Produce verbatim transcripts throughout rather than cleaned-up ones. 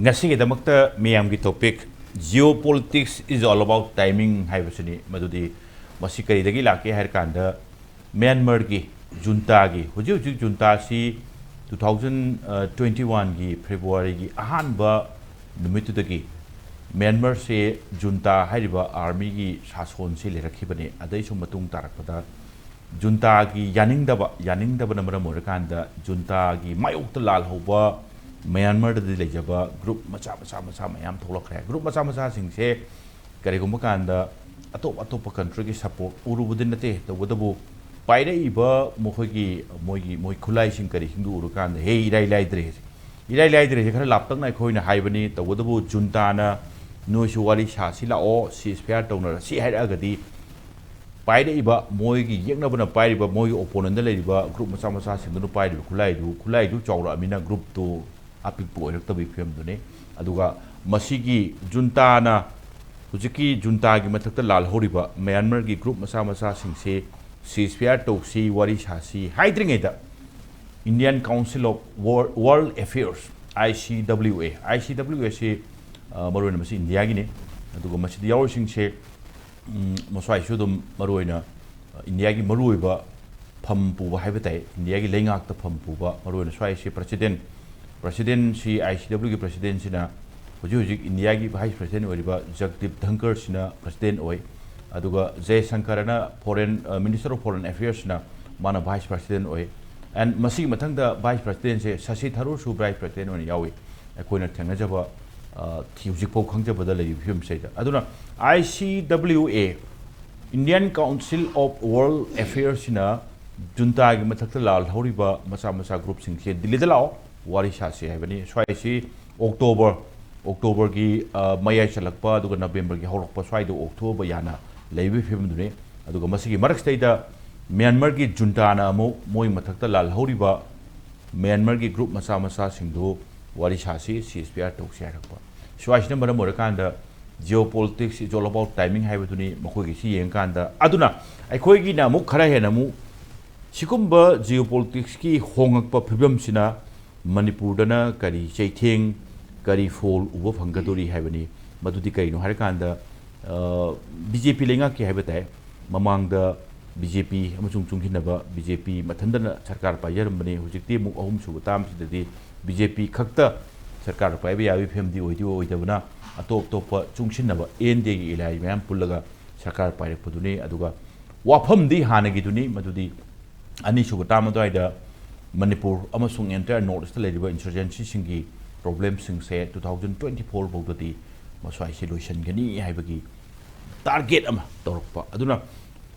ꯉꯁꯤꯒꯤꯗꯃꯛꯇ ꯃꯤꯌꯥꯝꯒꯤ topic, "Geopolitics is all about timing" ꯍꯥꯏꯕꯁꯤꯅꯤ꯫ ꯃꯗꯨꯗꯤ ꯃꯁꯤ ꯀꯔꯤꯗꯒꯤ ꯂꯥꯛꯀꯦ ꯍꯥꯏꯔ ꯀꯥꯟꯗ, ꯃ꯭ꯌꯥꯟꯃꯥꯔꯒꯤ ꯖꯨꯟꯇꯥꯒꯤ, ꯍꯧꯖꯤꯛ ꯍꯧꯖꯤꯛ ꯖꯨꯟꯇꯥꯁꯤ two thousand twenty oneꯒꯤ Februaryꯒꯤ ꯑꯍꯥꯟꯕ ꯅꯨꯃꯤꯠꯇꯨꯗꯒꯤ ꯃ꯭ꯌꯥꯟꯃꯥꯔꯁꯦ ꯖꯨꯟꯇꯥ ꯍꯥꯏꯔꯤꯕ ꯑꯥꯔꯃꯤꯒꯤ ꯁꯥꯁꯣꯟꯁꯤ ꯂꯩꯔꯛꯈꯤꯕꯅꯤ꯫ ꯑꯗꯩꯁꯨ ꯃꯇꯨꯡ ꯇꯥꯔꯛꯄꯗ ꯖꯨꯟꯇꯥꯒꯤ ꯌꯥꯅꯤꯡꯗꯕ, ꯌꯥꯅꯤꯡꯗꯕꯅ ꯃꯔꯝ ꯑꯣꯏꯔꯀꯥꯟꯗ ꯖꯨꯟꯇꯥꯒꯤ ꯃꯥꯌꯣꯛꯇ ꯂꯥꯜꯍꯧꯕ ꯃ꯭ꯌꯥꯟꯃꯥꯔꯗꯗꯤ ꯂꯩꯖꯕ group ꯃꯆꯥ ꯃꯆꯥ ꯃꯆꯥ ꯃꯌꯥꯝ ꯊꯣꯛꯂꯛꯈ꯭ꯔꯦ꯫ Group ꯃꯆꯥ ꯃꯆꯥꯁꯤꯡꯁꯦ ꯀꯔꯤꯒꯨꯝꯕ ꯀꯥꯟꯗ ꯑꯇꯣꯞ ꯑꯇꯣꯞꯄ countryꯒꯤ support ꯎꯔꯨꯕꯗꯤ ꯅꯠꯇꯦ, ꯇꯧꯕꯇꯕꯨ ꯄꯥꯏꯔꯛꯏꯕ ꯃꯈꯣꯏꯒꯤ, ꯃꯣꯏꯒꯤ, ꯃꯣꯏ ꯈꯨꯠꯂꯥꯏꯁꯤꯡ ꯀꯔꯤꯁꯤꯡꯗꯨ ꯎꯔꯀꯥꯟꯗ, "ꯍꯦ, ꯏꯔꯥꯏ ꯂꯥꯏꯗ꯭ꯔꯦ, ꯏꯔꯥꯏ ꯂꯥꯏꯗ꯭ꯔꯦꯁꯦ ꯈꯔ ꯂꯥꯞꯇꯛꯅ ꯑꯩꯈꯣꯏꯅ ꯍꯥꯏꯕꯅꯤ, ꯇꯧꯕꯇꯕꯨ ꯖꯨꯟꯇꯥꯅ ꯅꯣꯏꯁꯨ ꯋꯥꯔꯤ ꯁꯥꯁꯤ ꯂꯥꯛꯑꯣ, ceasefire ꯇꯧꯅꯔꯁꯤ" ꯍꯥꯏꯔꯛꯑꯒꯗꯤ, ꯄꯥꯏꯔꯛꯏꯕ, ꯃꯣꯏꯒꯤ ꯌꯦꯛꯅꯕꯅ ꯄꯥꯏꯔꯤꯕ, ꯃꯣꯏꯒꯤ opponentꯗ ꯂꯩꯔꯤꯕ group ꯃꯆꯥ ꯃꯆꯥꯁꯤꯡꯗꯨꯅ ꯄꯥꯏꯔꯤꯕ ꯈꯨꯠꯂꯥꯏꯗꯨ, ꯈꯨꯠꯂꯥꯏꯗꯨ ꯆꯥꯎꯔꯛꯑꯃꯤꯅ groupꯇꯨ ꯑꯄꯤꯛꯄ ꯑꯣꯏꯔꯛꯇꯕꯒꯤ ꯐꯤꯕꯝꯗꯨꯅꯤ꯫ ꯑꯗꯨꯒ ꯃꯁꯤꯒꯤ ꯖꯨꯟꯇꯥꯅ, ꯍꯧꯖꯤꯛꯀꯤ ꯖꯨꯟꯇꯥꯒꯤ ꯃꯊꯛꯇ ꯂꯥꯜꯍꯧꯔꯤꯕ ꯃ꯭ꯌꯥꯟꯃꯥꯔꯒꯤ group ꯃꯆꯥ ꯃꯆꯥꯁꯤꯡꯁꯤ ceasefire ꯇꯧꯁꯤ, ꯋꯥꯔꯤ ꯁꯥꯁꯤ ꯍꯥꯏꯗ꯭ꯔꯤꯉꯩꯗ, Indian Council of Wor-, World Affairs, I C W A, I C W A ꯁꯤ, ꯑ, ꯃꯔꯨꯑꯣꯏꯅ ꯃꯁꯤ ꯏꯟꯗꯤꯌꯥꯒꯤꯅꯤ꯫ ꯑꯗꯨꯒ ꯃꯁꯤꯗ ꯌꯥꯎꯔꯤꯁꯤꯡꯁꯦ, ꯎꯝ, ꯃꯁ꯭ꯋꯥꯏꯁꯨ ꯑꯗꯨꯝ ꯃꯔꯨꯑꯣꯏꯅ, ꯑ, ꯏꯟꯗꯤꯌꯥꯒꯤ ꯃꯔꯨꯑꯣꯏꯕ ꯐꯝ ꯄꯨꯕ ꯍꯥꯏꯕ ꯇꯥꯏ, ꯏꯟꯗꯤꯌꯥꯒꯤ ꯂꯩꯉꯥꯛꯇ ꯐꯝ ꯄꯨꯕ, ꯃꯔꯨꯑꯣꯏꯅ ꯁ꯭ꯋꯥꯏꯁꯤ president, presidentꯁꯤ, I C Wꯒꯤ presidentꯁꯤꯅ ꯍꯧꯖꯤꯛ ꯍꯧꯖꯤꯛ ꯏꯟꯗꯤꯌꯥꯒꯤ vice president ꯑꯣꯏꯔꯤꯕ ꯖꯒꯗꯤꯞ ꯙꯟꯀꯔꯁꯤꯅ president ꯑꯣꯏ꯫ ꯑꯗꯨꯒ ꯖꯌꯁꯪꯀꯔꯅ foreign, ꯑ, Minister of Foreign Affairsꯅ ꯃꯥꯅ vice president ꯑꯣꯏ꯫ And ꯃꯁꯤꯒꯤ ꯃꯊꯪꯗ vice presidentꯁꯦ ꯁꯁꯤ ꯊꯔꯨꯔꯁꯨ vice president ꯑꯣꯏꯅ ꯌꯥꯎꯏ꯫ ꯑꯩꯈꯣꯏꯅ ꯊꯦꯡꯅꯖꯕ, ꯑ, ꯊꯤ-, ꯍꯧꯖꯤꯛꯐꯥꯎ ꯈꯪꯖꯕꯗ ꯂꯩꯔꯤꯕ ꯐꯤꯕꯝꯁꯤꯗꯩꯗ꯫ ꯑꯗꯨꯅ I C W A, Indian Council of World Affairsꯁꯤꯅ ꯖꯨꯟꯇꯥꯒꯤ ꯃꯊꯛꯇ ꯂꯥꯜꯍꯧꯔꯤꯕ ꯃꯆꯥ ꯃꯆꯥ groupꯁꯤꯡꯁꯦ ꯗꯤꯜꯂꯤꯗ ꯂꯥꯛꯑꯣ, ꯋꯥꯔꯤ ꯁꯥꯁꯤ ꯍꯥꯏꯕꯅꯤ꯫ ꯁ꯭ꯋꯥꯏꯁꯤ October, Octoberꯒꯤ, ꯑ, ꯃꯌꯥꯏ ꯆꯜꯂꯛꯄ ꯑꯗꯨꯒ Novemberꯒꯤ ꯍꯧꯔꯛꯄ ꯁ꯭ꯋꯥꯏꯗ ꯑꯣꯛꯊꯣꯛꯑꯕ ꯌꯥꯅ ꯂꯩꯕꯒꯤ ꯐꯤꯕꯝꯗꯨꯅꯤ꯫ ꯑꯗꯨꯒ ꯃꯁꯤꯒꯤ ꯃꯔꯛꯁꯤꯗꯩꯗ ꯃ꯭ꯌꯥꯟꯃꯥꯔꯒꯤ ꯖꯨꯟꯇꯥꯅ ꯑꯃꯨꯛ ꯃꯣꯏ ꯃꯊꯛꯇ ꯂꯥꯜꯍꯧꯔꯤꯕ ꯃ꯭ꯌꯥꯟꯃꯥꯔꯒꯤ group ꯃꯆꯥ ꯃꯆꯥꯁꯤꯡꯗꯨ ꯋꯥꯔꯤ ꯁꯥꯁꯤ, ceasefire ꯇꯧꯁꯤ ꯍꯥꯏꯔꯛꯄ꯫ ꯁ꯭ꯋꯥꯏꯁꯤꯅ ꯃꯔꯝ ꯑꯣꯏꯔꯀꯥꯟꯗ geopolitics is all about timing ꯍꯥꯏꯕꯗꯨꯅꯤ ꯃꯈꯣꯏꯒꯤꯁꯤ ꯌꯦꯡꯉꯀꯥꯟꯗ꯫ ꯑꯗꯨꯅ ꯑꯩꯈꯣꯏꯒꯤꯅ ꯑꯃꯨꯛ ꯈꯔ ꯍꯦꯟꯅ ꯑꯃꯨꯛ ꯁꯤꯒꯨꯝꯕ geopoliticsꯀꯤ ꯍꯣꯡꯉꯛꯄ ꯐꯤꯕꯝꯁꯤꯅ ꯃꯅꯤꯄꯨꯔꯗꯅ ꯀꯔꯤ ꯆꯩꯊꯦꯡ, ꯀꯔꯤ ꯐꯣꯜ ꯎꯕ ꯐꯪꯒꯗꯧꯔꯤ ꯍꯥꯏꯕꯅꯤ꯫ ꯃꯗꯨꯗꯤ ꯀꯔꯤꯅꯣ ꯍꯥꯏꯔꯀꯥꯟꯗ, ꯕꯤ ꯖꯦ ꯄꯤ ꯂꯩꯉꯥꯛꯀꯤ ꯍꯥꯏꯕ ꯇꯥꯏ, ꯃꯃꯥꯡꯗ ꯕꯤ ꯖꯦ ꯄꯤ ꯑꯃꯁꯨꯡ ꯆꯨꯡꯁꯤꯟꯅꯕ ꯕꯤ ꯖꯦ ꯄꯤ ꯃꯊꯟꯇꯅ ꯁꯔꯀꯥꯔ ꯄꯥꯏꯖꯔꯝꯕꯅꯤ꯫ ꯍꯧꯖꯤꯛꯇꯤ ꯑꯃꯨꯛ ꯑꯍꯨꯝꯁꯨꯕ ꯇꯥꯝꯁꯤꯗꯗꯤ ꯕꯤ ꯖꯦ ꯄꯤ ꯈꯛꯇ ꯁꯔꯀꯥꯔ ꯄꯥꯏꯕ ꯌꯥꯕꯒꯤ ꯐꯤꯕꯝꯗꯤ ꯑꯣꯏꯗꯤ ꯑꯣꯏꯗꯕꯅ, ꯑꯇꯣꯞ ꯑꯇꯣꯞꯄ ꯆꯨꯡꯁꯤꯟꯅꯕ ꯑꯦꯟ ꯗꯤ ꯑꯦꯒꯤ ꯑꯦꯂꯥꯏ ꯃꯌꯥꯝ ꯄꯨꯜꯂꯒ ꯁꯔꯀꯥꯔ ꯄꯥꯏꯔꯛꯄꯗꯨꯅꯤ꯫ ꯑꯗꯨꯒ ꯋꯥꯐꯝꯗꯤ ꯍꯥꯟꯅꯒꯤꯗꯨꯅꯤ, ꯃꯗꯨꯗꯤ ꯑꯅꯤꯁꯨꯕ ꯇꯥꯝ ꯑꯗꯨꯋꯥꯏꯗ ꯃꯅꯤꯄꯨꯔ ꯑꯃꯁꯨꯡ entire North East ꯂꯩꯔꯤꯕ insurgencyꯁꯤꯡꯒꯤ problemꯁꯤꯡꯁꯦ two thousand twenty four ꯐꯥꯎꯗꯗꯤ ꯃꯁ꯭ꯋꯥꯏꯁꯤ ꯂꯣꯏꯁꯤꯟꯒꯅꯤ ꯍꯥꯏꯕꯒꯤ target ꯑꯃ ꯇꯧꯔꯛꯄ꯫ ꯑꯗꯨꯅ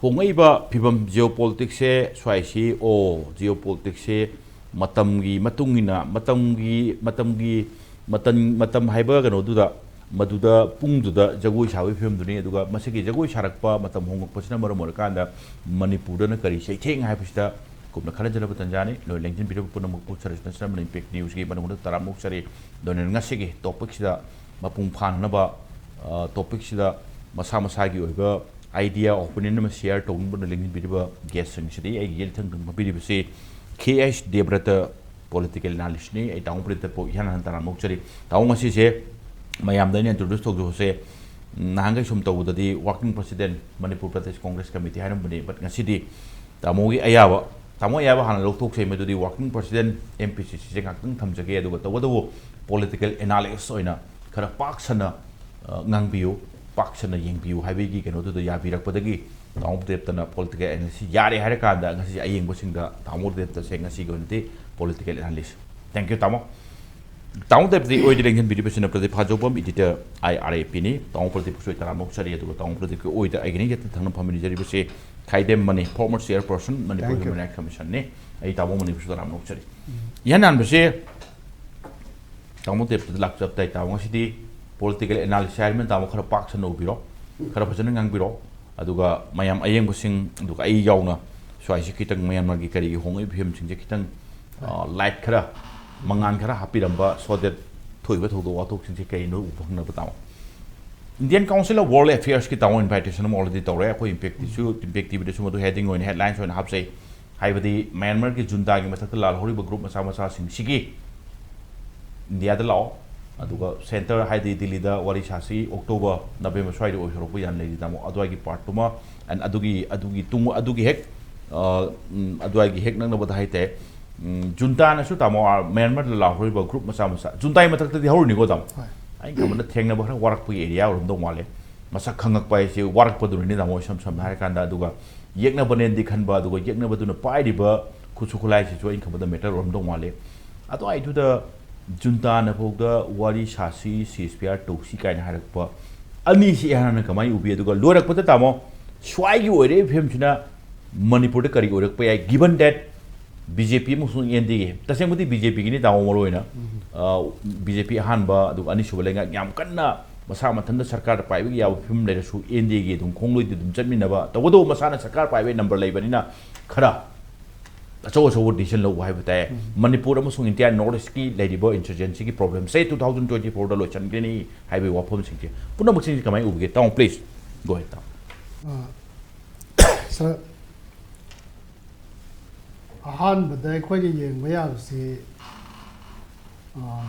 ꯍꯣꯡꯉꯛꯏꯕ ꯐꯤꯕꯝ, geopoliticsꯁꯦ ꯁ꯭ꯋꯥꯏꯁꯤ, ꯑꯣ, geopoliticsꯁꯦ ꯃꯇꯝꯒꯤ ꯃꯇꯨꯡ ꯏꯟꯅ, ꯃꯇꯝꯒꯤ, ꯃꯇꯝꯒꯤ, ꯃꯇꯝ, ꯃꯇꯝ ꯍꯥꯏꯕ ꯀꯩꯅꯣꯗꯨꯗ, ꯃꯗꯨꯗ ꯄꯨꯡꯗꯨꯗ ꯖꯒꯣꯏ ꯁꯥꯕꯒꯤ ꯐꯤꯕꯝꯗꯨꯅꯤ꯫ ꯑꯗꯨꯒ ꯃꯁꯤꯒꯤ ꯖꯒꯣꯏ ꯁꯥꯔꯛꯄ ꯃꯇꯝ ꯍꯣꯡꯂꯛꯄꯁꯤꯅ ꯃꯔꯝ ꯑꯣꯏꯔꯀꯥꯟꯗ ꯃꯅꯤꯄꯨꯔꯗꯅ ꯀꯔꯤ ꯆꯩꯊꯦꯡ ꯍꯥꯏꯕꯁꯤꯗ ꯀꯨꯞꯅ ꯈꯟꯅꯖꯅꯕ ꯇꯟꯖꯥꯅꯤ꯫ ꯂꯣꯏ ꯂꯦꯡꯁꯤꯟꯕꯤꯔꯕ ꯄꯨꯝꯅꯃꯛꯄꯨ ꯁꯔꯁꯅ ꯁꯔꯃꯅꯤ ꯏꯝꯄꯦꯛ ꯅ꯭ꯌꯨꯁꯀꯤ ꯃꯅꯨꯡꯗ ꯇꯔꯥꯝꯅ ꯑꯣꯛꯆꯔꯤ꯫ ꯑꯗꯨꯅ ꯉꯁꯤꯒꯤ topicꯁꯤꯗ ꯃꯄꯨꯡ ꯐꯥꯅꯅꯕ, ꯑ, topicꯁꯤꯗ ꯃꯁꯥ ꯃꯁꯥꯒꯤ ꯑꯣꯏꯕ idea, opinion ꯑꯃ share ꯇꯧꯅꯕ ꯂꯦꯡꯁꯤꯟꯕꯤꯔꯤꯕ guestꯁꯤꯡꯁꯤꯗꯤ ꯑꯩꯒꯤ ꯌꯦꯠꯊꯪꯗ ꯐꯝꯕꯤꯔꯤꯕꯁꯤ ꯀꯦ ꯑꯩꯆ ꯗꯦꯕ꯭ꯔꯇ, political analystꯅꯤ꯫ ꯑꯩ ꯇꯥꯃꯣ ꯄ꯭ꯔꯗꯤꯞꯇ ꯄꯣꯛ ꯏꯍꯥꯟ ꯍꯥꯟꯅ ꯇꯔꯥꯝꯅ ꯑꯣꯛꯆꯔꯤ꯫ ꯇꯥꯃꯣ, ꯉꯁꯤꯁꯦ ꯃꯌꯥꯝꯗ ꯑꯩꯅ introduce ꯇꯧꯖꯕꯁꯦ, ꯎꯝ, ꯅꯍꯥꯟꯈꯩ ꯁꯨꯝ ꯇꯧꯕꯗꯗꯤ working president Manipur Pradesh Congress Committee ꯍꯥꯏꯔꯝꯕꯅꯤ, but ꯉꯁꯤꯗꯤ ꯇꯥꯃꯣꯒꯤ ꯑꯌꯥꯕ, ꯇꯥꯃꯣ ꯑꯌꯥꯕ ꯍꯥꯟꯅ ꯂꯧꯊꯣꯛꯆꯩ, ꯃꯗꯨꯗꯤ working president M P C Cꯁꯦ ꯉꯥꯛꯇꯪ ꯊꯝꯖꯒꯦ, ꯑꯗꯨꯒ ꯇꯧꯕꯇꯕꯨ political analyst ꯑꯣꯏꯅ ꯈꯔ ꯄꯥꯛ ꯁꯟꯅ, ꯑ, ꯉꯥꯡꯕꯤꯌꯨ, ꯄꯥꯛ ꯁꯟꯅ ꯌꯦꯡꯕꯤꯌꯨ ꯍꯥꯏꯕꯒꯤ ꯀꯩꯅꯣꯗꯨꯗ ꯌꯥꯕꯤꯔꯛꯄꯗꯒꯤ ꯇꯥꯃꯣ ꯄ꯭ꯔꯗꯤꯞꯇꯅ political analyst ꯌꯥꯔꯦ ꯍꯥꯏꯔꯀꯥꯟꯗ ꯉꯁꯤꯁꯦ ꯑꯌꯦꯡꯕꯁꯤꯡꯗ ꯇꯥꯃꯣ ꯄ꯭ꯔꯗꯤꯞꯇꯁꯦ ꯉꯁꯤꯒꯤ ꯑꯣꯏꯅꯗꯤ political analyst꯫ Thank you, ꯇꯥꯃꯣ꯫ ꯇꯥꯃꯣ ꯄ꯭ꯔꯗꯤꯞꯀꯤ ꯑꯣꯏꯗ ꯂꯦꯡꯁꯤꯟꯕꯤꯔꯤꯕꯁꯤꯅ Pradeep ꯐꯥꯖꯧꯕꯝ, editor, I R A Pꯅꯤ꯫ ꯇꯥꯃꯣ ꯄ꯭ꯔꯗꯤꯞꯄꯨꯁꯨ ꯑꯩ ꯇꯔꯥꯝꯅ ꯑꯣꯛꯆꯔꯤ, ꯑꯗꯨꯒ ꯇꯥꯃꯣ ꯄ꯭ꯔꯗꯤꯞꯀꯤ ꯑꯣꯏꯗ ꯑꯩꯒꯤ ꯅꯤꯡꯖꯠꯇ ꯊꯪꯅ ꯐꯝꯃꯤꯟꯅꯖꯔꯤꯕꯁꯦ ꯈꯥꯏꯗꯦꯝ ꯃꯅꯤ, former chairperson Manipur Thank you. Human Rights Commissionꯅꯤ꯫ ꯑꯩ ꯇꯥꯃꯣ ꯃꯅꯤꯄꯨꯔꯁꯨ ꯇꯔꯥꯝꯅ ꯑꯣꯛꯆꯔꯤ꯫ ꯎꯝ꯫ ꯏꯍꯥꯟ ꯍꯥꯟꯕꯁꯦ ꯇꯥꯃꯣ ꯄ꯭ꯔꯗꯤꯞꯇ ꯂꯥꯛꯆꯕ ꯇꯥꯏ꯫ ꯇꯥꯃꯣ, ꯉꯁꯤꯗꯤ political analyst ꯍꯥꯏꯔꯤꯕꯅꯤꯅ ꯇꯥꯃꯣ ꯈꯔ ꯄꯥꯛ ꯁꯟꯅ ꯎꯕꯤꯔꯣ, ꯈꯔ ꯐꯖꯅ ꯉꯥꯡꯕꯤꯔꯣ, ꯑꯗꯨꯒ ꯃꯌꯥꯝ ꯑꯌꯦꯡꯕꯁꯤꯡ, ꯑꯗꯨꯒ ꯑꯩ ꯌꯥꯎꯅ ꯁ꯭ꯋꯥꯏꯁꯤ ꯈꯤꯇꯪ ꯃꯌꯥꯟꯃꯥꯔꯒꯤ ꯀꯔꯤꯒꯤ ꯍꯣꯡꯂꯛꯏꯕ ꯐꯤꯕꯝꯁꯤꯡꯁꯦ ꯈꯤꯇꯪ, ꯑ, light ꯈꯔ, ꯃꯉꯥꯟ ꯈꯔ ꯍꯥꯞꯄꯤꯔꯝꯕ, so that ꯊꯣꯛꯏꯕ ꯊꯧꯗꯣꯛ ꯋꯥꯊꯣꯛꯁꯤꯡꯁꯦ ꯀꯩꯅꯣ ꯎꯕ ꯐꯪꯅꯕ ꯇꯥꯃꯣ꯫ Indian Council of World Affairsꯀꯤ ꯇꯥꯃꯣ invitation ꯑꯃ already ꯇꯧꯔꯦ꯫ ꯑꯩꯈꯣꯏ ꯏꯝꯄꯦꯛ ꯇꯤꯚꯤꯁꯨ, ꯏꯝꯄꯦꯛ ꯇꯤꯚꯤꯗꯁꯨ ꯃꯗꯨ heading ꯑꯣꯏꯅ headlines ꯑꯣꯏꯅ ꯍꯥꯞꯆꯩ꯫ ꯍꯥꯏꯕꯗꯤ ꯃ꯭ꯌꯥꯟꯃꯥꯔꯒꯤ ꯖꯨꯟꯇꯥꯒꯤ ꯃꯊꯛꯇ ꯂꯥꯜꯍꯧꯔꯤꯕ group ꯃꯆꯥ ꯃꯆꯥꯁꯤꯡꯁꯤꯒꯤ ꯏꯟꯗꯤꯌꯥꯗ ꯂꯥꯛꯑꯣ, ꯑꯗꯨꯒ ꯁꯦꯟꯇꯔ ꯍꯥꯏꯗꯤ ꯗꯤꯜꯂꯤꯗ ꯋꯥꯔꯤ ꯁꯥꯁꯤ, ꯑꯣꯛꯇꯣꯕꯔ, ꯅꯕꯦꯝꯕꯔ ꯁ꯭ꯋꯥꯏꯗ ꯑꯣꯏꯊꯣꯔꯛꯄ ꯌꯥꯝ ꯂꯩꯔꯤ, ꯇꯥꯃꯣ꯫ ꯑꯗꯨꯋꯥꯏꯒꯤ ꯄꯥꯔꯠꯇꯨꯃ, and ꯑꯗꯨꯒꯤ, ꯑꯗꯨꯒꯤ ꯇꯨꯡ, ꯑꯗꯨꯒꯤ ꯍꯦꯛ, ꯑ, ꯎꯝ, ꯑꯗꯨꯋꯥꯏꯒꯤ ꯍꯦꯛ ꯅꯛꯅꯕꯗ ꯍꯥꯏꯇꯥꯔꯦ, ꯎꯝ, ꯖꯨꯟꯇꯥꯅꯁꯨ, ꯇꯥꯃꯣ, ꯑꯥ, ꯃ꯭ꯌꯥꯟꯃꯥꯔꯗ ꯂꯥꯎꯍꯧꯔꯤꯕ ꯒ꯭ꯔꯨꯞ ꯃꯆꯥ ꯃꯆꯥ, ꯖꯨꯟꯇꯥꯒꯤ ꯃꯊꯛꯇꯗꯤ ꯍꯧꯔꯅꯤꯀꯣ, ꯇꯥꯃꯣ? ꯍꯣꯏ꯫ ꯑꯩꯅ ꯈꯟꯕꯗ ꯊꯦꯡꯅꯕ ꯈꯔ ꯋꯥꯔꯛꯄꯒꯤ ꯑꯦꯔꯤꯌꯥ ꯑꯣꯏꯔꯝꯗꯧ ꯃꯥꯜꯂꯦ꯫ ꯃꯁꯛ ꯈꯪꯉꯛꯄ ꯍꯥꯏꯁꯦ ꯋꯥꯔꯛꯄꯗꯨꯅꯅꯤ, ꯇꯥꯃꯣ, ꯏꯁꯝ ꯁꯝꯅ ꯍꯥꯏꯔꯀꯥꯟꯗ꯫ ꯑꯗꯨꯒ ꯌꯦꯛꯅꯕꯅꯦꯅꯗꯤ ꯈꯟꯕ, ꯑꯗꯨꯒ ꯌꯦꯛꯅꯕꯗꯨꯅ ꯄꯥꯏꯔꯤꯕ ꯈꯨꯠꯁꯨ ꯈꯨꯠꯂꯥꯏꯁꯤꯁꯨ ꯑꯩꯅ ꯈꯟꯕꯗ ꯃꯦꯇꯔ ꯑꯣꯏꯔꯝꯗꯧ ꯃꯥꯜꯂꯦ꯫ ꯑꯗꯨꯋꯥꯏꯗꯨꯗ ꯖꯨꯟꯇꯥꯅ ꯐꯥꯎꯗ ꯋꯥꯔꯤ ꯁꯥꯁꯤ, ꯁꯤ ꯑꯦꯁ ꯄꯤ ꯑꯥꯔ ꯇꯧꯁꯤ ꯀꯥꯏꯅ ꯍꯥꯏꯔꯛꯄ ꯑꯅꯤꯁꯤ ꯏꯍꯥꯟ ꯍꯥꯟꯅ ꯀꯃꯥꯏꯅ ꯎꯕꯤ? ꯑꯗꯨꯒ ꯂꯣꯏꯔꯛꯄꯗ, ꯇꯥꯃꯣ, ꯁ꯭ꯋꯥꯏꯒꯤ ꯑꯣꯏꯔꯛꯏꯕ ꯐꯤꯕꯝꯁꯤꯅ ꯃꯅꯤꯄꯨꯔꯗ ꯀꯔꯤ ꯑꯣꯏꯔꯛꯄ ꯌꯥꯏ, given that ꯕꯤ ꯖꯦ ꯄꯤ ꯑꯃꯁꯨꯡ ꯑꯦꯟ ꯗꯤ ꯑꯦ, ꯇꯁꯦꯡꯕꯗꯤ ꯕꯤ ꯖꯦ ꯄꯤꯒꯤꯅꯤ, ꯇꯥꯃꯣ, ꯃꯔꯨ ꯑꯣꯏꯅ, ꯎꯝ꯫ ꯑ, ꯕꯤ ꯖꯦ ꯄꯤ ꯑꯍꯥꯟꯕ, ꯑꯗꯨꯒ ꯑꯅꯤꯁꯨꯕ ꯂꯩꯉꯥꯛ ꯌꯥꯝ ꯀꯟꯅ ꯃꯁꯥ ꯃꯊꯟꯇ ꯁꯔꯀꯥꯔꯗ ꯄꯥꯏꯕ ꯌꯥꯕ ꯐꯤꯕꯝ ꯂꯩꯔꯁꯨ, ꯑꯦꯟ ꯗꯤ ꯑꯦꯒꯤ ꯑꯗꯨꯝ ꯈꯣꯡꯂꯣꯏꯗꯤ ꯑꯗꯨꯝ ꯆꯠꯃꯤꯟꯅꯕ, ꯇꯧꯕꯇꯕꯨ ꯃꯁꯥꯅ ꯁꯔꯀꯥꯔ ꯄꯥꯏꯕꯒꯤ ꯅꯝꯕꯔ ꯂꯩꯕꯅꯤꯅ ꯈꯔ ꯑꯆꯧ ꯑꯆꯧꯕ ꯗꯤꯁꯤꯖꯟ ꯂꯧꯕ ꯍꯥꯏꯕ ꯇꯥꯏ꯫ ꯎꯝ꯫ ꯃꯅꯤꯄꯨꯔ ꯑꯃꯁꯨꯡ ꯏꯟꯗꯤꯌꯥ ꯅꯣꯔꯠ ꯏꯁꯀꯤ ꯂꯩꯔꯤꯕ ꯏꯟꯁꯔꯖꯦꯟꯁꯤꯒꯤ ꯄ꯭ꯔꯣꯕ꯭ꯂꯦꯝ, ꯁꯦ, ꯇꯨ ꯊꯥꯎꯖꯟ ꯇ꯭ꯋꯦꯟꯇꯤ ꯐꯣꯔꯗ ꯂꯣꯏꯁꯤꯟꯒꯅꯤ ꯍꯥꯏꯕꯒꯤ ꯋꯥꯐꯝꯁꯤꯡꯁꯦ, ꯄꯨꯝꯅꯃꯛꯁꯤꯡꯁꯦ ꯀꯃꯥꯏꯅ ꯎꯕꯤꯒꯦ? ꯇꯥꯃꯣ, please, go ahead, ꯇꯥꯃꯣ꯫ ꯑ, ꯁꯥꯔ, ꯑꯍꯥꯟꯕꯗ ꯑꯩꯈꯣꯏꯅ ꯌꯦꯡꯕ ꯌꯥꯕꯁꯤ, ꯑ,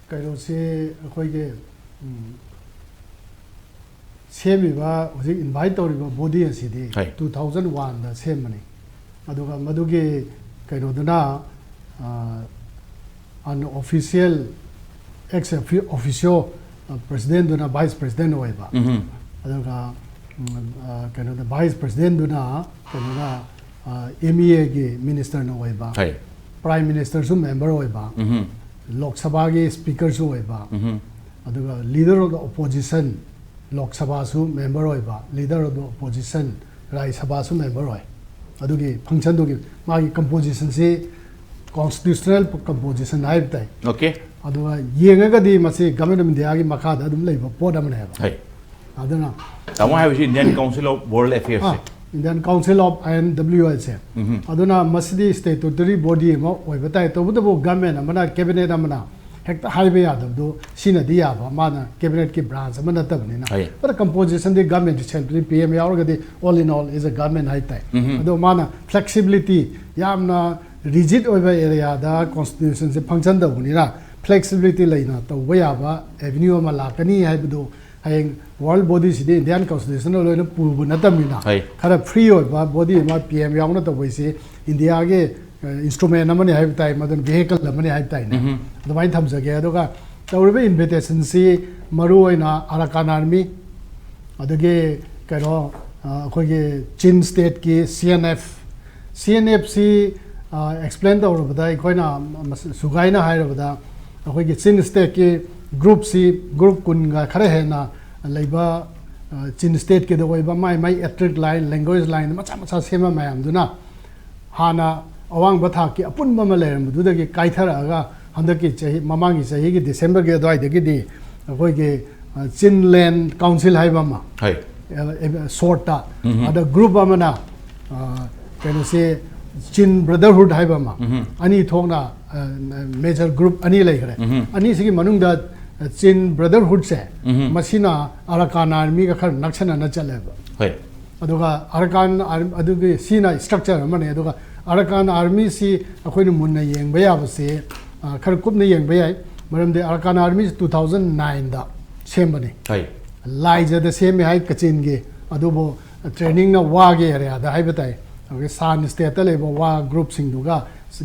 ꯀꯩꯅꯣꯁꯤ ꯑꯩꯈꯣꯏꯒꯤ, ꯎꯝ, ꯁꯦꯝꯃꯤꯕ, ꯍꯧꯖꯤꯛ ꯏꯟꯚꯥꯏꯠ ꯇꯧꯔꯤꯕ ꯕꯣꯗꯤ ꯑꯁꯤꯗꯤ ꯍꯣꯏ꯫ ꯇꯨ ꯊꯥꯎꯖꯟ ꯋꯥꯟꯗ ꯁꯦꯝꯕꯅꯤ꯫ ꯑꯗꯨꯒ ꯃꯗꯨꯒꯤ ꯀꯩꯅꯣꯗꯨꯅ, ꯑ, unofficial, ex officio, ꯑ, ꯄ꯭ꯔꯁꯤꯗꯦꯟꯗꯨꯅ ꯚꯥꯏꯁ ꯄ꯭ꯔꯁꯤꯗꯦꯟ ꯑꯣꯏꯕ꯫ ꯎꯝꯍꯨꯝ꯫ ꯑꯗꯨꯒ, ꯎꯝ, ꯑ, ꯀꯩꯅꯣꯗ ꯚꯥꯏꯁ ꯄ꯭ꯔꯁꯤꯗꯦꯟꯗꯨꯅ ꯀꯩꯅꯣꯗ, ꯑ, ꯑꯦꯝ ꯏ ꯑꯦꯒꯤ ꯃꯤꯅꯤꯁꯇꯔꯅ ꯑꯣꯏꯕ꯫ ꯍꯣꯏ꯫ ꯄ꯭ꯔꯥꯏꯝ ꯃꯤꯅꯤꯁꯇꯔꯁꯨ ꯃꯦꯝꯕꯔ ꯑꯣꯏꯕ꯫ ꯎꯝꯍꯨꯝ꯫ ꯂꯣꯛ ꯁꯚꯥꯒꯤ ꯁ꯭ꯄꯤꯀꯔꯁꯨ ꯑꯣꯏꯕ꯫ ꯎꯝꯍꯨꯝ꯫ ꯑꯗꯨꯒ leader of the opposition, Lok ꯁꯚꯥꯁꯨ ꯃꯦꯝꯕꯔ ꯑꯣꯏꯕ, leader of the opposition, ꯔꯥꯖ꯭ꯌ ꯁꯚꯥꯁꯨ ꯃꯦꯝꯕꯔ ꯑꯣꯏ꯫ ꯑꯗꯨꯒꯤ ꯐꯪꯁꯟꯗꯨꯒꯤ ꯃꯥꯒꯤ ꯀꯝꯄꯣꯖꯤꯁꯟꯁꯤ constitutional composition ꯍꯥꯏꯕ ꯇꯥꯏ꯫ ꯑꯣꯀꯦ꯫ ꯑꯗꯨꯒ ꯌꯦꯡꯉꯒꯗꯤ ꯃꯁꯤ Government of India ꯒꯤ ꯃꯈꯥꯗ ꯑꯗꯨꯝ ꯂꯩꯕ ꯄꯣꯠ ꯑꯃꯅꯦꯕ꯫ ꯍꯣꯏ꯫ ꯑꯗꯨꯅ ꯇꯥꯃꯣ ꯍꯥꯏꯕꯁꯤ Indian Council of World Affairs say. Ah, Indian Council of I N W ꯁꯦ꯫ ꯎꯝꯍꯨꯝ꯫ ꯑꯗꯨꯅ ꯃꯁꯤꯗꯤ statutory body ꯑꯃ ꯑꯣꯏꯕ ꯇꯥꯏ꯫ ꯇꯧꯕꯇꯕꯨ government ꯑꯃꯅ, cabinet ꯑꯃꯅ ꯍꯦꯛꯇ ꯍꯥꯏꯕ ꯌꯥꯗꯕꯗꯨ ꯁꯤꯅꯗꯤ ꯌꯥꯕ, ꯃꯥꯅ cabinet ꯀꯤ branch ꯑꯃ ꯅꯠꯇꯕꯅꯤꯅ꯫ ꯍꯣꯏ꯫ But composition D government central P M ꯌꯥꯎꯔꯒꯗꯤ all in all is a government ꯍꯥꯏ ꯇꯥꯏ꯫ ꯎꯝꯍꯨꯝ꯫ ꯑꯗꯣ ꯃꯥꯅ flexibility ꯌꯥꯝꯅ ꯔꯤꯖꯤꯠ ꯑꯣꯏꯕ ꯑꯦꯔꯤꯌꯥꯗ ꯀꯣꯟꯁꯇꯤꯇ꯭ꯌꯨꯁꯟꯁꯦ ꯐꯪꯁꯟ ꯇꯧꯕꯅꯤꯅ, ꯐ꯭ꯂꯦꯛꯁꯤꯕꯤꯂꯤꯇꯤ ꯂꯩꯅ ꯇꯧꯕ ꯌꯥꯕ ꯑꯦꯚꯦꯅ꯭ꯌꯨ ꯑꯃ ꯂꯥꯛꯀꯅꯤ ꯍꯥꯏꯕꯗꯨ ꯍꯌꯦꯡ ꯋꯥꯔꯜ ꯕꯣꯗꯤꯁꯤꯗꯤ ꯏꯟꯗꯤꯌꯥꯟ ꯀꯣꯟꯁꯇꯤꯇ꯭ꯌꯨꯁꯟꯅ ꯂꯣꯏꯅ ꯄꯨꯕ ꯅꯠꯇꯕꯅꯤꯅ, ꯍꯣꯏ꯫ ꯈꯔ ꯐ꯭ꯔꯤ ꯑꯣꯏꯕ ꯕꯣꯗꯤ ꯑꯃ ꯄꯤ ꯑꯦꯝ ꯌꯥꯎꯅ ꯇꯧꯕꯁꯤ ꯏꯟꯗꯤꯌꯥꯒꯤ ꯏꯟꯁꯇ꯭ꯔꯨꯃꯦꯟ ꯑꯃꯅꯤ ꯍꯥꯏꯕ ꯇꯥꯏ, ꯃꯗꯨꯅ ꯚꯤꯍꯤꯀꯜ ꯑꯃꯅꯤ ꯍꯥꯏꯕ ꯇꯥꯏꯅꯦ꯫ ꯎꯝ꯫ ꯑꯗꯨꯃꯥꯏꯅ ꯊꯝꯖꯒꯦ꯫ ꯑꯗꯨꯒ ꯇꯧꯔꯤꯕ ꯏꯟꯚꯤꯇꯦꯁꯟꯁꯤ ꯃꯔꯨꯑꯣꯏꯅ ꯑꯔꯥꯀꯥꯟ ꯑꯥꯔꯃꯤ, ꯑꯗꯒꯤ ꯀꯩꯅꯣ, ꯑ, ꯑꯩꯈꯣꯏꯒꯤ ꯆꯤꯟ ꯁ꯭ꯇꯦꯠꯀꯤ C N F, C N ꯑꯦꯐꯁꯤ ꯑꯦꯛꯁꯄ꯭ꯂꯦꯟ ꯇꯧꯔꯕꯗ, ꯑꯩꯈꯣꯏꯅ ꯃꯁ-, ꯁꯨꯒꯥꯏꯅ ꯍꯥꯏꯔꯕꯗ, ꯑꯩꯈꯣꯏꯒꯤ ꯆꯤꯟ ꯁ꯭ꯇꯦꯠꯀꯤ ꯒ꯭ꯔꯨꯞꯁꯤ, ꯒ꯭ꯔꯨꯞ ꯀꯨꯟꯒ ꯈꯔ ꯍꯦꯟꯅ ꯂꯩꯕ, ꯑ, ꯆꯤꯟ ꯁ꯭ꯇꯦꯠꯀꯤꯗ ꯑꯣꯏꯕ ꯃꯥꯏ ꯃꯥꯏ ethnic line, language line ꯃꯆꯥ ꯃꯆꯥ ꯁꯦꯝꯕ ꯃꯌꯥꯝꯗꯨꯅ ꯍꯥꯟꯅ ꯑꯋꯥꯡꯕ ꯊꯥꯛꯀꯤ ꯑꯄꯨꯟꯕ ꯑꯃ ꯂꯩꯔꯝꯕꯗꯨꯗꯒꯤ ꯀꯥꯏꯊꯔꯛꯑꯒ, ꯍꯟꯗꯛꯀꯤ ꯆꯍꯤ, ꯃꯃꯥꯡꯒꯤ ꯆꯍꯤꯒꯤ ꯗꯤꯁꯦꯝꯕꯔꯒꯤ ꯑꯗꯨꯋꯥꯏꯗꯒꯤꯗꯤ ꯑꯩꯈꯣꯏꯒꯤ, ꯑ, ꯆꯤꯟ ꯂꯦꯟ ꯀꯥꯎꯟꯁꯤꯜ ꯍꯥꯏꯕ ꯑꯃ, ꯍꯣꯏ꯫ ꯑ, ꯑ, ꯁꯣꯔꯠꯇ, ꯎꯝ꯫ ꯑꯗ ꯒ꯭ꯔꯨꯞ ꯑꯃꯅ, ꯑ, ꯀꯩꯅꯣꯁꯦ, ꯆꯤꯟ ꯕ꯭ꯔꯗꯔꯍꯨꯗ ꯍꯥꯏꯕ ꯑꯃ, ꯎꯝ꯫ ꯑꯅꯤ ꯊꯣꯛꯅ, ꯑ, ꯃꯦꯖꯔ ꯒ꯭ꯔꯨꯞ ꯑꯅꯤ ꯂꯩꯈ꯭ꯔꯦ꯫ ꯎꯝ꯫ ꯑꯅꯤꯁꯤꯒꯤ ꯃꯅꯨꯡꯗ, ꯑ, ꯆꯤꯟ ꯕ꯭ꯔꯗꯔꯍꯨꯗꯁꯦ, ꯎꯝ꯫ ꯃꯁꯤꯅ ꯑꯔꯥꯀꯥꯟ ꯑꯥꯔꯃꯤꯒ ꯈꯔ ꯅꯛꯁꯟꯅꯅ ꯆꯠꯂꯦꯕ꯫ ꯍꯣꯏ꯫ ꯑꯗꯨꯒ ꯑꯔꯥꯀꯥꯟ ꯑꯥꯔ-, ꯑꯗꯨꯒꯤ ꯁꯤꯅ ꯏꯁꯇ꯭ꯔꯛꯆꯔ ꯑꯃꯅꯤ꯫ ꯑꯗꯨꯒ ꯑꯔꯥꯀꯥꯟ ꯑꯥꯔꯃꯤꯁꯤ ꯑꯩꯈꯣꯏꯅ ꯃꯨꯟꯅ ꯌꯦꯡꯕ ꯌꯥꯕꯁꯤ, ꯑ, ꯈꯔ ꯀꯨꯞꯅ ꯌꯦꯡꯕ ꯌꯥꯏ꯫ ꯃꯔꯝꯗꯤ ꯑꯔꯥꯀꯥꯟ ꯑꯥꯔꯃꯤꯁꯤ two thousand nineꯗ ꯁꯦꯝꯕꯅꯤ꯫ ꯍꯣꯏ꯫ ꯂꯥꯏꯖꯗ ꯁꯦꯝꯃꯦ ꯍꯥꯏ ꯀꯆꯤꯟꯒꯤ, ꯑꯗꯨꯕꯨ ꯇ꯭ꯔꯦꯅꯤꯡꯅ ꯋꯥꯒꯤ ꯑꯦꯔꯤꯌꯥꯗ ꯍꯥꯏꯕ ꯇꯥꯏ꯫ ꯑꯩꯈꯣꯏꯒꯤ ꯁꯥꯟ ꯁ꯭ꯇꯦꯠꯇ ꯂꯩꯕ ꯋꯥ ꯒ꯭ꯔꯨꯞꯁꯤꯡꯗꯨꯒ,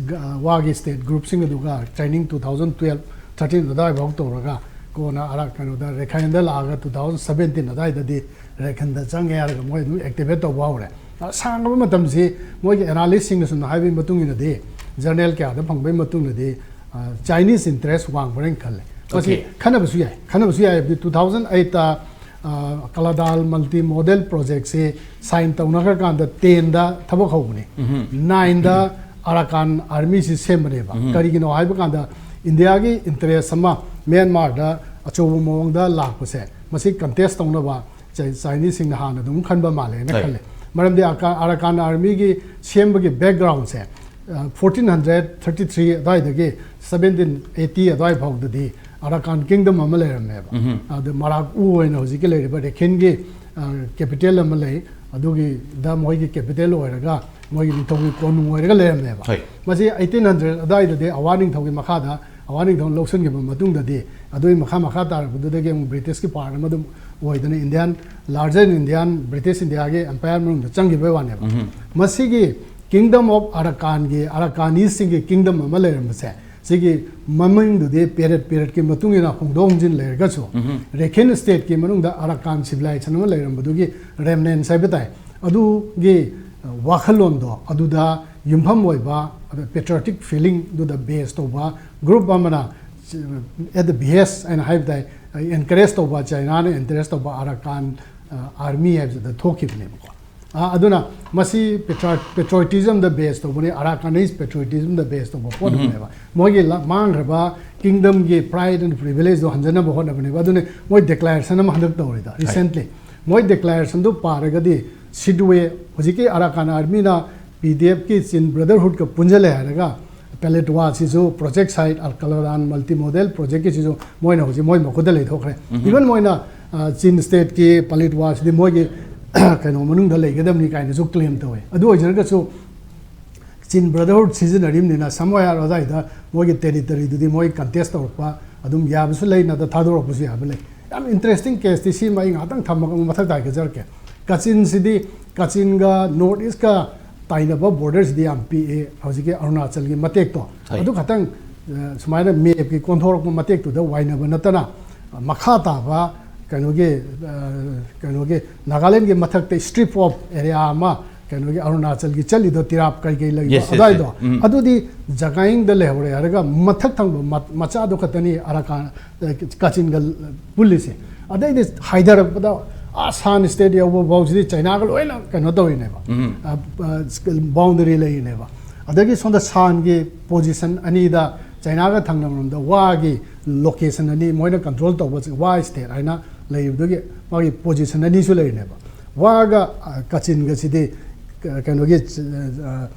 ꯋꯥꯒꯤ ꯁ꯭ꯇꯦꯠ ꯒ꯭ꯔꯨꯞꯁꯤꯡ ꯑꯗꯨꯒ training two thousand twelve thirteen ꯑꯗꯨꯋꯥꯏꯐꯥꯎ ꯇꯧꯔꯒ, ꯀꯣꯟꯅ ꯑꯔꯥ-, ꯀꯩꯅꯣꯗ ꯔꯦꯈꯥꯏꯟꯗ ꯂꯥꯛꯑꯒ two thousand seventeen ꯑꯗꯨꯋꯥꯏꯗꯗꯤ ꯔꯦꯈꯟꯗ ꯆꯪꯉꯦ ꯍꯥꯏꯔꯒ ꯃꯣꯏ ꯑꯗꯨꯝ ꯑꯦꯛꯇꯤꯚꯦꯠ ꯇꯧꯕ ꯍꯧꯔꯦ꯫ ꯑ, ꯁꯥꯡꯂꯕ ꯃꯇꯝꯁꯤ ꯃꯣꯏꯒꯤ ꯑꯦꯅꯥꯂꯤꯁꯁꯤꯡꯅ ꯁꯨꯝ ꯍꯥꯏꯕꯒꯤ ꯃꯇꯨꯡ ꯏꯟꯅꯗꯤ, ꯖꯔꯅꯦꯜ ꯀꯌꯥꯗ ꯐꯪꯕꯒꯤ ꯃꯇꯨꯡ ꯏꯟꯅꯗꯤ, ꯑ, ꯆꯥꯏꯅꯤꯁ ꯏꯟꯇꯔꯦꯁ ꯋꯥꯡꯕ꯭ꯔꯅ ꯈꯜꯂꯦ꯫ ꯃꯁꯤ Okay꯫ ꯈꯟꯅꯕꯁꯨ ꯌꯥꯏ, ꯈꯟꯅꯕꯁꯨ ꯌꯥꯏ ꯍꯥꯏꯕꯗꯤ two thousand eightꯇ, ꯑ, ꯀꯂꯥꯗꯥꯜ ꯃꯜꯇꯤ ꯃꯣꯗꯦꯜ ꯄ꯭ꯔꯣꯖꯦꯛꯁꯤ ꯁꯥꯏꯟ ꯇꯧꯅꯈ꯭ꯔꯀꯥꯟꯗ tenꯗ ꯊꯕꯛ ꯍꯧꯕꯅꯤ꯫ ꯎꯝ꯫ Nineꯗ ꯑꯔꯥꯀꯥꯟ ꯑꯥꯔꯃꯤꯁꯤ ꯁꯦꯝꯕꯅꯦꯕ꯫ ꯎꯝ꯫ ꯀꯔꯤꯒꯤꯅꯣ ꯍꯥꯏꯕ ꯀꯥꯟꯗ ꯏꯟꯗꯤꯌꯥꯒꯤ ꯏꯟꯇꯔꯦꯁ ꯑꯃ ꯃ꯭ꯌꯥꯟꯃꯥꯔꯗ ꯑꯆꯧꯕ ꯃꯑꯣꯡꯗ ꯂꯥꯛꯄꯁꯦ, ꯃꯁꯤ ꯀꯟꯇꯦꯁ ꯇꯧꯅꯕ ꯆꯥꯏ-, ꯆꯥꯏꯅꯤꯁꯁꯤꯡꯅ ꯍꯥꯟꯅ ꯑꯗꯨꯝ ꯈꯟꯕ ꯃꯥꯜꯂꯦꯅ ꯍꯣꯏ꯫ ꯈꯜꯂꯦ꯫ ꯃꯔꯝꯗꯤ ꯑꯀꯥ-, ꯑꯔꯥꯀꯥꯟ ꯑꯥꯔꯃꯤꯒꯤ ꯁꯦꯝꯕꯒꯤ ꯕꯦꯛꯒ꯭ꯔꯥꯎꯟꯁꯦ, ꯑ, fourteen hundred thirty three ꯑꯗꯨꯋꯥꯏꯗꯒꯤ seventeen eighty ꯑꯗꯨꯋꯥꯏ ꯐꯥꯎꯗꯗꯤ ꯑꯔꯥꯀꯥꯟ ꯀꯤꯡꯗꯝ ꯑꯃ ꯂꯩꯔꯝꯃꯦꯕ꯫ ꯎꯝ꯫ ꯑꯗ ꯃꯔꯥꯛ ꯎ ꯑꯣꯏꯅ ꯍꯧꯖꯤꯛꯀꯤ ꯂꯩꯔꯤꯕ ꯔꯦꯈꯤꯟꯒꯤ, ꯑ, ꯀꯦꯄꯤꯇꯦꯜ ꯑꯃ ꯂꯩ, ꯑꯗꯨꯒꯤꯗ ꯃꯣꯏꯒꯤ ꯀꯦꯄꯤꯇꯦꯜ ꯑꯣꯏꯔꯒ ꯃꯣꯏꯒꯤ ꯅꯤꯡꯊꯧꯒꯤ ꯀꯣꯅꯨꯡ ꯑꯣꯏꯔꯒ ꯂꯩꯔꯝꯃꯦꯕ꯫ ꯍꯣꯏ꯫ ꯃꯁꯤ ꯑꯩꯇꯤꯟ ꯍꯟꯗ꯭ꯔꯦꯠ ꯑꯗꯨꯋꯥꯏꯗꯗꯤ ꯑꯋꯥ ꯅꯤꯡꯊꯧꯒꯤ ꯃꯈꯥꯗ, ꯑꯋꯥ ꯅꯤꯡꯊꯧꯅ ꯂꯧꯁꯤꯟꯈꯤꯕ ꯃꯇꯨꯡꯗꯗꯤ, ꯑꯗꯨꯒꯤ ꯃꯈꯥ ꯃꯈꯥ ꯇꯥꯔꯛꯄꯗꯨꯗꯒꯤ ꯑꯃꯨꯛ ꯕ꯭ꯔꯤꯇꯤꯁꯀꯤ ꯄꯥꯔꯠ ꯑꯃ ꯑꯗꯨꯝ ꯑꯣꯏꯗꯅ ꯏꯟꯗꯤꯌꯥꯟ, ꯂꯥꯔꯖꯔ ꯏꯟꯗꯤꯌꯥꯟ, ꯕ꯭ꯔꯤꯇꯤꯁ ꯏꯟꯗꯤꯌꯥꯒꯤ ꯑꯦꯝꯄꯥꯌꯔ ꯃꯅꯨꯡꯗ ꯆꯪꯈꯤꯕꯒꯤ ꯋꯥꯅꯦꯕ꯫ ꯃꯁꯤꯒꯤ ꯀꯤꯡꯗꯝ ꯑꯣꯐ ꯑꯔꯥꯀꯥꯟꯒꯤ, ꯑꯔꯥꯀꯥꯅꯤꯁꯁꯤꯡꯒꯤ ꯀꯤꯡꯗꯝ ꯑꯃ ꯂꯩꯔꯝꯕꯁꯦ, ꯁꯤꯒꯤ ꯃꯃꯤꯡꯗꯨꯗꯤ ꯄꯦꯔꯦꯠ ꯄꯦꯔꯦꯠꯀꯤ ꯃꯇꯨꯡ ꯏꯟꯅ ꯍꯣꯡꯗꯣꯛ ꯍꯣꯡꯖꯤꯟ ꯂꯩꯔꯒꯁꯨ, ꯔꯦꯈꯤꯟ ꯁ꯭ꯇꯦꯠꯀꯤ ꯃꯅꯨꯡꯗ ꯑꯔꯥꯀꯥꯟ ꯁꯤꯚꯤꯂꯥꯏꯖꯦꯁꯟ ꯑꯃ ꯂꯩꯔꯝꯕꯗꯨꯒꯤ ꯔꯦꯃꯅꯦꯟꯁ ꯍꯥꯏꯕ ꯇꯥꯏ꯫ ꯑꯗꯨꯒꯤ, ꯑ, ꯋꯥꯈꯜꯂꯣꯟꯗꯣ ꯑꯗꯨꯗ ꯌꯨꯝꯐꯝ ꯑꯣꯏꯕ, ꯑꯗ ꯄꯦꯇ꯭ꯔꯤꯌꯣꯇꯤꯛ ꯐꯤꯂꯤꯡꯗꯨꯗ ꯕꯦꯁ ꯇꯧꯕ ꯒ꯭ꯔꯨꯞ ꯑꯃꯅ, at the behest ꯍꯥꯏꯅ ꯍꯥꯏꯕ ꯇꯥꯏ, ꯑꯦꯟꯀꯔꯦꯖ ꯇꯧꯕ, ꯆꯥꯏꯅꯥꯅ ꯏꯟꯇꯔꯦꯁ ꯇꯧꯕ ꯑꯔꯥꯀꯥꯟ, ꯑ, ꯑꯥꯔꯃꯤ ꯍꯥꯏꯕꯁꯤꯗ ꯊꯣꯛꯈꯤꯕꯅꯦꯕꯀꯣ꯫ ꯑ, ꯑꯗꯨꯅ ꯃꯁꯤ ꯄꯦꯇ꯭ꯔꯣ-, ꯄꯦꯇ꯭ꯔꯣꯏꯇꯤꯖꯝꯗ ꯕꯦꯁ ꯇꯧꯕꯅꯤ, ꯑꯔꯥꯀꯥꯅꯤꯁ ꯄꯦꯇ꯭ꯔꯣꯏꯇꯤꯖꯝꯗ ꯕꯦꯁ ꯇꯧꯕ ꯄꯣꯠ ꯑꯃꯅꯦꯕ꯫ ꯃꯣꯏꯒꯤ ꯂ-, ꯃꯥꯡꯈ꯭ꯔꯕ ꯀꯤꯡꯗꯝꯒꯤ pride and privilege ꯗꯣ ꯍꯟꯖꯅꯕ ꯍꯣꯠꯅꯕꯅꯦꯕ꯫ ꯑꯗꯨꯅ ꯃꯣꯏ ꯗꯤꯀ꯭ꯂꯥꯔꯦꯁꯟ ꯑꯃ ꯍꯟꯗꯛ ꯇꯧꯔꯤꯗ, ꯔꯤꯁꯦꯟꯠꯂꯤ꯫ ꯃꯣꯏ ꯗꯤꯀ꯭ꯂꯥꯔꯦꯁꯟꯗꯨ ꯄꯥꯔꯒꯗꯤ, ꯁꯤꯗꯋꯦ, ꯍꯧꯖꯤꯛꯀꯤ ꯑꯔꯥꯀꯥꯟ ꯑꯥꯔꯃꯤꯅ ꯄꯤ ꯗꯤ ꯑꯦꯐꯀꯤ ꯆꯤꯟ ꯕ꯭ꯔꯗꯔꯍꯨꯗꯀ ꯄꯨꯟꯁꯤꯜꯂꯦ ꯍꯥꯏꯔꯒ, ꯄꯦꯂꯦꯠꯋꯥꯁꯤꯁꯨ ꯄ꯭ꯔꯣꯖꯦꯛ ꯁꯥꯏꯠ, ꯑꯜ ꯀꯂꯔꯥꯟ ꯃꯜꯇꯤ ꯃꯣꯗꯦꯜ ꯄ꯭ꯔꯣꯖꯦꯛꯀꯤꯁꯤꯁꯨ ꯃꯣꯏꯅ ꯍꯧꯖꯤꯛ ꯃꯣꯏ ꯃꯈꯨꯠꯇ ꯂꯩꯊꯣꯛꯈ꯭ꯔꯦ꯫ ꯏꯚꯟ ꯃꯣꯏꯅ, ꯑ, ꯆꯤꯟ ꯁ꯭ꯇꯦꯠꯀꯤ ꯄꯦꯂꯦꯠꯋꯥꯁꯤꯗꯤ ꯃꯣꯏꯒꯤ ꯀꯩꯅꯣ ꯃꯅꯨꯡꯗ ꯂꯩꯒꯗꯕꯅꯤ ꯀꯥꯏꯅꯁꯨ ꯀ꯭ꯂꯦꯝ ꯇꯧꯋꯦ꯫ ꯑꯗꯨ ꯑꯣꯏꯖꯔꯒꯁꯨ ꯆꯤꯟ ꯕ꯭ꯔꯗꯔꯍꯨꯗ ꯁꯤꯖꯤꯟꯅꯔꯤꯕꯅꯤꯅ, somewhere ꯑꯗꯨꯋꯥꯏꯗ ꯃꯣꯏꯒꯤ ꯇꯦꯔꯤꯇꯣꯔꯤꯗꯨꯗꯤ ꯃꯣꯏ ꯀꯟꯇꯦꯁ ꯇꯧꯔꯛꯄ ꯑꯗꯨꯝ ꯌꯥꯕꯁꯨ ꯂꯩ, ꯅꯠꯇ꯭ꯔ ꯊꯥꯗꯣꯔꯛꯄꯁꯨ ꯌꯥꯕ ꯂꯩ꯫ ꯌꯥꯝ ꯏꯟꯇꯔꯦꯁꯇꯤꯡ ꯀꯦꯁꯇꯤ ꯁꯤꯃ ꯑꯩ ꯉꯥꯏꯍꯥꯛꯇꯪ ꯊꯝꯃꯒ ꯑꯃꯨꯛ ꯃꯊꯪ ꯇꯥꯏ ꯍꯥꯏꯖꯔꯛꯀꯦ꯫ ꯀꯆꯤꯟꯁꯤꯗꯤ, ꯀꯆꯤꯟꯒ ꯅꯣꯔꯠ ꯏꯁꯀ ꯇꯥꯏꯅꯕ ꯕꯣꯔꯗꯔꯁꯤꯗꯤ ꯌꯥꯝ ꯄꯤꯛꯑꯦ, ꯍꯧꯖꯤꯛꯀꯤ ꯑꯔꯨꯅꯥꯆꯜꯒꯤ ꯃꯇꯦꯛꯇꯣ꯫ ꯍꯣꯏ꯫ ꯑꯗꯨ ꯈꯛꯇꯪ, ꯑ, ꯁꯨꯃꯥꯏꯅ ꯃꯦꯞꯀꯤ ꯀꯣꯟꯊꯣꯔꯛꯄ ꯃꯇꯦꯛꯇꯨꯗ ꯋꯥꯏꯅꯕ ꯅꯠꯇꯅ, ꯃꯈꯥ ꯇꯥꯕ ꯀꯩꯅꯣꯒꯤ, ꯑ, ꯀꯩꯅꯣꯒꯤ ꯅꯥꯒꯥꯂꯦꯟꯒꯤ ꯃꯊꯛꯇ ꯁ꯭ꯇ꯭ꯔꯤꯞ ꯑꯣꯐ ꯑꯦꯔꯤꯌꯥ ꯑꯃ, ꯀꯩꯅꯣꯒꯤ ꯑꯔꯨꯅꯥꯆꯜꯒꯤ ꯆꯠꯂꯤꯗꯣ, ꯇꯤꯔꯥꯞ ꯀꯩ ꯀꯩ ꯂꯩꯕꯗꯣ, yes, yes, ꯑꯗꯨꯋꯥꯏꯗꯣ, yes. ꯎꯝ꯫ ꯑꯗꯨꯗꯤ ꯖꯒꯥꯏꯡꯗ ꯂꯩꯍꯧꯔꯦ ꯍꯥꯏꯔꯒ ꯃꯊꯛ ꯊꯪꯕ ꯃ-, ꯃꯆꯥꯗꯣ ꯈꯛꯇꯅꯤ ꯑꯔꯥꯀꯥꯟ, ꯑ, ꯀꯥꯆꯤꯟꯒ ꯄꯨꯜꯂꯤꯁꯦ꯫ ꯑꯗꯩꯗꯤ ꯍꯥꯏꯊꯔꯛꯄꯗ ꯑꯥ ꯁꯥꯟ ꯁ꯭ꯇꯦꯠ ꯌꯧꯕ ꯐꯥꯎꯁꯤꯗꯤ ꯆꯩꯅꯥꯒ ꯂꯣꯏꯅ ꯀꯩꯅꯣ ꯇꯧꯔꯤꯅꯦꯕ꯫ ꯎꯝ꯫ ꯑ, ꯑ, ꯕꯥꯎꯟꯗꯔꯤ ꯂꯩꯔꯤꯅꯦꯕ꯫ ꯑꯗꯒꯤ ꯁꯣꯝꯗ ꯁꯥꯟꯒꯤ ꯄꯣꯖꯤꯁꯟ ꯑꯅꯤꯗ ꯆꯩꯅꯥꯒ ꯊꯪꯅꯕꯔꯣꯝꯗ ꯋꯥꯒꯤ ꯂꯣꯀꯦꯁꯟ ꯑꯅꯤ ꯃꯣꯏꯅ ꯀꯟꯇ꯭ꯔꯣꯜ ꯇꯧꯕ ꯋꯥ ꯁ꯭ꯇꯦꯠ ꯍꯥꯏꯅ ꯂꯩꯔꯤꯕꯗꯨꯒꯤ ꯃꯥꯒꯤ ꯄꯣꯖꯤꯁꯟ ꯑꯅꯤꯁꯨ ꯂꯩꯔꯤꯅꯦꯕ꯫ ꯋꯥꯒ, ꯑ, ꯀꯥꯆꯤꯟꯒꯁꯤꯗꯤ ꯀ-, ꯀꯩꯅꯣꯒꯤ, ꯑ,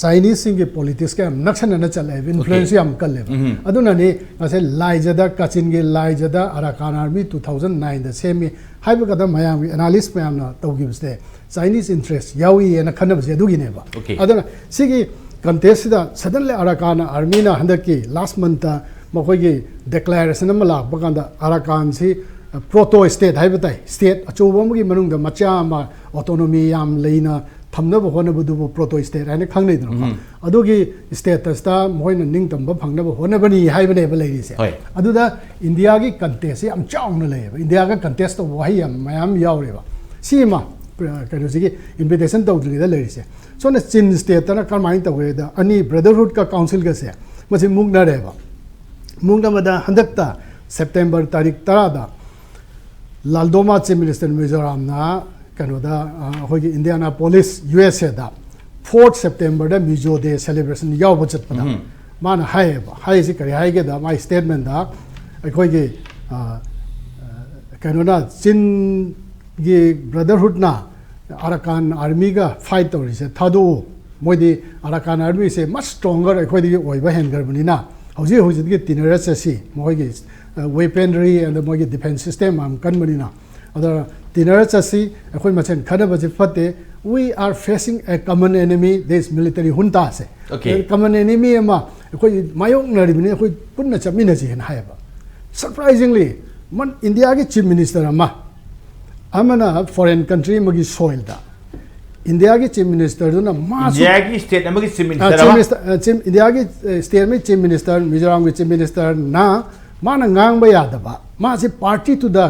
ꯆꯥꯏꯅꯤꯁꯁꯤꯡꯒꯤ ꯄꯣꯂꯤꯇꯤꯛꯁꯀ ꯌꯥꯝ ꯅꯛꯁꯟꯅꯅ ꯆꯠꯂꯦꯕ, ꯏꯟꯐ꯭ꯂꯨꯌꯦꯟꯁꯁꯨ ꯌꯥꯝ ꯀꯜꯂꯦꯕ꯫ ꯑꯗꯨꯅꯅꯤ ꯉꯁꯥꯏ ꯂꯥꯏꯖꯗ, ꯀꯥꯆꯤꯟꯒꯤ ꯂꯥꯏꯖꯗ ꯑꯔꯥꯀꯥꯟ ꯑꯥꯔꯃꯤ ꯇꯨ ꯊꯥꯎꯖꯟ ꯅꯥꯏꯟꯗ ꯁꯦꯝꯃꯤ ꯍꯥꯏꯕ ꯈꯛꯇ ꯃꯌꯥꯝꯒꯤ ꯑꯦꯅꯥꯂꯤꯁ ꯃꯌꯥꯝꯅ ꯇꯧꯈꯤꯕꯁꯦ ꯆꯥꯏꯅꯤꯁ ꯏꯟꯇꯔꯦꯁ ꯌꯥꯎꯏꯅ ꯈꯟꯅꯕꯁꯦ ꯑꯗꯨꯒꯤꯅꯦꯕ꯫ ꯑꯗꯨꯅ ꯁꯤꯒꯤ ꯀꯟꯇꯦꯁꯁꯤꯗ ꯁꯗꯟꯂꯤ ꯑꯔꯥꯀꯥꯟ ꯑꯥꯔꯃꯤꯅ ꯍꯟꯗꯛꯀꯤ ꯂꯥꯁ ꯃꯟꯠꯇ ꯃꯈꯣꯏꯒꯤ ꯗꯦꯀ꯭ꯂꯥꯔꯦꯁꯟ ꯑꯃ ꯂꯥꯛꯄ ꯀꯥꯟꯗ ꯑꯔꯥꯀꯥꯟꯁꯤ ꯄ꯭ꯔꯣꯇꯣ ꯁ꯭ꯇꯦꯠ ꯍꯥꯏꯕ ꯇꯥꯏ, ꯁ꯭ꯇꯦꯠ ꯑꯆꯧꯕ ꯑꯃꯒꯤ ꯃꯅꯨꯡꯗ ꯃꯆꯥ ꯑꯃ ꯑꯣꯇꯣꯅꯣꯃꯤ ꯌꯥꯝ ꯂꯩꯅ ꯊꯝꯅꯕ ꯍꯣꯠꯅꯕꯗꯨꯕꯨ ꯄ꯭ꯔꯣꯇꯣ ꯁ꯭ꯇꯦꯠ ꯍꯥꯏꯅ ꯈꯪꯅꯩꯗꯅꯀꯣ꯫ ꯑꯗꯨꯒꯤ ꯁ꯭ꯇꯦꯇꯁꯇ ꯃꯈꯣꯏꯅ ꯅꯤꯡꯇꯝꯕ ꯐꯪꯅꯕ ꯍꯣꯠꯅꯕꯅꯤ ꯍꯥꯏꯕꯅꯦꯕ ꯂꯩꯔꯤꯁꯦ꯫ ꯑꯗꯨꯗ ꯏꯟꯗꯤꯌꯥꯒꯤ ꯀꯟꯇꯦꯁꯁꯦ ꯌꯥꯝ ꯆꯥꯎꯅ ꯂꯩꯌꯦꯕ, ꯏꯟꯗꯤꯌꯥꯒ ꯀꯟꯇꯦꯁ ꯇꯧꯕ ꯋꯥꯍꯩ ꯌꯥꯝ ꯃꯌꯥꯝ ꯌꯥꯎꯔꯦꯕ꯫ ꯁꯤꯃ ꯀꯩꯅꯣꯁꯤꯒꯤ ꯏꯟꯚꯤꯇꯦꯁꯟ ꯇꯧꯗ꯭ꯔꯤꯉꯩꯗ ꯂꯩꯔꯤꯁꯦ꯫ ꯁꯣꯝꯗ ꯆꯤꯟ ꯁ꯭ꯇꯦꯠꯇꯅ ꯀꯔꯝꯍꯥꯏꯅ ꯇꯧꯒꯦꯗ, ꯑꯅꯤ ꯕ꯭ꯔꯗꯔꯍꯨꯗꯀ ꯀꯥꯎꯟꯁꯤꯜꯒꯁꯦ ꯃꯁꯤ ꯃꯨꯛꯅꯔꯦꯕ꯫ ꯃꯨꯛꯅꯕꯗ ꯍꯟꯗꯛꯇ ꯁꯦꯞꯇꯦꯝꯕꯔ ꯇꯥꯔꯤꯛ ꯇꯔꯥꯗ ꯂꯥꯜꯗꯣꯃꯥ ꯆꯤꯐ ꯃꯤꯅꯤꯁꯇꯔ ꯃꯤꯖꯣꯔꯥꯝꯅ ꯀꯩꯅꯣꯗ, ꯑ, ꯑꯩꯈꯣꯏꯒꯤ ꯏꯟꯗꯤꯌꯥꯅꯥꯄꯣꯂꯤꯁ, ꯌꯨ ꯑꯦꯁ ꯑꯦꯗ ꯐꯣꯔꯠ ꯁꯦꯞꯇꯦꯝꯕꯔꯗ ꯃꯤꯖꯣ ꯗꯦ ꯁꯦꯂꯦꯕ꯭ꯔꯦꯁꯟ ꯌꯥꯎꯕ ꯆꯠꯄꯗ ꯃꯥꯅ ꯍꯥꯏꯌꯦꯕ, ꯍꯥꯏꯔꯤꯁꯤ ꯀꯔꯤ ꯍꯥꯏꯒꯦꯗ, ꯃꯥꯏ ꯁ꯭ꯇꯦꯠꯃꯦꯟꯗ ꯑꯩꯈꯣꯏꯒꯤ, ꯑ, ꯑ, ꯀꯩꯅꯣꯅ, ꯆꯤꯟꯒꯤ ꯕ꯭ꯔꯗꯔꯍꯨꯗꯅ ꯑꯔꯥꯀꯥꯟ ꯑꯥꯔꯃꯤꯒ ꯐꯥꯏꯠ ꯇꯧꯔꯤꯁꯦ ꯊꯥꯗꯣꯛꯎ, ꯃꯣꯏꯗꯤ ꯑꯔꯥꯀꯥꯟ ꯑꯥꯔꯃꯤꯁꯦ ꯃꯁ ꯁ꯭ꯇ꯭ꯔꯣꯡꯒꯔ ꯑꯩꯈꯣꯏꯗꯒꯤ ꯑꯣꯏꯕ ꯍꯦꯟꯈ꯭ꯔꯕꯅꯤꯅ ꯍꯧꯖꯤꯛ ꯍꯧꯖꯤꯛꯇꯤ ꯇꯤꯟꯅꯔ ꯆꯠꯁꯤ, ꯃꯈꯣꯏꯒꯤ ꯋꯦꯄꯟꯔꯤ ꯑꯗ ꯃꯣꯏꯒꯤ ꯗꯤꯐꯦꯟꯁ ꯁꯤꯁꯇꯦꯝ ꯌꯥꯝ ꯀꯟꯕꯅꯤꯅ꯫ ꯑꯗ ꯇꯤꯟꯅꯔ ꯆꯠꯁꯤ, ꯑꯩꯈꯣꯏ ꯃꯁꯦꯟ ꯈꯠꯅꯕꯁꯤ ꯐꯠꯇꯦ, we are facing a common enemy, this military junta say. Common enemy ꯑꯃ ꯑꯩꯈꯣꯏ ꯃꯥꯌꯣꯛꯅꯔꯤꯕꯅꯤ, ꯑꯩꯈꯣꯏ ꯄꯨꯟꯅ ꯆꯠꯃꯤꯟꯅꯁꯤ ꯍꯥꯏꯅ ꯍꯥꯏꯌꯦꯕ꯫ ꯁꯔꯄ꯭ꯔꯥꯏꯖꯤꯡꯂꯤ, ꯏꯟꯗꯤꯌꯥꯒꯤ ꯆꯤꯐ ꯃꯤꯅꯤꯁꯇꯔ ꯑꯃ, ꯑꯃꯅ ꯐꯣꯔꯦꯟ ꯀꯟꯇ꯭ꯔꯤ ꯑꯃꯒꯤ ꯁꯣꯏꯜꯗ ꯏꯟꯗꯤꯌꯥꯒꯤ ꯆꯤꯐ ꯃꯤꯅꯤꯁꯇꯔꯗꯨꯅ ꯃꯥꯁꯨ ꯏꯟꯗꯤꯌꯥꯒꯤ ꯁ꯭ꯇꯦꯠ ꯑꯃꯒꯤ ꯆꯤꯐ ꯑ, ꯃꯤꯅꯤꯁꯇꯔ ꯆꯤꯐ ꯑꯃ ꯃꯤꯅꯤꯁꯇꯔ, ꯑ, ꯆꯤꯐ, ꯏꯟꯗꯤꯌꯥꯒꯤ, ꯑ, ꯁ꯭ꯇꯦꯠ ꯑꯃꯒꯤ ꯆꯤꯐ ꯃꯤꯅꯤꯁꯇꯔ, ꯃꯤꯖꯣꯔꯥꯝꯒꯤ ꯆꯤꯐ ꯃꯤꯅꯤꯁꯇꯔꯅ ꯃꯥꯅ ꯉꯥꯡꯕ ꯌꯥꯗꯕ, ꯃꯥꯁꯤ party to the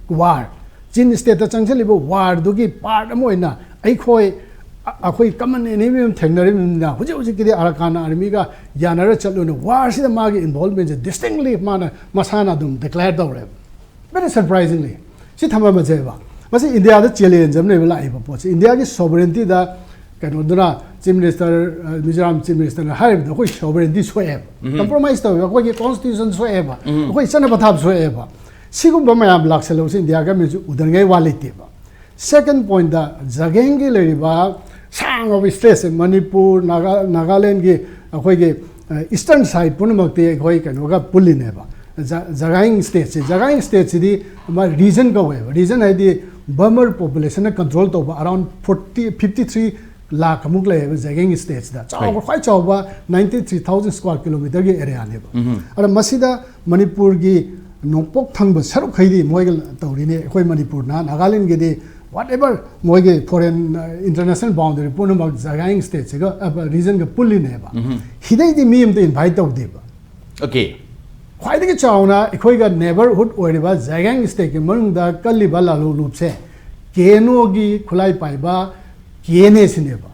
war, ꯆꯤꯟ ꯁ꯭ꯇꯦꯠꯇ ꯆꯪꯁꯤꯜꯂꯤꯕ ꯋꯥꯔꯗꯨꯒꯤ ꯄꯥꯔꯠ ꯑꯃ ꯑꯣꯏꯅ ꯑꯩꯈꯣꯏ, ꯑ-, ꯑꯩꯈꯣꯏ ꯀꯃꯟ ꯑꯦꯅꯤꯃꯤ ꯑꯃ ꯊꯦꯡꯅꯔꯤꯕꯅꯤꯅ ꯍꯧꯖꯤꯛ ꯍꯧꯖꯤꯛꯀꯤꯗꯤ ꯑꯔꯥꯀꯥꯟ ꯑꯥꯔꯃꯤꯒ ꯌꯥꯅꯔ ꯆꯠꯂꯨꯅ ꯋꯥꯔꯁꯤꯗ ꯃꯥꯒꯤ ꯏꯟꯚꯣꯜꯕꯃꯦꯟꯁꯦ ꯗꯤꯁꯇꯤꯡꯂꯤ ꯃꯥꯅ ꯃꯁꯥꯅ ꯑꯗꯨꯝ ꯗꯤꯀ꯭ꯂꯦꯌꯔ ꯇꯧꯔꯦꯕ꯫ Very surprisingly. ꯁꯤ ꯊꯝꯃꯝꯃꯁꯦꯕ꯫ ꯃꯁꯤ ꯏꯟꯗꯤꯌꯥꯗ ꯆꯦꯂꯦꯟꯖ ꯑꯃ ꯂꯩꯕ ꯂꯥꯛꯏꯕ ꯄꯣꯠꯁꯦ꯫ ꯏꯟꯗꯤꯌꯥꯒꯤ ꯁꯣꯚꯔꯦꯟꯇꯤꯗ ꯀꯩꯅꯣꯗꯨꯅ ꯆꯤꯐ ꯃꯤꯅꯤꯁꯇꯔ, ꯑ, ꯃꯤꯖꯣꯔꯥꯝ ꯆꯤꯐ ꯃꯤꯅꯤꯁꯇꯔꯅ ꯍꯥꯏꯔꯤꯕꯗ ꯑꯩꯈꯣꯏ ꯁꯣꯚꯔꯦꯟꯇꯤ ꯁꯣꯛꯑꯦꯕ, ꯀꯝꯄ꯭ꯔꯣꯃꯥꯏꯁ ꯇꯧꯋꯦꯕ, ꯑꯩꯈꯣꯏꯒꯤ ꯀꯣꯟꯁꯇꯤꯇ꯭ꯌꯨꯁꯟ ꯁꯣꯛꯑꯦꯕ, ꯑꯩꯈꯣꯏ ꯆꯠꯅ ꯄꯊꯥꯞ ꯁꯣꯛꯑꯦꯕ꯫ ꯁꯤꯒꯨꯝꯕ ꯃꯌꯥꯝ ꯂꯥꯛꯁꯜꯂꯛꯄꯁꯦ ꯏꯟꯗꯤꯌꯥ ꯒꯃꯦꯟꯁꯨ ꯎꯗꯅꯤꯡꯉꯥꯏ ꯋꯥ ꯂꯩꯇꯦꯕ꯫ ꯁꯦꯀꯦꯟ ꯄꯣꯏꯟꯠꯇ ꯖꯒꯦꯡꯒꯤ ꯂꯩꯔꯤꯕ ꯁꯥꯡꯉꯕ ꯁ꯭ꯇꯦꯠꯁꯦ, ꯃꯅꯤꯄꯨꯔ, ꯅꯥꯒꯥ, ꯅꯥꯒꯥꯂꯦꯟꯒꯤ, ꯑꯩꯈꯣꯏꯒꯤ ꯏꯁꯇꯔꯟ ꯁꯥꯏꯠ ꯄꯨꯝꯅꯃꯛꯇꯤ ꯑꯩꯈꯣꯏ ꯀꯩꯅꯣꯒ ꯄꯨꯜꯂꯤꯅꯦꯕ꯫ ꯖ-, ꯖꯒꯥꯏꯡ ꯁ꯭ꯇꯦꯠꯁꯦ, ꯖꯒꯥꯏꯡ ꯁ꯭ꯇꯦꯠꯁꯤꯗꯤ ꯑꯃ ꯔꯤꯖꯟ ꯀꯧꯋꯦꯕ꯫ ꯔꯤꯖꯟ ꯍꯥꯏꯗꯤ ꯕꯔꯃꯔ ꯄꯣꯄꯨꯂꯦꯁꯟꯅ ꯀꯟꯇ꯭ꯔꯣꯜ ꯇꯧꯕ ꯑꯔꯥꯎꯟ ꯐꯣꯔꯇꯤ, ꯐꯤꯐꯇꯤ ꯊ꯭ꯔꯤ ꯂꯥꯛ ꯑꯃꯨꯛ ꯂꯩꯌꯦꯕ ꯖꯒꯥꯏꯡ ꯁ꯭ꯇꯦꯠꯁꯤꯗ꯫ ꯆꯥꯎꯕ, ꯍꯣꯏ꯫ ꯈ꯭ꯋꯥꯏ ꯆꯥꯎꯕ ꯅꯥꯏꯟꯇꯤ ꯊ꯭ꯔꯤ ꯊꯥꯎꯖꯟ ꯁ꯭ꯀ꯭ꯋꯥꯔ ꯀꯤꯂꯣꯃꯤꯇꯔꯒꯤ ꯑꯦꯔꯤꯌꯥꯅꯦꯕ꯫ ꯎꯝ꯫ ꯑꯗ ꯃꯁꯤꯗ ꯃꯅꯤꯄꯨꯔꯒꯤ ꯅꯣꯡꯄꯣꯛ ꯊꯪꯕ ꯁꯔꯨꯛꯈꯩꯗꯤ ꯃꯣꯏꯒ ꯇꯧꯔꯤꯅꯦ꯫ ꯑꯩꯈꯣꯏ ꯃꯅꯤꯄꯨꯔꯅ, ꯅꯥꯒꯥꯂꯦꯟꯒꯤꯗꯤ ꯋꯥꯠ ꯑꯦꯚꯔ ꯃꯣꯏꯒꯤ ꯐꯣꯔꯦꯟ, ꯏꯟꯇꯔꯅꯦꯁꯅꯦꯜ ꯕꯥꯎꯟꯗꯔꯤ ꯄꯨꯝꯅꯃꯛ ꯖꯒꯥꯏꯡ ꯁ꯭ꯇꯦꯠꯁꯤꯒ, ꯑ, ꯔꯤꯖꯟꯒ ꯄꯨꯜꯂꯤꯅꯦꯕ꯫ ꯎꯝ꯫ ꯁꯤꯗꯩꯗꯤ ꯃꯤ ꯑꯝꯇ ꯏꯟꯚꯥꯏꯠ ꯇꯧꯗꯦꯕ꯫ ꯑꯣꯀꯦ꯫ ꯈ꯭ꯋꯥꯏꯗꯒꯤ ꯆꯥꯎꯅ ꯑꯩꯈꯣꯏꯒ ꯅꯦꯕꯔꯍꯨꯗ ꯑꯣꯏꯔꯤꯕ ꯖꯥꯏꯒꯥꯡ ꯁ꯭ꯇꯦꯠꯀꯤ ꯃꯅꯨꯡꯗ ꯀꯜꯂꯤꯕ ꯂꯥꯂꯣꯡ ꯂꯨꯞꯁꯦ ꯀꯦ ꯑꯦꯟ ꯑꯣꯒꯤ ꯈꯨꯠꯂꯥꯏ ꯄꯥꯏꯕ ꯀꯦ ꯑꯦꯟ ꯑꯦꯁꯤꯅꯦꯕ꯫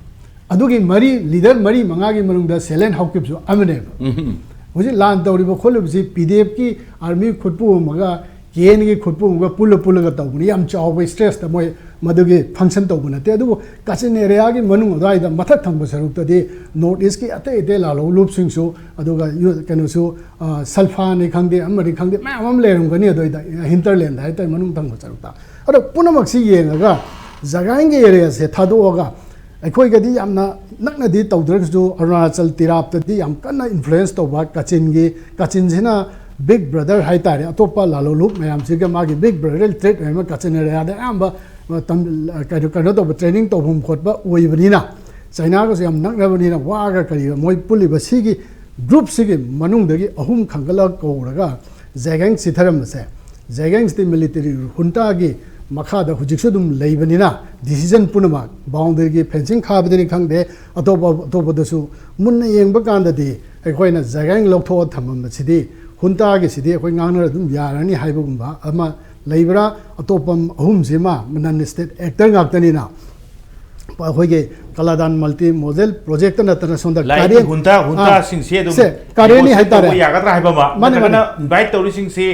ꯑꯗꯨꯒꯤ ꯃꯔꯤ, ꯂꯤꯗꯔ ꯃꯔꯤ ꯃꯉꯥꯒꯤ ꯃꯅꯨꯡꯗ ꯁꯦꯂꯦꯟ ꯍꯥꯎꯀꯤꯞꯁꯨ ꯑꯃꯅꯦꯕ꯫ ꯎꯝ꯫ ꯍꯧꯖꯤꯛ ꯂꯥꯟ ꯇꯧꯔꯤꯕ ꯈꯣꯠꯂꯤꯕꯁꯤ ꯄꯤ ꯗꯤ ꯑꯦꯐꯀꯤ ꯑꯥꯔꯃꯤ ꯈꯨꯠꯄꯨ ꯑꯃꯒ ꯀꯦ ꯑꯦꯟꯒꯤ ꯈꯨꯠꯄꯨ ꯑꯃꯒ ꯄꯨꯜꯂ ꯄꯨꯜꯂꯒ ꯇꯧꯕꯅꯤ꯫ ꯌꯥꯝ ꯆꯥꯎꯕ ꯁ꯭ꯇꯦꯖꯇ ꯃꯣꯏ ꯃꯗꯨꯒꯤ ꯐꯪꯁꯟ ꯇꯧꯕ ꯅꯠꯇꯦ꯫ ꯑꯗꯨꯕꯨ ꯀꯥꯆꯤꯟ ꯑꯦꯔꯤꯌꯥꯒꯤ ꯃꯅꯨꯡ ꯑꯗꯨꯋꯥꯏꯗ ꯃꯊꯛ ꯊꯪꯕ ꯁꯔꯨꯛꯇꯗꯤ ꯅꯣꯔꯠ ꯏꯁꯀꯤ ꯑꯇꯩ ꯑꯇꯩ ꯂꯥꯂꯣꯡ ꯂꯨꯞꯁꯤꯡꯁꯨ, ꯑꯗꯨꯒ ꯌꯨ-, ꯀꯩꯅꯣꯁꯨ, ꯑ, ꯁꯜꯐꯥꯅꯤ ꯈꯪꯗꯦ, ꯑꯃꯅꯤ ꯈꯪꯗꯦ, ꯃꯌꯥꯝ ꯑꯃ ꯂꯩꯔꯝꯒꯅꯤ ꯑꯗꯨꯋꯥꯏꯗ, ꯍꯤꯟꯇꯔꯂꯦꯟꯗ ꯍꯥꯏꯇꯥꯔꯦ, ꯃꯅꯨꯡ ꯊꯪꯕ ꯁꯔꯨꯛꯇ꯫ ꯑꯗꯣ ꯄꯨꯝꯅꯃꯛꯁꯤ ꯌꯦꯡꯉꯒ ꯖꯒꯥꯏꯟꯒꯤ ꯑꯦꯔꯤꯌꯥꯁꯦ ꯊꯥꯗꯣꯛꯑꯒ ꯑꯩꯈꯣꯏꯒꯗꯤ ꯌꯥꯝꯅ ꯅꯛꯅꯗꯤ ꯇꯧꯗ꯭ꯔꯒꯁꯨ ꯑꯔꯨꯅꯥꯆꯜ ꯇꯤꯔꯥꯞꯇꯗꯤ ꯌꯥꯝ ꯀꯟꯅ ꯏꯟꯐ꯭ꯂꯨꯌꯦꯟꯁ ꯇꯧꯕ ꯀꯥꯆꯤꯟꯒꯤ, ꯀꯥꯆꯤꯟꯁꯤꯅ ꯕꯤꯛ ꯕ꯭ꯔꯗꯔ ꯍꯥꯏꯇꯥꯔꯦ, ꯑꯇꯣꯞꯄ ꯂꯥꯂꯣꯡ ꯂꯨꯞ ꯃꯌꯥꯝꯁꯤꯒ ꯃꯥꯒꯤ ꯕꯤꯛ ꯕ꯭ꯔꯗꯔ ꯇ꯭ꯔꯤꯠ ꯑꯣꯏꯅ ꯀꯥꯆꯤꯟ ꯑꯦꯔꯤꯌꯥꯗ ꯑꯌꯥꯝꯕ, ꯑ, ꯇꯝ-, ꯑ, ꯀꯩꯅꯣ, ꯀꯩꯅꯣ ꯇꯧꯕ, ꯇ꯭ꯔꯦꯅꯤꯡ ꯇꯧꯐꯝ ꯈꯣꯠꯄ ꯑꯣꯏꯕꯅꯤꯅ, ꯆꯩꯅꯥꯒꯁꯨ ꯌꯥꯝ ꯅꯛꯅꯕꯅꯤꯅ ꯋꯥꯒ ꯀꯔꯤꯒ ꯃꯣꯏ ꯄꯨꯜꯂꯤꯕ ꯁꯤꯒꯤ ꯒ꯭ꯔꯨꯞꯁꯤꯒꯤ ꯃꯅꯨꯡꯗꯒꯤ ꯑꯍꯨꯝ ꯈꯟꯒꯠꯂꯒ ꯀꯧꯔꯒ ꯖꯦꯒꯦꯡ ꯆꯤꯊꯔꯝꯕꯁꯦ, ꯖꯦꯒꯦꯡꯁꯤꯗꯤ ꯃꯤꯂꯤꯇꯔꯤ ꯍꯨꯟꯇꯥꯒꯤ ꯃꯈꯥꯗ ꯍꯧꯖꯤꯛꯁꯨ ꯑꯗꯨꯝ ꯂꯩꯕꯅꯤꯅ ꯗꯤꯁꯤꯖꯟ ꯄꯨꯝꯅꯃꯛ ꯕꯥꯎꯟꯗꯔꯤꯒꯤ ꯐꯦꯟꯁꯤꯡ ꯈꯥꯕꯗꯅꯤ ꯈꯪꯗꯦ, ꯑꯇꯣꯞꯄ, ꯑꯇꯣꯞꯄꯗꯁꯨ ꯃꯨꯟꯅ ꯌꯦꯡꯕ ꯀꯥꯟꯗꯗꯤ ꯑꯩꯈꯣꯏꯅ ꯖꯦꯒꯦꯡ ꯂꯧꯊꯣꯛꯑ ꯊꯝꯃꯝꯕꯁꯤꯗꯤ ꯍꯨꯟꯇꯥꯒꯤꯁꯤꯗꯤ ꯑꯩꯈꯣꯏ ꯉꯥꯡꯅꯔ ꯑꯗꯨꯝ ꯌꯥꯔꯅꯤ ꯍꯥꯏꯕꯒꯨꯝꯕ ꯑꯃ ꯂꯩꯕ꯭ꯔꯥ? ꯑꯇꯣꯞꯄ ꯑꯍꯨꯝꯁꯤꯃ ꯅꯟ ꯁ꯭ꯇꯦꯠ ꯑꯦꯛꯇꯔ ꯉꯥꯛꯇꯅꯤꯅ ꯑꯩꯈꯣꯏꯒꯤ ꯀꯂꯥꯗꯥꯟ ꯃꯜꯇꯤ ꯃꯣꯗꯦꯜ ꯄ꯭ꯔꯣꯖꯦꯛꯇ ꯅꯠꯇꯅ ꯁꯣꯝꯗ ꯂꯥꯏꯒꯤ ꯀꯥꯔꯦꯟ-, ꯍꯨꯟꯇꯥ, ꯑꯥ, ꯍꯨꯟꯇꯥꯁꯤꯡꯁꯦ ꯑꯗꯨꯝ ꯁꯦ, ꯀꯥꯔꯦꯟꯅꯤ negotiate ꯍꯥꯏꯇꯥꯔꯦ꯫ ꯇꯧꯕ ꯌꯥꯒꯗ꯭ꯔꯥ ꯍꯥꯏꯕ ꯑꯃ, ꯃꯥꯅꯦ, ꯅꯠꯇ꯭ꯔꯒꯅ ꯃꯥꯅꯦ꯫ ꯏꯟꯚꯥꯏꯠ ꯇꯧꯔꯤꯁꯤꯡꯁꯤ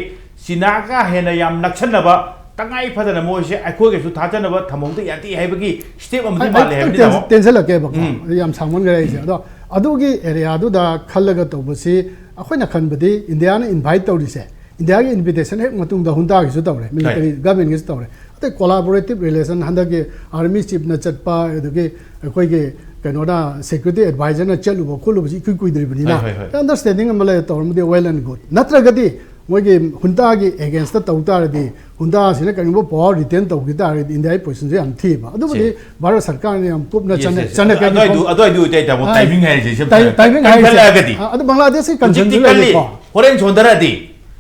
ꯆꯤꯅꯥꯒ ꯍꯦꯟꯅ ꯌꯥꯝ ꯅꯛꯁꯟꯅꯕ, ꯇꯉꯥꯏ ꯐꯗꯅ ꯃꯣꯏꯁꯦ ꯑꯩꯈꯣꯏꯒꯁꯨ ꯊꯥꯖꯅꯕ ꯊꯝꯍꯧꯗ ꯌꯥꯗꯦ ꯍꯥꯏꯕꯒꯤ ꯁ꯭ꯇꯦꯞ ꯑꯃꯗꯤ ꯑꯩ ꯃꯥꯜꯂꯦ ꯍꯥꯏꯕꯅꯤ, ꯈꯤꯇꯪ ꯇꯥꯃꯣ꯫ ꯇꯦꯟꯁꯤꯜꯂꯛꯀꯦꯕꯀꯣ꯫ ꯎꯝ꯫ ꯌꯥꯝ ꯁꯥꯡꯃꯟꯈ꯭ꯔꯦ ꯑꯩꯁꯦ꯫ ꯑꯗꯣ ꯑꯗꯨꯒꯤ ꯑꯦꯔꯤꯌꯥꯗꯨꯗ ꯈꯜꯂꯒ ꯇꯧꯕꯁꯤ ꯑꯩꯈꯣꯏꯅ ꯈꯟꯕꯗꯤ ꯏꯟꯗꯤꯌꯥꯅ ꯏꯟꯚꯥꯏꯠ ꯇꯧꯔꯤꯁꯦ ꯏꯟꯗꯤꯌꯥꯒꯤ ꯏꯟꯚꯤꯇꯦꯁꯟ ꯍꯦꯛ ꯃꯇꯨꯡꯗ ꯍꯨꯟꯇꯥꯒꯤꯁꯨ ꯇꯧꯔꯦ, ꯃꯤꯂꯤꯇꯔꯤ ꯒꯚꯔꯟꯃꯦꯟꯒꯤꯁꯨ ꯇꯧꯔꯦ꯫ ꯑꯇꯩ ꯀꯣꯂꯥꯕꯣꯔꯦꯇꯤꯞ ꯔꯤꯂꯦꯁꯟ ꯍꯟꯗꯛꯀꯤ ꯑꯥꯔꯃꯤ ꯆꯤꯞꯅ ꯆꯠꯄ, ꯑꯗꯒꯤ ꯑꯩꯈꯣꯏꯒꯤ ꯀꯩꯅꯣꯅ ꯁꯦꯀ꯭ꯌꯨꯔꯤꯇꯤ ꯑꯦꯗꯚꯥꯏꯖꯔꯅ ꯆꯠꯂꯨꯕ ꯈꯣꯠꯂꯨꯕꯁꯤ ꯏꯀꯨꯏ ꯀꯨꯏꯗ꯭ꯔꯤꯕꯅꯤꯅ, ꯍꯣꯏ, ꯍꯣꯏ, ꯍꯣꯏ꯫ ꯑꯟꯗꯔꯁꯇꯦꯟꯗꯤꯡ ꯑꯃ ꯂꯩꯔ ꯇꯧꯔꯝꯃꯗꯤ well and good꯫ ꯅꯠꯇ꯭ꯔꯒꯗꯤ ꯃꯣꯏꯒꯤ ꯍꯨꯟꯇꯥꯒꯤ ꯑꯦꯒꯦꯟꯁꯇ ꯇꯧ ꯇꯥꯔꯗꯤ, ꯍꯨꯟꯇꯥꯁꯤꯅ ꯀꯔꯤꯒꯨꯝꯕ ꯄꯋꯥꯔ ꯔꯤꯇꯦꯟ ꯇꯧꯈꯤ ꯇꯥꯔꯒꯗꯤ ꯏꯟꯗꯤꯌꯥꯒꯤ ꯄꯣꯖꯤꯁꯟꯁꯦ ꯌꯥꯝ ꯊꯤꯕ꯫ ꯑꯗꯨꯕꯨꯗꯤ ꯁꯤ꯫ ꯚꯥꯔꯠ ꯁꯔꯀꯥꯔꯅ ꯌꯥꯝ ꯀꯨꯞꯅ Yes, ꯆꯠꯅ yes, yes꯫ ꯆꯠꯅꯀꯅꯤ ꯑꯗꯨꯋꯥꯏꯗꯨ ꯈꯣ-, ꯑꯗꯨꯋꯥꯏꯗꯨ ꯑꯣꯏꯇꯥꯏ ꯇꯥꯃꯣ, ꯑꯥ, ꯇꯥꯏꯃꯤꯡ ꯍꯥꯏꯔꯤꯁꯦ ꯁꯨꯝ ꯇꯥꯏ-, ꯁꯥꯟꯅ-, ꯇꯥꯏꯃꯤꯡ ꯍꯥꯏꯔꯤꯁꯦ꯫ ꯈꯟꯒꯠꯂꯛꯑꯒꯗꯤ, ꯑꯥ, ꯑꯗꯨ ꯕꯪꯒ꯭ꯂꯥꯗꯦꯁꯀꯤ ꯍꯧꯖꯤꯛꯇꯤ ꯀꯟꯗꯤꯁꯟꯁꯨ ꯀꯜꯂꯤ꯫ ꯂꯩꯔꯦꯀꯣ꯫ ꯍꯣꯔꯦꯟ ꯁꯣꯟꯊꯔꯛꯑꯗꯤ,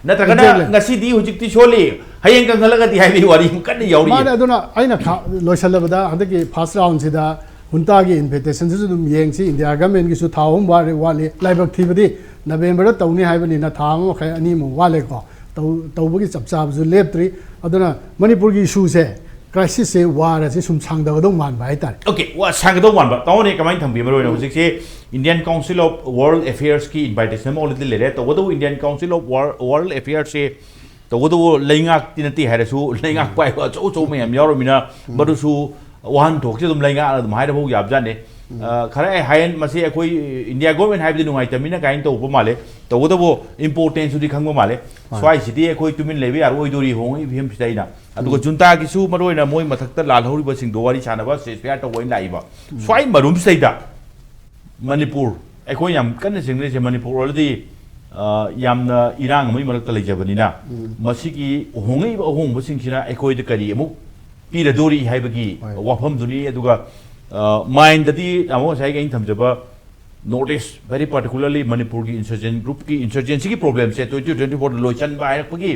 ꯅꯠꯇ꯭ꯔꯒꯅ Exactly꯫ ꯉꯁꯤꯗꯤ ꯍꯧꯖꯤꯛꯇꯤ ꯁꯣꯜꯂꯤ, ꯍꯌꯦꯡ ꯀꯟꯈꯠꯂꯛꯑꯗꯤ ꯍꯥꯏꯕꯒꯤ ꯋꯥꯔꯤ ꯑꯃ ꯀꯟꯅ ꯌꯥꯎꯔꯤ꯫ ꯃꯥꯅꯦ, ꯑꯗꯨꯅ ꯑꯩꯅ ꯈ-, ꯂꯣꯏꯁꯤꯜꯂꯕꯗ ꯍꯟꯗꯛꯀꯤ ꯐꯥꯔꯁ ꯔꯥꯎꯟꯁꯤꯗ ꯍꯨꯟꯇꯥꯒꯤ ꯏꯟꯚꯤꯇꯦꯁꯟꯁꯤꯁꯨ ꯑꯗꯨꯝ ꯌꯦꯡꯁꯤ, ꯏꯟꯗꯤꯌꯥ ꯒꯚꯔꯟꯃꯦꯟꯒꯤꯁꯨ ꯊꯥ ꯑꯍꯨꯝ ꯋꯥꯠꯂꯤ, ꯋꯥꯠꯂꯤ꯫ ꯂꯥꯏꯕꯛ ꯊꯤꯕꯗꯤ ꯅꯕꯦꯝꯕꯔꯗ ꯇꯧꯅꯤ ꯍꯥꯏꯕꯅꯤꯅ ꯊꯥ ꯑꯃ ꯃꯈꯥꯏ ꯑꯅꯤꯃꯨꯛ ꯋꯥꯠꯂꯦꯀꯣ꯫ ꯇꯧ-, ꯇꯧꯕꯒꯤ ꯆꯞ ꯆꯥꯕꯁꯨ ꯂꯦꯞꯇ꯭ꯔꯤ꯫ ꯑꯗꯨꯅ ꯃꯅꯤꯄꯨꯔꯒꯤ ꯏꯁꯨꯁꯦ, ꯀ꯭ꯔꯥꯏꯁꯤꯁꯁꯦ, ꯋꯥꯔ ꯑꯁꯤ ꯁꯨꯝ ꯁꯥꯡꯗꯒꯗꯧ ꯃꯥꯟꯕ ꯍꯥꯏꯇꯥꯔꯦ꯫ ꯑꯣꯀꯦ, ꯋꯥ ꯁꯥꯡꯒꯗꯧ ꯃꯥꯟꯕ꯫ ꯇꯥꯃꯣꯅꯦ, ꯀꯃꯥꯏꯅ ꯊꯝꯕꯤ? ꯃꯔꯨ ꯑꯣꯏꯅ ꯍꯧꯖꯤꯛꯁꯦ Indian Council of World Affairs ꯀꯤ ꯏꯟꯚꯥꯏꯇꯦꯁꯟ ꯑꯃ already ꯂꯩꯔꯦ꯫ ꯇꯧꯕꯇꯕꯨ Indian Council of World, World Affairs ꯁꯦ ꯇꯧꯕꯇꯕꯨ ꯂꯩꯉꯥꯛꯇꯤ ꯅꯠꯇꯦ ꯍꯥꯏꯔꯁꯨ, ꯂꯩꯉꯥꯛ ꯄꯥꯏꯕ ꯑꯆꯧ ꯑꯆꯧꯕ ꯃꯌꯥꯝ ꯌꯥꯎꯔꯃꯤꯅ, ꯃꯗꯨꯁꯨ ꯋꯥꯍꯟꯊꯣꯛꯁꯦ ꯑꯗꯨꯝ ꯂꯩꯉꯥꯛꯅ ꯑꯗꯨꯝ ꯍꯥꯏꯔꯐꯥꯎ ꯌꯥꯕꯖꯥꯠꯅꯤ꯫ ꯑ, ꯈꯔ ꯑꯩ ꯍꯥꯏꯌꯦ, ꯃꯁꯤ ꯑꯩꯈꯣꯏ ꯏꯟꯗꯤꯌꯥ ꯒꯣꯔꯃꯦꯟ ꯍꯥꯏꯕꯗꯤ ꯅꯨꯡꯉꯥꯏꯇꯕꯅꯤꯅ ꯀꯥꯏꯅ ꯇꯧꯕ ꯃꯥꯜꯂꯦ꯫ ꯇꯧꯕꯇꯕꯨ ꯏꯝꯄꯣꯔꯇꯦꯟꯁꯇꯨꯗꯤ ꯈꯪꯕ ꯃꯥꯜꯂꯦ꯫ ꯁ꯭ꯋꯥꯏꯁꯤꯗꯤ ꯑꯩꯈꯣꯏ ꯇꯨꯃꯤꯟ ꯂꯩꯕ ꯌꯥꯔꯣꯏꯗꯣꯔꯤ ꯍꯣꯡꯉꯛꯏ ꯐꯤꯕꯝꯁꯤꯗ ꯑꯩꯅ꯫ ꯑꯗꯨꯒ ꯖꯨꯟꯇꯥꯒꯤꯁꯨ ꯃꯔꯨ ꯑꯣꯏꯅ ꯃꯣꯏ ꯃꯊꯛꯇ ꯂꯥꯜꯍꯧꯔꯤꯕꯁꯤꯡꯗꯣ ꯋꯥꯔꯤ ꯁꯥꯟꯅꯕ ceasefire ꯇꯧꯕ ꯑꯣꯏꯅ ꯂꯥꯛꯏꯕ꯫ ꯁ꯭ꯋꯥꯏ ꯃꯔꯨꯝꯁꯤꯗꯩꯗ ꯃꯅꯤꯄꯨꯔ, ꯑꯩꯈꯣꯏ ꯌꯥꯝ ꯀꯟꯅ ꯆꯤꯡꯅꯔꯤꯁꯦ ꯃꯅꯤꯄꯨꯔ already, ꯑ, ꯌꯥꯝꯅ ꯏꯔꯥꯡ ꯑꯃꯒꯤ ꯃꯔꯛꯇ ꯂꯩꯖꯕꯅꯤꯅ, ꯃꯁꯤꯒꯤ ꯍꯣꯡꯉꯛꯏꯕ ꯑꯍꯣꯡꯕꯁꯤꯡꯁꯤꯅ ꯑꯩꯈꯣꯏꯗ ꯀꯔꯤ ꯑꯃꯨꯛ ꯄꯤꯔꯗꯣꯔꯤ ꯍꯥꯏꯕꯒꯤ ꯍꯣꯏ꯫ ꯋꯥꯐꯝꯗꯨꯅꯤ꯫ ꯑꯗꯨꯒ, ꯑ, ꯃꯥꯏꯟꯗꯗꯤ ꯇꯥꯃꯣ ꯉꯁꯥꯏꯒꯤ ꯑꯩꯅ ꯊꯝꯖꯕ North East, very particularly ꯃꯅꯤꯄꯨꯔꯒꯤ insurgent group ꯀꯤ insurgency ꯒꯤ problem ꯁꯦ twenty twenty four ꯗ ꯂꯣꯏꯁꯤꯟꯕ ꯍꯥꯏꯔꯛꯄꯒꯤ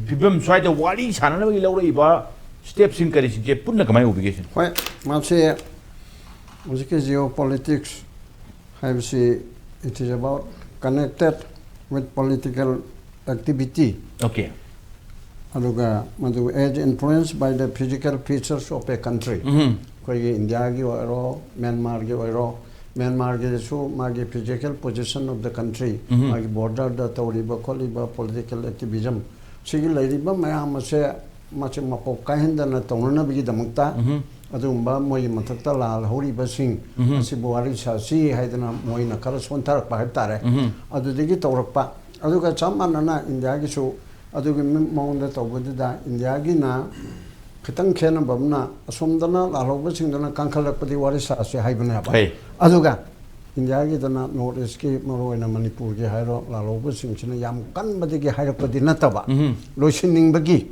ꯐꯤꯕꯝ, ꯁ꯭ꯋꯥꯏꯗ ꯋꯥꯔꯤ ꯁꯥꯟꯅꯅꯕꯒꯤ ꯂꯧꯔꯛꯏꯕ step ꯁꯤꯡ ꯀꯔꯤꯁꯤꯡꯁꯦ ꯄꯨꯟꯅ ꯀꯃꯥꯏꯅ ꯎꯕꯤꯒꯦ ꯁꯤꯅꯤ? ꯍꯣꯏ, ꯃꯁꯤ ꯍꯧꯖꯤꯛꯀꯤ geopolitics ꯍꯥꯏꯕꯁꯤ, it is about connected with political activity꯫ Okay꯫ ꯑꯗꯨꯒ ꯃꯗꯨ as influenced by the physical features of a country꯫ ꯎꯝ꯫ ꯑꯩꯈꯣꯏꯒꯤ ꯏꯟꯗꯤꯌꯥꯒꯤ ꯑꯣꯏꯔꯣ, ꯃ꯭ꯌꯥꯟꯃꯥꯔꯒꯤ ꯑꯣꯏꯔꯣ, ꯃ꯭ꯌꯥꯟꯃꯥꯔꯒꯤꯁꯨ ꯃꯥꯒꯤ physical position of the country, ꯎꯝ꯫ ꯃꯥꯒꯤ border ꯗ ꯇꯧꯔꯤꯕ ꯈꯣꯠꯂꯤꯕ political activism, ꯁꯤꯒꯤ ꯂꯩꯔꯤꯕ ꯃꯌꯥꯝ ꯑꯁꯦ ꯃꯁꯤ ꯃꯄꯣꯛ ꯀꯥꯏꯍꯟꯗꯅ ꯇꯧꯅꯅꯕꯒꯤꯗꯃꯛꯇ, ꯎꯝ꯫ ꯑꯗꯨꯒꯨꯝꯕ ꯃꯣꯏꯒꯤ ꯃꯊꯛꯇ ꯂꯥꯜꯍꯧꯔꯤꯕꯁꯤꯡ ꯎꯝ꯫ ꯑꯁꯤꯕꯨ ꯋꯥꯔꯤ ꯁꯥꯁꯤ ꯍꯥꯏꯗꯅ ꯃꯣꯏꯅ ꯈꯔ ꯁꯣꯟꯊꯔꯛꯄ ꯍꯥꯏꯕ ꯇꯥꯔꯦ꯫ ꯎꯝ꯫ ꯑꯗꯨꯗꯒꯤ ꯇꯧꯔꯛꯄ꯫ ꯑꯗꯨꯒ ꯆꯞ ꯃꯥꯟꯅꯅ ꯏꯟꯗꯤꯌꯥꯒꯤꯁꯨ ꯑꯗꯨꯒꯤ ꯃꯑꯣꯡꯗ ꯇꯧꯕꯗꯨꯗ ꯏꯟꯗꯤꯌꯥꯒꯤꯅ ꯈꯤꯇꯪ ꯈꯦꯠꯅꯕ ꯑꯃꯅ, ꯑꯁꯣꯝꯗꯅ ꯂꯥꯜꯍꯧꯕꯁꯤꯡꯗꯨꯅ ꯀꯟꯈꯠꯂꯛꯄꯗꯤ ꯋꯥꯔꯤ ꯁꯥꯁꯤ ꯍꯥꯏꯕꯅꯦꯕ꯫ ꯍꯣꯏ꯫ ꯑꯗꯨꯒ ꯏꯟꯗꯤꯌꯥꯒꯤꯗꯅ ꯅꯣꯔꯠ ꯏꯁꯀꯤ, ꯃꯔꯨꯑꯣꯏꯅ ꯃꯅꯤꯄꯨꯔꯒꯤ ꯍꯥꯏꯔꯣ, ꯂꯥꯜꯍꯧꯕꯁꯤꯡꯁꯤꯅ ꯌꯥꯝ ꯀꯟꯕꯗꯒꯤ ꯍꯥꯏꯔꯛꯄꯗꯤ ꯅꯠꯇꯕ, ꯎꯝ꯫ ꯂꯣꯏꯁꯤꯟꯅꯤꯡꯕꯒꯤ꯫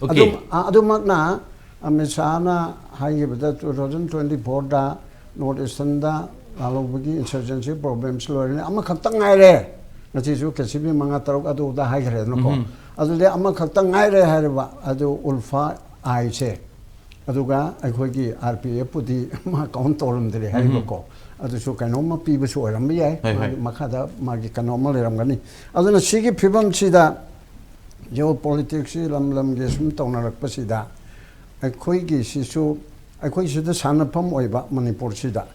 Okay꯫ ꯑꯗꯨꯝ-, ꯑ-, ꯑꯗꯨꯃꯛꯅ ꯑꯃꯤꯠ ꯁꯥꯍꯅ ꯍꯥꯏꯈꯤꯕꯗ, two thousand twenty fourꯗ ꯅꯣꯔꯠ ꯏꯁꯇꯔꯟꯗ ꯂꯥꯜꯍꯧꯕꯒꯤ insurgency problems ꯂꯣꯏꯔꯅꯤ, ꯑꯃꯈꯛꯇ ꯉꯥꯏꯔꯦ꯫ ꯉꯁꯤꯁꯨ ꯀꯦ ꯁꯤ ꯕꯤ ꯃꯉꯥ ꯇꯔꯨꯛ ꯑꯗꯨꯗ ꯍꯥꯏꯈ꯭ꯔꯦꯗꯅꯀꯣ꯫ ꯎꯝ꯫ ꯑꯗꯨꯗꯤ ꯑꯃꯈꯛꯇ ꯉꯥꯏꯔꯦ ꯍꯥꯏꯔꯤꯕ, ꯑꯗꯨ ULFA-I ꯁꯦ꯫ ꯑꯗꯨꯒ ꯑꯩꯈꯣꯏꯒꯤ ꯑꯥꯔ ꯄꯤ ꯑꯦꯐꯄꯨꯗꯤ ꯃꯥ count ꯇꯧꯔꯝꯗ꯭ꯔꯦ ꯍꯥꯏꯔꯤꯕꯀꯣ꯫ ꯑꯗꯨꯁꯨ ꯀꯩꯅꯣꯝꯃ ꯄꯤꯕꯁꯨ ꯑꯣꯏꯔꯝꯕ ꯌꯥꯏ꯫ ꯍꯣꯏ, ꯍꯣꯏ꯫ ꯃꯥꯒꯤ ꯃꯈꯥꯗ ꯃꯥꯒꯤ ꯀꯩꯅꯣꯝꯃ ꯂꯩꯔꯝꯒꯅꯤ꯫ ꯑꯗꯨꯅ ꯁꯤꯒꯤ ꯐꯤꯕꯝꯁꯤꯗ, geopolitics ꯁꯤ ꯂꯝ ꯂꯝꯒꯤ ꯁꯨꯝ ꯇꯧꯅꯔꯛꯄꯁꯤꯗ, ꯑꯩꯈꯣꯏꯒꯤꯁꯤꯁꯨ, ꯑꯩꯈꯣꯏ ꯁꯤꯗ ꯁꯥꯟꯅꯐꯝ ꯑꯣꯏꯕ ꯃꯅꯤꯄꯨꯔꯁꯤꯗ,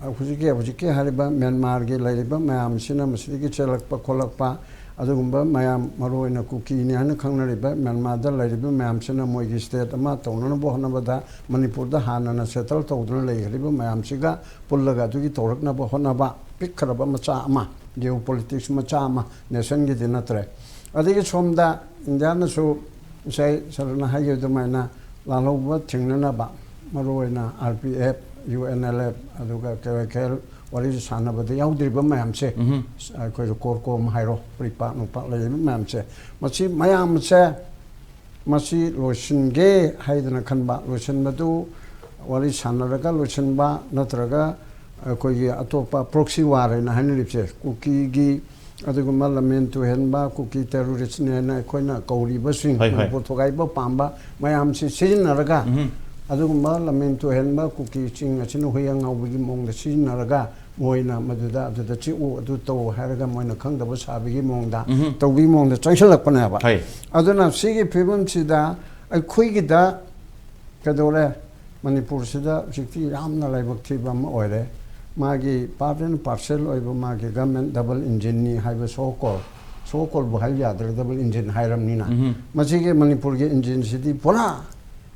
ꯍꯧꯖꯤꯛꯀꯤ, ꯍꯧꯖꯤꯛꯀꯤ ꯍꯥꯏꯔꯤꯕ ꯃ꯭ꯌꯥꯟꯃꯥꯔꯒꯤ ꯂꯩꯔꯤꯕ ꯃꯌꯥꯝꯁꯤꯅ ꯃꯁꯤꯗꯒꯤ ꯆꯦꯜꯂꯛꯄ ꯈꯣꯠꯂꯛꯄ, ꯑꯗꯨꯒꯨꯝꯕ ꯃꯌꯥꯝ, ꯃꯔꯨꯑꯣꯏꯅ ꯀꯨꯀꯤꯅꯤ ꯍꯥꯏꯅ ꯈꯪꯅꯔꯤꯕ ꯃ꯭ꯌꯥꯟꯃꯥꯔꯗ ꯂꯩꯔꯤꯕ ꯃꯌꯥꯝꯁꯤꯅ ꯃꯣꯏꯒꯤ state ꯑꯃ ꯇꯧꯅꯅꯕ ꯍꯣꯠꯅꯕꯗ, ꯃꯅꯤꯄꯨꯔꯗ ꯍꯥꯟꯅꯅ settle ꯇꯧꯗꯨꯅ ꯂꯩꯈ꯭ꯔꯤꯕ ꯃꯌꯥꯝꯁꯤꯒ ꯄꯨꯜꯂꯒ ꯑꯗꯨꯒꯤ ꯇꯧꯔꯛꯅꯕ ꯍꯣꯠꯅꯕ, ꯄꯤꯛꯈ꯭ꯔꯕ ꯃꯆꯥ ꯑꯃ, geopolitics ꯃꯆꯥ ꯑꯃ, nationꯒꯤꯗꯤ ꯅꯠꯇ꯭ꯔꯦ꯫ ꯑꯗꯒꯤ ꯁꯣꯝꯗ ꯏꯟꯗꯤꯌꯥꯅꯁꯨ ꯉꯁꯥꯏ ꯁꯥꯔꯅ ꯍꯥꯏꯈꯤꯕ ꯑꯗꯨꯃꯥꯏꯅ ꯂꯥꯜꯍꯧꯕ ꯊꯤꯡꯅꯅꯕ, ꯃꯔꯨꯑꯣꯏꯅ R P F, U N L F, ꯑꯗꯨꯒ ꯀꯦ ꯋꯥꯏ ꯀꯦ ꯑꯦꯜ ꯋꯥꯔꯤ ꯁꯥꯟꯅꯕꯗ ꯌꯥꯎꯗ꯭ꯔꯤꯕ ꯃꯌꯥꯝꯁꯦ, ꯎꯝ꯫ ꯑꯩꯈꯣꯏꯒꯤ CORCOM ꯍꯥꯏꯔꯣ, ꯄ꯭ꯔꯤꯄꯥꯛ ꯅꯨꯄꯥꯛ ꯂꯩꯔꯤꯕ ꯃꯌꯥꯝꯁꯦ, ꯃꯁꯤ ꯃꯌꯥꯝꯁꯦ, ꯃꯁꯤ ꯂꯣꯏꯁꯤꯟꯒꯦ ꯍꯥꯏꯗꯅ ꯈꯟꯕ, ꯂꯣꯏꯁꯤꯟꯕꯗꯨ ꯋꯥꯔꯤ ꯁꯥꯟꯅꯔꯒ ꯂꯣꯏꯁꯤꯟꯕ, ꯅꯠꯇ꯭ꯔꯒ ꯑꯩꯈꯣꯏꯒꯤ ꯑꯇꯣꯞꯄ proxy war ꯍꯥꯏꯅ ꯍꯥꯏꯅꯔꯤꯕꯁꯦ, ꯀꯨꯀꯤꯒꯤ ꯑꯗꯨꯒꯨꯝꯕ ꯂꯝꯍꯦꯟ ꯇꯨꯍꯦꯟꯕ, ꯀꯨꯀꯤ terroristꯅꯦꯅ ꯑꯩꯈꯣꯏꯅ ꯀꯧꯔꯤꯕꯁꯤꯡ, ꯍꯣꯏ, ꯍꯣꯏ꯫ ꯃꯅꯤꯄꯨꯔ ꯊꯨꯒꯥꯏꯕ ꯄꯥꯝꯕ ꯃꯌꯥꯝꯁꯤ ꯁꯤꯖꯤꯟꯅꯔꯒ, ꯎꯝ꯫ ꯑꯗꯨꯒꯨꯝꯕ ꯂꯝꯍꯦꯟ ꯇꯨꯍꯦꯟꯕ ꯀꯨꯀꯤꯁꯤꯡ ꯑꯁꯤꯅ ꯍꯨꯏ ꯑꯉꯥꯎꯕꯒꯤ ꯃꯑꯣꯡꯗ ꯁꯤꯖꯤꯟꯅꯔꯒ, ꯃꯣꯏꯅ ꯃꯗꯨꯗ, ꯑꯗꯨꯗ ꯆꯤꯛꯎ, ꯑꯗꯨ ꯇꯧ ꯍꯥꯏꯔꯒ ꯃꯣꯏꯅ ꯈꯪꯗꯕ ꯁꯥꯕꯒꯤ ꯃꯑꯣꯡꯗ, ꯎꯝ꯫ ꯇꯧꯕꯒꯤ ꯃꯑꯣꯡꯗ ꯆꯪꯁꯤꯜꯂꯛꯄꯅꯦꯕ꯫ ꯍꯣꯏ꯫ ꯑꯗꯨꯅ ꯁꯤꯒꯤ ꯐꯤꯕꯝꯁꯤꯗ ꯑꯩꯈꯣꯏꯒꯤꯗ ꯀꯩꯗꯧꯔꯦ? ꯃꯅꯤꯄꯨꯔꯁꯤꯗ ꯍꯧꯖꯤꯛꯇꯤ ꯌꯥꯝꯅ ꯂꯥꯏꯕꯛ ꯊꯤꯕ ꯑꯃ ꯑꯣꯏꯔꯦ꯫ ꯃꯥꯒꯤ part and parcel ꯑꯣꯏꯕ ꯃꯥꯒꯤ government double engineꯅꯤ ꯍꯥꯏꯕ so called, so calledꯕꯨ ꯍꯥꯏꯕ ꯌꯥꯗ꯭ꯔꯦ, double engine ꯍꯥꯏꯔꯕꯅꯤꯅ꯫ ꯎꯝ꯫ ꯃꯁꯤꯒꯤ ꯃꯅꯤꯄꯨꯔꯒꯤ engineꯁꯤꯗꯤ ꯄꯨꯔꯥ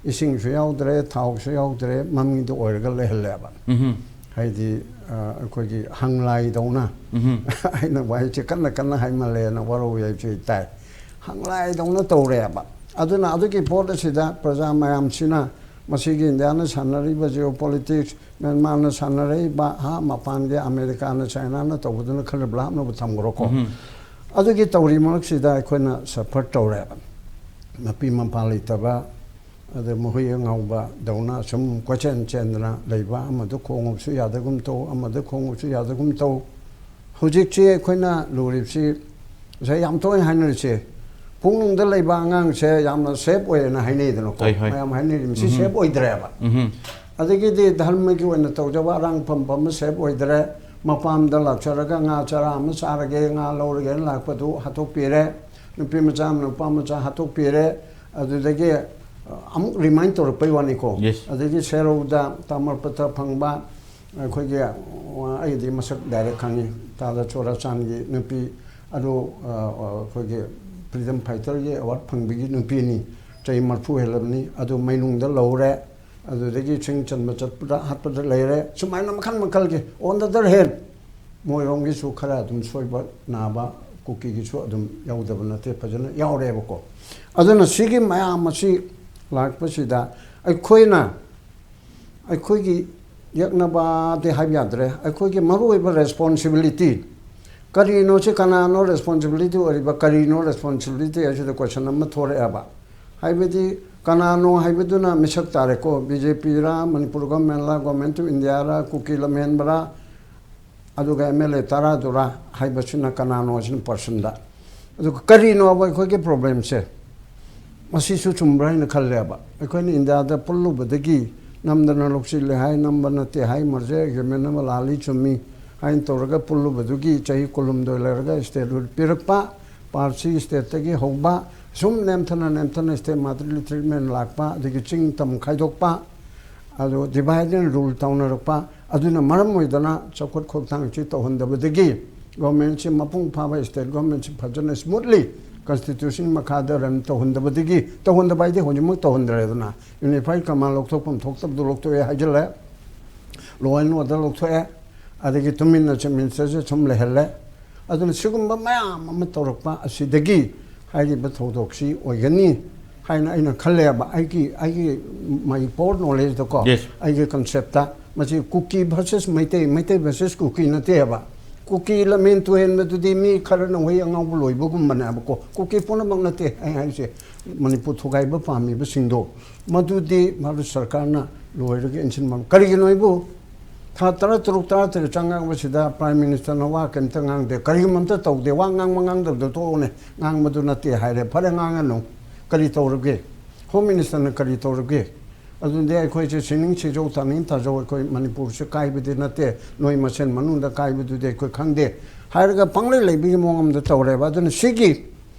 ꯏꯁꯤꯡꯁꯨ ꯌꯥꯎꯗ꯭ꯔꯦ, ꯊꯥꯎꯁꯨ ꯌꯥꯎꯗ꯭ꯔꯦ, ꯃꯃꯤꯡꯗ ꯑꯣꯏꯔꯒ ꯂꯩꯍꯜꯂꯦꯕ꯫ ꯎꯝ꯫ ꯍꯥꯏꯗꯤ, ꯑ, ꯑꯩꯈꯣꯏꯒꯤ ꯍꯪꯂꯥꯏꯗꯧꯅ꯫ ꯎꯝ꯫ ꯑꯩꯅ ꯋꯥꯍꯩꯁꯦ ꯀꯟꯅ ꯀꯟꯅ ꯍꯥꯏꯃꯜꯂꯦꯅ ꯋꯥꯔꯧ ꯌꯥꯏꯁꯨ ꯇꯥꯏ꯫ ꯈꯪꯂꯥꯏꯗꯧꯅ ꯇꯧꯔꯦꯕ꯫ ꯑꯗꯨꯅ ꯑꯗꯨꯒꯤ ꯄꯣꯠ ꯑꯁꯤꯗ ꯄ꯭ꯔꯖꯥ ꯃꯌꯥꯝꯁꯤꯅ ꯃꯁꯤꯒꯤ ꯏꯟꯗꯤꯌꯥꯅ ꯁꯥꯟꯅꯔꯤꯕ ꯖꯤꯑꯣ ꯄꯣꯂꯤꯇꯤꯛꯁ, ꯃ꯭ꯌꯥꯟꯃꯥꯔꯅ ꯁꯥꯟꯅꯔꯛꯏꯕ, ꯍꯥ, ꯃꯄꯥꯟꯒꯤ ꯑꯃꯦꯔꯤꯀꯥꯅ, ꯆꯥꯏꯅꯥꯅ ꯇꯧꯕꯗꯨꯅ ꯈꯔ ꯂꯥꯞꯅꯕꯨ ꯊꯝꯈ꯭ꯔꯣꯀꯣ꯫ ꯑꯗꯨꯒꯤ ꯇꯧꯔꯤ ꯃꯔꯛꯁꯤꯗ ꯑꯩꯈꯣꯏꯅ ꯁꯐꯔ ꯇꯧꯔꯦꯕ꯫ ꯃꯄꯤ ꯃꯄꯥ ꯂꯩꯇꯕ, ꯑꯗ ꯃꯍꯨꯏ ꯑꯉꯥꯎꯕꯗꯧꯅ ꯁꯨꯝ ꯀꯣꯏꯆꯦꯟ ꯆꯦꯟꯗꯅ ꯂꯩꯕ, ꯑꯃꯗ ꯈꯣꯡꯉꯨꯕꯁꯨ ꯌꯥꯗꯒꯨꯝ ꯇꯧ, ꯑꯃꯗ ꯈꯣꯡꯉꯨꯕꯁꯨ ꯌꯥꯗꯒꯨꯝ ꯇꯧ꯫ ꯍꯧꯖꯤꯛꯁꯤ ꯑꯩꯈꯣꯏꯅ ꯂꯨꯔꯤꯕꯁꯤ, ꯉꯁꯥꯏ ꯌꯥꯝ ꯇꯣꯏꯅ ꯍꯥꯏꯅꯔꯤꯁꯦ, ꯈꯨꯡꯒꯪꯗ ꯂꯩꯕ ꯑꯉꯥꯡꯁꯦ ꯌꯥꯝꯅ ꯁꯦꯐ ꯑꯣꯏꯌꯦꯅ ꯍꯥꯏꯅꯩꯗꯅꯀꯣ꯫ ꯍꯣꯏ, ꯍꯣꯏ꯫ ꯃꯌꯥꯝ ꯍꯥꯏꯅꯔꯤꯕꯁꯤ ꯁꯦꯐ ꯑꯣꯏꯗ꯭ꯔꯦꯕ꯫ ꯑꯗꯒꯤꯗꯤ ꯙꯔꯃꯒꯤ ꯑꯣꯏꯅ ꯇꯧꯖꯕ ꯑꯔꯥꯡꯐꯝ ꯐꯝꯕ ꯁꯦꯐ ꯑꯣꯏꯗ꯭ꯔꯦ꯫ ꯃꯄꯥꯝꯗ ꯂꯥꯛꯆꯔꯒ ꯉꯥ ꯆꯔꯥ ꯑꯃ ꯆꯥꯔꯒꯦ, ꯉꯥ ꯂꯧꯔꯒꯦꯅ ꯂꯥꯛꯄꯗꯨ ꯍꯥꯠꯇꯣꯛꯄꯤꯔꯦ꯫ ꯅꯨꯄꯤ ꯃꯆꯥ ꯑꯃ ꯅꯨꯄꯥ ꯃꯆꯥ ꯍꯥꯠꯇꯣꯛꯄꯤꯔꯦ꯫ ꯑꯗꯨꯗꯒꯤ, ꯑ, ꯑꯃꯨꯛ ꯔꯤꯃꯥꯏꯟ ꯇꯧꯔꯛꯄꯩ ꯋꯥꯅꯤꯀꯣ꯫ Yes꯫ ꯑꯗꯒꯤ ꯁꯦꯔꯧꯗ ꯇꯥꯃꯔꯄꯇ ꯐꯪꯕ ꯑꯩꯈꯣꯏꯒꯤ, ꯑ, ꯑꯩꯗꯤ ꯃꯁꯛ ꯗꯥꯏꯔꯦꯛ ꯈꯪꯉꯤ, ꯇꯥꯗ ꯆꯣꯔꯥꯆꯥꯟꯒꯤ ꯅꯨꯄꯤ ꯑꯗꯨ, ꯑ, ꯑ, ꯑꯩꯈꯣꯏꯒꯤ ꯐ꯭ꯔꯤꯗꯝ ꯐꯥꯏꯇꯔꯒꯤ ꯑꯦꯋꯥꯔꯗ ꯐꯪꯕꯒꯤ ꯅꯨꯄꯤꯅꯤ, ꯆꯍꯤ ꯃꯔꯤꯐꯨ ꯍꯦꯜꯂꯕꯅꯤ꯫ ꯑꯗꯨ ꯃꯩꯅꯨꯡꯗ ꯂꯧꯔꯦ, ꯑꯗꯨꯗꯒꯤ ꯆꯤꯡ ꯆꯟꯕ ꯆꯠꯄꯗ ꯍꯥꯠꯄꯗ ꯂꯩꯔꯦ꯫ ꯁꯨꯃꯥꯏꯅ ꯃꯈꯜ ꯃꯈꯜꯒꯤ꯫ On the other hand, ꯃꯣꯏꯔꯣꯝꯒꯤꯁꯨ ꯈꯔ ꯑꯗꯨꯝ ꯁꯣꯏꯕ ꯅꯥꯕ ꯀꯨꯀꯤꯒꯤꯁꯨ ꯑꯗꯨꯝ ꯌꯥꯎꯗꯕ ꯅꯠꯇꯦ, ꯐꯖꯅ ꯌꯥꯎꯔꯦꯕꯀꯣ꯫ ꯑꯗꯨꯅ ꯁꯤꯒꯤ ꯃꯌꯥꯝ ꯑꯁꯤ ꯂꯥꯛꯄꯁꯤꯗ ꯑꯩꯈꯣꯏꯅ, ꯑꯩꯈꯣꯏꯒꯤ ꯌꯦꯛꯅꯕꯗꯤ ꯍꯥꯏꯕ ꯌꯥꯗ꯭ꯔꯦ, ꯑꯩꯈꯣꯏꯒꯤ ꯃꯔꯨꯑꯣꯏꯕ ꯔꯦꯁꯄꯣꯟꯁꯤꯕꯤꯂꯤꯇꯤ ꯀꯔꯤꯅꯣ? ꯁꯤ ꯀꯅꯥꯅꯣ ꯔꯦꯁꯄꯣꯟꯁꯤꯕꯤꯂꯤꯇꯤ ꯑꯣꯏꯔꯤꯕ? ꯀꯔꯤꯅꯣ ꯔꯦꯁꯄꯣꯟꯁꯤꯕꯤꯂꯤꯇꯤ ꯍꯥꯏꯁꯤꯗ ꯀꯣꯏꯁꯟ ꯑꯃ ꯊꯣꯔꯛꯑꯦꯕ꯫ ꯍꯥꯏꯕꯗꯤ ꯀꯅꯥꯅꯣ ꯍꯥꯏꯕꯗꯨꯅ ꯃꯤꯁꯛ ꯇꯥꯔꯦꯀꯣ꯫ ꯕꯤ ꯖꯦ ꯄꯤꯔ, ꯃꯅꯤꯄꯨꯔ ꯒꯣꯔꯃꯦꯟꯂ, ꯒꯣꯔꯃꯦꯟ ꯑꯣꯐ ꯏꯟꯗꯤꯌꯥꯔ, ꯀꯨꯀꯤ ꯂꯝꯍꯦꯟꯕꯔꯥ, ꯑꯗꯨꯒ ꯑꯦꯝ ꯑꯦꯜ ꯑꯦ ꯇꯔꯥꯗꯨꯔꯥ ꯍꯥꯏꯕꯁꯤꯅ ꯀꯅꯥꯅꯣ ꯍꯥꯏꯁꯤꯅ ꯄꯔꯁꯟꯗ꯫ ꯑꯗꯨꯒ ꯀꯔꯤꯅꯣꯕ ꯑꯩꯈꯣꯏꯒꯤ ꯄ꯭ꯔꯣꯕ꯭ꯂꯦꯝꯁꯦ? ꯃꯁꯤꯁꯨ ꯆꯨꯝꯕ꯭ꯔꯥ ꯍꯥꯏꯅ ꯈꯜꯂꯦꯕ꯫ ꯑꯩꯈꯣꯏꯅ ꯏꯟꯗꯤꯌꯥꯗ ꯄꯨꯜꯂꯨꯕꯗꯒꯤ ꯅꯝꯗꯅ ꯂꯧꯁꯤꯜꯂꯦ ꯍꯥꯏ, ꯅꯝꯕ ꯅꯠꯇꯦ ꯍꯥꯏ, ꯃꯔꯖꯔ ꯑꯦꯒ꯭ꯔꯤꯃꯦꯟ ꯑꯃ ꯂꯥꯜꯂꯤ ꯆꯨꯝꯃꯤ ꯍꯥꯏꯅ ꯇꯧꯔꯒ ꯄꯨꯜꯂꯨꯕꯗꯨꯒꯤ ꯆꯍꯤ ꯀꯨꯟꯍꯨꯝꯗꯣꯏ ꯂꯩꯔꯒ ꯁ꯭ꯇꯦꯠꯍꯨꯗ ꯄꯤꯔꯛꯄ, ꯄꯥꯔꯁꯤ ꯁ꯭ꯇꯦꯠꯇꯒꯤ ꯍꯧꯕ, ꯁꯨꯝ ꯅꯦꯝꯊꯅ ꯅꯦꯝꯊꯅ ꯁ꯭ꯇꯦꯠ ꯃꯥꯗꯔꯂꯤ ꯇ꯭ꯔꯤꯠꯃꯦꯟ ꯂꯥꯛꯄ, ꯑꯗꯒꯤ ꯆꯤꯡ ꯇꯝ ꯈꯥꯏꯗꯣꯛꯄ, ꯑꯗꯨ ꯗꯤꯚꯥꯏꯗ ꯑꯦꯟ ꯔꯨꯜ ꯇꯧꯅꯔꯛꯄ, ꯑꯗꯨꯅ ꯃꯔꯝ ꯑꯣꯏꯗꯅ ꯆꯥꯎꯈꯠ ꯈꯣꯡꯊꯥꯡꯁꯤ ꯇꯧꯍꯟꯗꯕꯗꯒꯤ ꯒꯣꯔꯃꯦꯟꯁꯤ ꯃꯄꯨꯡ ꯐꯥꯕ ꯁ꯭ꯇꯦꯠ ꯒꯣꯔꯃꯦꯟꯁꯤ ꯐꯖꯅ ꯁ꯭ꯃꯨꯠꯂꯤ ꯀꯟꯁꯇꯤꯇ꯭ꯌꯨꯁꯟ ꯃꯈꯥꯗ ꯔꯟ ꯇꯧꯍꯟꯗꯕꯗꯒꯤ, ꯇꯧꯍꯟꯗꯕ ꯍꯥꯏꯗꯤ ꯍꯧꯖꯤꯛꯃꯛ ꯇꯧꯍꯟꯗ꯭ꯔꯦꯗꯅ, ꯌꯨꯅꯤꯐꯥꯏꯠ ꯀꯃꯥꯟ ꯂꯧꯊꯣꯛꯐꯝ ꯊꯣꯛꯇꯕꯗꯨ ꯂꯧꯊꯣꯛꯑꯦ ꯍꯥꯏꯖꯤꯜꯂꯦ, ꯂꯣ ꯑꯦꯟ ꯑꯣꯔꯗꯔ ꯂꯧꯊꯣꯛꯑꯦ, ꯑꯗꯒꯤ ꯇꯨꯃꯤꯟꯅ ꯆꯤꯞ ꯃꯤꯅꯤꯁꯇꯔꯁꯦ ꯁꯨꯝ ꯂꯩꯍꯜꯂꯦ꯫ ꯑꯗꯨꯅ ꯁꯤꯒꯨꯝꯕ ꯃꯌꯥꯝ ꯑꯃ ꯇꯧꯔꯛꯄ ꯑꯁꯤꯗꯒꯤ ꯍꯥꯏꯔꯤꯕ ꯊꯧꯗꯣꯛꯁꯤ ꯑꯣꯏꯒꯅꯤ ꯍꯥꯏꯅ ꯑꯩꯅ ꯈꯜꯂꯦꯕ, ꯑꯩꯒꯤ ꯑꯩꯒꯤ my poor knowledgeꯗꯀꯣ, Yes. ꯑꯩꯒꯤ conceptꯇ꯫ ꯃꯁꯤ ꯀꯨꯀꯤ versus ꯃꯩꯇꯩ, ꯃꯩꯇꯩ versus ꯀꯨꯀꯤ ꯅꯠꯇꯦꯕ꯫ ꯀꯨꯀꯤ ꯂꯝꯍꯦꯟ ꯇꯨꯍꯦꯟꯕꯗꯨꯗꯤ ꯃꯤ ꯈꯔꯅ ꯍꯨꯏ ꯑꯉꯥꯎꯕ ꯂꯣꯏꯕꯒꯨꯝꯕꯅꯦꯕꯀꯣ꯫ ꯀꯨꯀꯤ ꯄꯨꯝꯅꯃꯛ ꯅꯠꯇꯦ ꯑꯩ ꯍꯥꯏꯁꯦ꯫ ꯃꯅꯤꯄꯨꯔ ꯊꯨꯒꯥꯏꯕ ꯄꯥꯝꯃꯤꯕꯁꯤꯡꯗꯣ, ꯃꯗꯨꯗꯤ ꯚꯥꯔꯠ ꯁꯔꯀꯥꯔꯅ ꯂꯣꯏꯔꯒ ꯏꯟꯁꯤꯟꯕ꯫ ꯀꯔꯤꯒꯤꯅꯣ ꯑꯩꯕꯨ ꯊꯥ ꯇꯔꯥ ꯇꯔꯨꯛ, ꯇꯔꯥ ꯇꯔꯦꯠ ꯆꯪꯉꯛꯄꯁꯤꯗ Prime Ministerꯅ ꯋꯥ ꯀꯩꯝꯇ ꯉꯥꯡꯗꯦ? ꯀꯔꯤꯒꯨꯝꯕ ꯑꯝꯇ ꯇꯧꯗꯦ? ꯋꯥ ꯉꯥꯡꯕ ꯉꯥꯡꯗꯕꯗꯣ ꯇꯣꯛꯑꯣꯅꯦ, ꯉꯥꯡꯕꯗꯨ ꯅꯠꯇꯦ ꯍꯥꯏꯔꯦ꯫ ꯐꯔꯦ, ꯉꯥꯡꯉꯅꯨ꯫ ꯀꯔꯤ ꯇꯧꯔꯒꯦ? Home Ministerꯅ ꯀꯔꯤ ꯇꯧꯔꯒꯦ? ꯑꯗꯨꯗꯤ ꯑꯩꯈꯣꯏꯁꯦ ꯁꯤꯅꯤꯡ ꯁꯤꯖꯧ ꯇꯥꯅꯤꯡ ꯇꯥꯖꯧ, ꯑꯩꯈꯣꯏ ꯃꯅꯤꯄꯨꯔꯁꯦ ꯀꯥꯏꯕꯗꯤ ꯅꯠꯇꯦ, ꯅꯣꯏ ꯃꯁꯦꯟ ꯃꯅꯨꯡꯗ ꯀꯥꯏꯕꯗꯨꯗꯤ ꯑꯩꯈꯣꯏ ꯈꯪꯗꯦ ꯍꯥꯏꯔꯒ ꯄꯪꯂꯩ ꯂꯩꯕꯒꯤ ꯃꯑꯣꯡ ꯑꯃꯗ ꯇꯧꯔꯦꯕ꯫ ꯑꯗꯨꯅ ꯁꯤꯒꯤ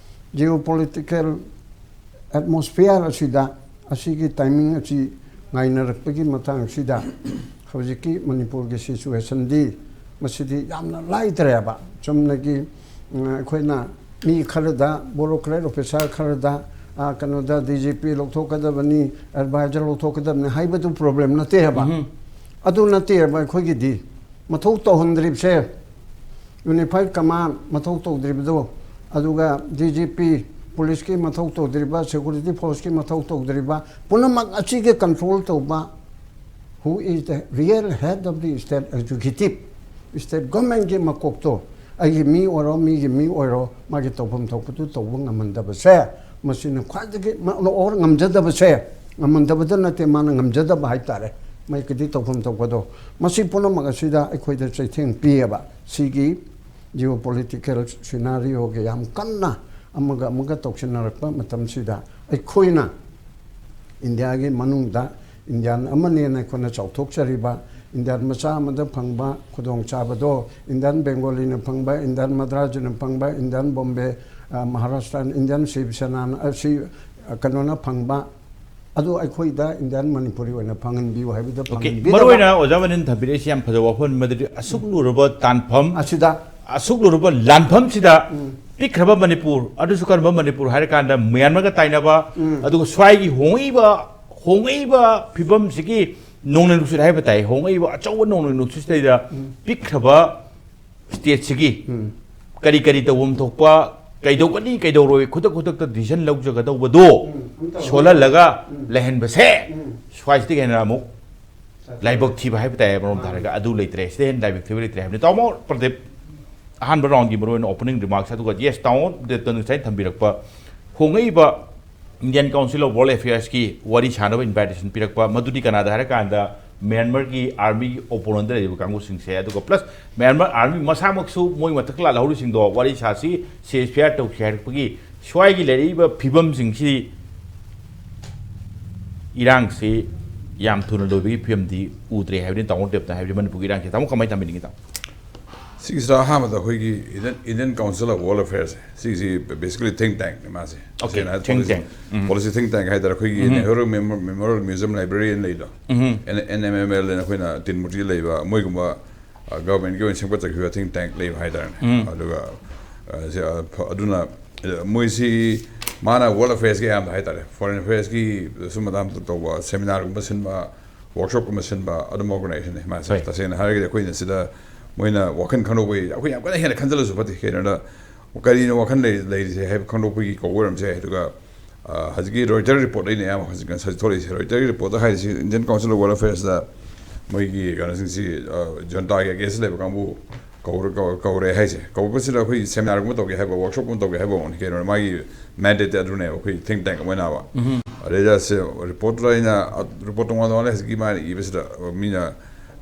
geopolitical atmosphere ꯑꯁꯤꯗ, ꯑꯁꯤꯒꯤ timing ꯑꯁꯤ ꯉꯥꯏꯅꯔꯛꯄꯒꯤ ꯃꯇꯥꯡꯁꯤꯗ ꯍꯧꯖꯤꯛꯀꯤ ꯃꯅꯤꯄꯨꯔꯒꯤ situationꯗꯤ ꯃꯁꯤꯗꯤ ꯌꯥꯝꯅ ꯂꯥꯏꯗ꯭ꯔꯦꯕ꯫ ꯆꯨꯝꯅꯒꯤ, ꯎꯝ, ꯑꯩꯈꯣꯏꯅ ꯃꯤ ꯈꯔꯗ, bureaucrat officer ꯈꯔꯗ, ꯑ, ꯀꯩꯅꯣꯗ DGP ꯂꯧꯊꯣꯛꯀꯗꯕꯅꯤ, advisor ꯂꯧꯊꯣꯛꯀꯗꯕꯅꯤ ꯍꯥꯏꯕꯗꯨ problem ꯅꯠꯇꯦ ꯍꯥꯏꯕ꯫ ꯎꯝ꯫ ꯑꯗꯨ ꯅꯠꯇꯦ ꯍꯥꯏꯕ ꯑꯩꯈꯣꯏꯒꯤꯗꯤ꯫ ꯃꯊꯧ ꯇꯧꯍꯟꯗ꯭ꯔꯤꯕꯁꯦ, Unified Command ꯃꯊꯧ ꯇꯧꯗ꯭ꯔꯤꯕꯗꯣ, ꯑꯗꯨꯒ DGP, policeꯀꯤ ꯃꯊꯧ ꯇꯧꯗ꯭ꯔꯤꯕ, security forceꯀꯤ ꯃꯊꯧ ꯇꯧꯗ꯭ꯔꯤꯕ, ꯄꯨꯝꯅꯃꯛ ꯑꯁꯤꯒꯤ control ꯇꯧꯕ, who is the real head of the state executive, state governmentꯀꯤ ꯃꯀꯣꯛꯇꯣ, ꯑꯩꯒꯤ ꯃꯤ ꯑꯣꯏꯔꯣ, ꯃꯤꯒꯤ ꯃꯤ ꯑꯣꯏꯔꯣ, ꯃꯥꯒꯤ ꯇꯧꯐꯝ ꯊꯣꯛꯄꯗꯨ ꯇꯧꯕ ꯉꯝꯍꯟꯗꯕꯁꯦ, ꯃꯁꯤꯅ ꯈ꯭ꯋꯥꯏꯗꯒꯤ ꯃ-, or ꯉꯝꯖꯗꯕꯁꯦ, ꯉꯝꯍꯟꯗꯕꯗ ꯅꯠꯇꯦ, ꯃꯥꯅ ꯉꯝꯖꯗꯕ ꯍꯥꯏꯇꯥꯔꯦ, ꯃꯥꯒꯤꯗꯤ ꯇꯧꯐꯝ ꯊꯣꯛꯄꯗꯣ꯫ ꯃꯁꯤ ꯄꯨꯝꯅꯃꯛ ꯑꯁꯤꯗ ꯑꯩꯈꯣꯏꯗ ꯆꯩꯊꯦꯡ ꯄꯤꯌꯦꯕ꯫ ꯁꯤꯒꯤ geopolitical scenarioꯒ ꯌꯥꯝ ꯀꯟꯅ ꯑꯃꯒ ꯑꯃꯒ ꯇꯧꯁꯤꯟꯅꯔꯛꯄ ꯃꯇꯝꯁꯤꯗ, ꯑꯩꯈꯣꯏꯅ ꯏꯟꯗꯤꯌꯥꯒꯤ ꯃꯅꯨꯡꯗ Indian ꯑꯃꯅꯦꯅ ꯑꯩꯈꯣꯏꯅ ꯆꯥꯎꯊꯣꯛꯆꯔꯤꯕ, Indian ꯃꯆꯥ ꯑꯃꯗ ꯐꯪꯕ ꯈꯨꯗꯣꯡꯆꯥꯕꯗꯣ, Indian Bengaliꯅ ꯐꯪꯕ, Indian Madrasꯅ ꯐꯪꯕ, Indian Bombay, ꯑ, Maharashtra, Indian Shiv Senana, ꯑ, ꯁꯤ, ꯑ, ꯀꯩꯅꯣꯅ ꯐꯪꯕ, ꯑꯗꯨ ꯑꯩꯈꯣꯏꯗ Indian Manipuri ꯑꯣꯏꯅ ꯐꯪꯍꯟꯕꯤꯌꯨ ꯍꯥꯏꯕꯗ Okay, ꯐꯪꯍꯟꯕꯤꯗꯕ꯫ ꯃꯔꯨ ꯑꯣꯏꯅ ꯑꯣꯖꯥ ꯃꯅꯤꯟ ꯊꯝꯕꯤꯔꯛꯏꯁꯤ ꯌꯥꯝ ꯐꯖꯕ ꯋꯥꯐꯝꯅꯤ꯫ ꯃꯗꯨꯗꯤ ꯑꯁꯨꯛ ꯂꯨꯔꯕ ꯇꯥꯟꯐꯝ, ꯑꯁꯤꯗ ꯑꯁꯨꯛ ꯂꯨꯔꯕ ꯂꯥꯟꯐꯝꯁꯤꯗ ꯄꯤꯛꯈ꯭ꯔꯕ ꯃꯅꯤꯄꯨꯔ, ꯑꯗꯨꯁꯨ ꯀꯔꯝꯕ ꯃꯅꯤꯄꯨꯔ ꯍꯥꯏꯔꯀꯥꯟꯗ ꯃ꯭ꯌꯥꯟꯃꯥꯔꯒ ꯇꯥꯏꯅꯕ, ꯑꯗꯨꯒ ꯁ꯭ꯋꯥꯏꯒꯤ ꯍꯣꯡꯉꯛꯏꯕ, ꯍꯣꯡꯉꯛꯏꯕ ꯐꯤꯕꯝꯁꯤꯒꯤ ꯅꯣꯡꯂꯩ ꯅꯨꯡꯁꯤꯠ ꯍꯥꯏꯕ ꯇꯥꯏ, ꯍꯣꯡꯉꯛꯏꯕ ꯑꯆꯧꯕ ꯅꯣꯡꯂꯩ ꯅꯨꯡꯁꯤꯠꯁꯤꯗꯩꯗ ꯄꯤꯛꯈ꯭ꯔꯕ stateꯁꯤꯒꯤ ꯀꯔꯤ ꯀꯔꯤ ꯇꯧꯐꯝ ꯊꯣꯛꯄ ꯀꯩꯗꯧꯒꯅꯤ ꯀꯩꯗꯧꯔꯣꯏ ꯈꯨꯗꯛ ꯈꯨꯗꯛꯇ decision ꯂꯧꯖꯒꯗꯧꯕꯗꯣ ꯎꯝ, ꯑꯝꯇ ꯁꯣꯜꯍꯜꯂꯒ ꯎꯝ꯫ ꯂꯩꯍꯟꯕꯁꯦ ꯎꯝ꯫ ꯁ꯭ꯋꯥꯏꯁꯤꯗꯒꯤ ꯍꯦꯟꯅ ꯑꯃꯨꯛ ꯂꯥꯏꯕꯛ ꯊꯤꯕ ꯍꯥꯏꯕ ꯇꯥꯏ꯫ ꯑꯃꯔꯣꯝꯗ ꯃꯥꯅꯤ꯫ ꯍꯥꯏꯔꯒ ꯑꯗꯨ ꯂꯩꯇ꯭ꯔꯦ, ꯁꯤꯗ ꯍꯦꯟꯅ ꯂꯥꯏꯕꯛ ꯊꯤꯕ ꯂꯩꯇ꯭ꯔꯦ ꯍꯥꯏꯕꯅꯤ꯫ ꯇꯥꯃꯣ ꯄ꯭ꯔꯗꯤꯞ, ꯑꯍꯥꯟꯕ round ꯀꯤ ꯃꯔꯨꯑꯣꯏꯅ opening remarks, ꯑꯗꯨꯒ yes, ꯇꯥꯃꯣ ꯄ꯭ꯔꯗꯤꯞꯇ ꯉꯁꯥꯏ ꯊꯝꯕꯤꯔꯛꯄ ꯍꯣꯡꯉꯛꯏꯕ Indian Council of World Affairs ꯀꯤ ꯋꯥꯔꯤ ꯁꯥꯅꯕ invitation ꯄꯤꯔꯛꯄ, ꯃꯗꯨꯗꯤ ꯀꯅꯥꯗ ꯍꯥꯏꯔꯀꯥꯟꯗ ꯃ꯭ꯌꯥꯟꯃꯥꯔꯒꯤ army ꯒꯤ opponent ꯇ ꯂꯩꯔꯤꯕ ꯀꯥꯡꯕꯨꯁꯤꯡꯁꯦ, ꯑꯗꯨꯒ plus ꯃ꯭ꯌꯥꯟꯃꯥꯔ army ꯃꯁꯥꯃꯛꯁꯨ ꯃꯣꯏ ꯃꯊꯛ ꯂꯥꯜꯍꯧꯔꯤꯁꯤꯡꯗꯣ ꯋꯥꯔꯤ ꯁꯥꯁꯤ, ceasefire ꯇꯧꯁꯤ ꯍꯥꯏꯔꯛꯄꯒꯤ ꯁ꯭ꯋꯥꯏꯒꯤ ꯂꯩꯔꯛꯏꯕ ꯐꯤꯕꯝꯁꯤꯡꯁꯤ, ꯏꯔꯥꯡꯁꯤ ꯌꯥꯝ ꯊꯨꯅ ꯂꯣꯏꯕꯒꯤ ꯐꯤꯕꯝꯗꯤ ꯎꯗ꯭ꯔꯦ ꯍꯥꯏꯕꯅꯤ꯫ ꯇꯥꯃꯣ ꯄ꯭ꯔꯗꯤꯞꯅ ꯍꯥꯏꯕꯗꯤ ꯃꯅꯤꯄꯨꯔꯒꯤ ꯏꯔꯥꯡꯁꯤ ꯇꯥꯃꯣ ꯀꯃꯥꯏꯅ ꯊꯝꯕꯤꯅꯤꯡꯉꯤ, ꯇꯥꯃꯣ? ꯁꯤꯒꯤꯁꯤꯗ ꯑꯍꯥꯟꯕꯗ ꯑꯩꯈꯣꯏꯒꯤ Indian, Indian Council of World Affairs ꯁꯦ, ꯁꯤꯒꯤꯁꯤ basically think tank ꯅꯤ ꯃꯥꯁꯦ꯫ Okay, ꯇꯁꯦꯡꯅ ꯍꯥꯏꯔꯗꯤ think policy, tank꯫ ꯎꯝ꯫ Policy think tank ꯍꯥꯏꯇꯥꯔꯦ꯫ ꯑꯩꯈꯣꯏꯒꯤ ꯎꯝ꯫ Nehru Memo-, Memorial Museum Library ꯑꯅ ꯂꯩꯗꯣ, ꯎꯝ꯫ N-, N M M L ꯑꯅ ꯑꯩꯈꯣꯏꯅ ꯇꯤꯟꯃꯨꯔꯇꯤ ꯂꯩꯕ, ꯃꯣꯏꯒꯨꯝꯕ, ꯑ, government ꯀꯤ ꯑꯣꯏꯅ ꯁꯦꯝꯒꯠꯆꯈꯤꯕ think tank ꯂꯩꯕ ꯍꯥꯏꯇꯥꯔꯦꯅꯦ꯫ ꯎꯝ꯫ ꯑꯗꯨꯒ, ꯑ, ꯁꯤ, ꯑ, ꯐ-, ꯑꯗꯨꯅ, ꯑ, ꯃꯣꯏꯁꯤ ꯃꯥꯅ World Affairs ꯀꯤ ꯑꯌꯥꯝꯕ ꯍꯥꯏꯇꯥꯔꯦ, Foreign Affairs ꯀꯤ ꯁꯨꯝ ꯃꯇꯥꯡꯗ ꯇꯧꯕ, seminar ꯒꯨꯝꯕ ꯁꯤꯟꯕ, workshop ꯀꯨꯝꯕ ꯁꯤꯟꯕ, ꯑꯗꯨꯝꯕ organization ꯅꯤ ꯃꯥꯁꯦ꯫ ꯍꯣꯏ꯫ ꯇꯁꯦꯡꯅ ꯍꯥꯏꯔꯒꯗꯤ ꯑꯩꯈꯣꯏꯅ ꯁꯤꯗ ꯃꯣꯏꯅ ꯋꯥꯈꯜ ꯈꯟꯗꯣꯛꯄꯒꯤ, ꯑꯩꯈꯣꯏ ꯌꯥꯝ ꯀꯟꯅ ꯍꯦꯟꯅ ꯈꯟꯖꯜꯂꯁꯨ ꯐꯠꯇꯦ꯫ ꯀꯩꯅꯣꯗ ꯀꯔꯤꯅꯣ ꯋꯥꯈꯜ ꯂꯩ-, ꯂꯩꯔꯤꯁꯦ ꯍꯥꯏꯕ ꯈꯪꯗꯣꯛꯄꯒꯤ ꯀꯧꯕ ꯑꯣꯏꯔꯝꯁꯦ꯫ ꯑꯗꯨꯒ, ꯑ, ꯍꯧꯖꯤꯛꯀꯤ Reuters report ꯗꯩꯅꯦ ꯑꯌꯥꯝꯕ ꯍꯧꯖꯤꯛ ꯉꯁꯥꯏ ꯊꯣꯛꯂꯛꯏꯁꯦ꯫ Reuters report ꯗ ꯍꯥꯏꯔꯤꯁꯤ Indian Council of World Affairs ꯇ ꯃꯣꯏꯒꯤ ꯀꯩꯅꯣꯁꯤꯡꯁꯤ, ꯑ, ꯖꯟꯇꯥꯒꯤ against ꯂꯩꯕ ꯀꯥꯡꯕꯨ ꯀꯧꯔ-, ꯀꯧ-, ꯀꯧꯔꯦ ꯍꯥꯏꯁꯦ꯫ ꯀꯧꯕꯁꯤꯗ ꯑꯩꯈꯣꯏ seminar ꯒꯨꯝꯕ ꯇꯧꯒꯦ ꯍꯥꯏꯕ, workshop ꯀꯨꯝꯕ ꯇꯧꯒꯦ ꯍꯥꯏꯕ ꯋꯥꯅꯤ꯫ ꯀꯩꯅꯣ ꯃꯥꯒꯤ mandate ꯇꯤ ꯑꯗꯨꯅꯦꯕ, ꯑꯩꯈꯣꯏ think tank ꯑꯃ ꯑꯣꯏꯅꯕ꯫ ꯎꯝ꯫ ꯑꯗꯩꯗ ꯁꯤ report ꯇ ꯑꯩꯅ, report ꯇꯣꯉꯥꯟ ꯇꯣꯉꯥꯟꯅ ꯍꯧꯖꯤꯛꯀꯤ ꯃꯥꯅ ꯏꯕꯁꯤꯗ ꯃꯤꯅ,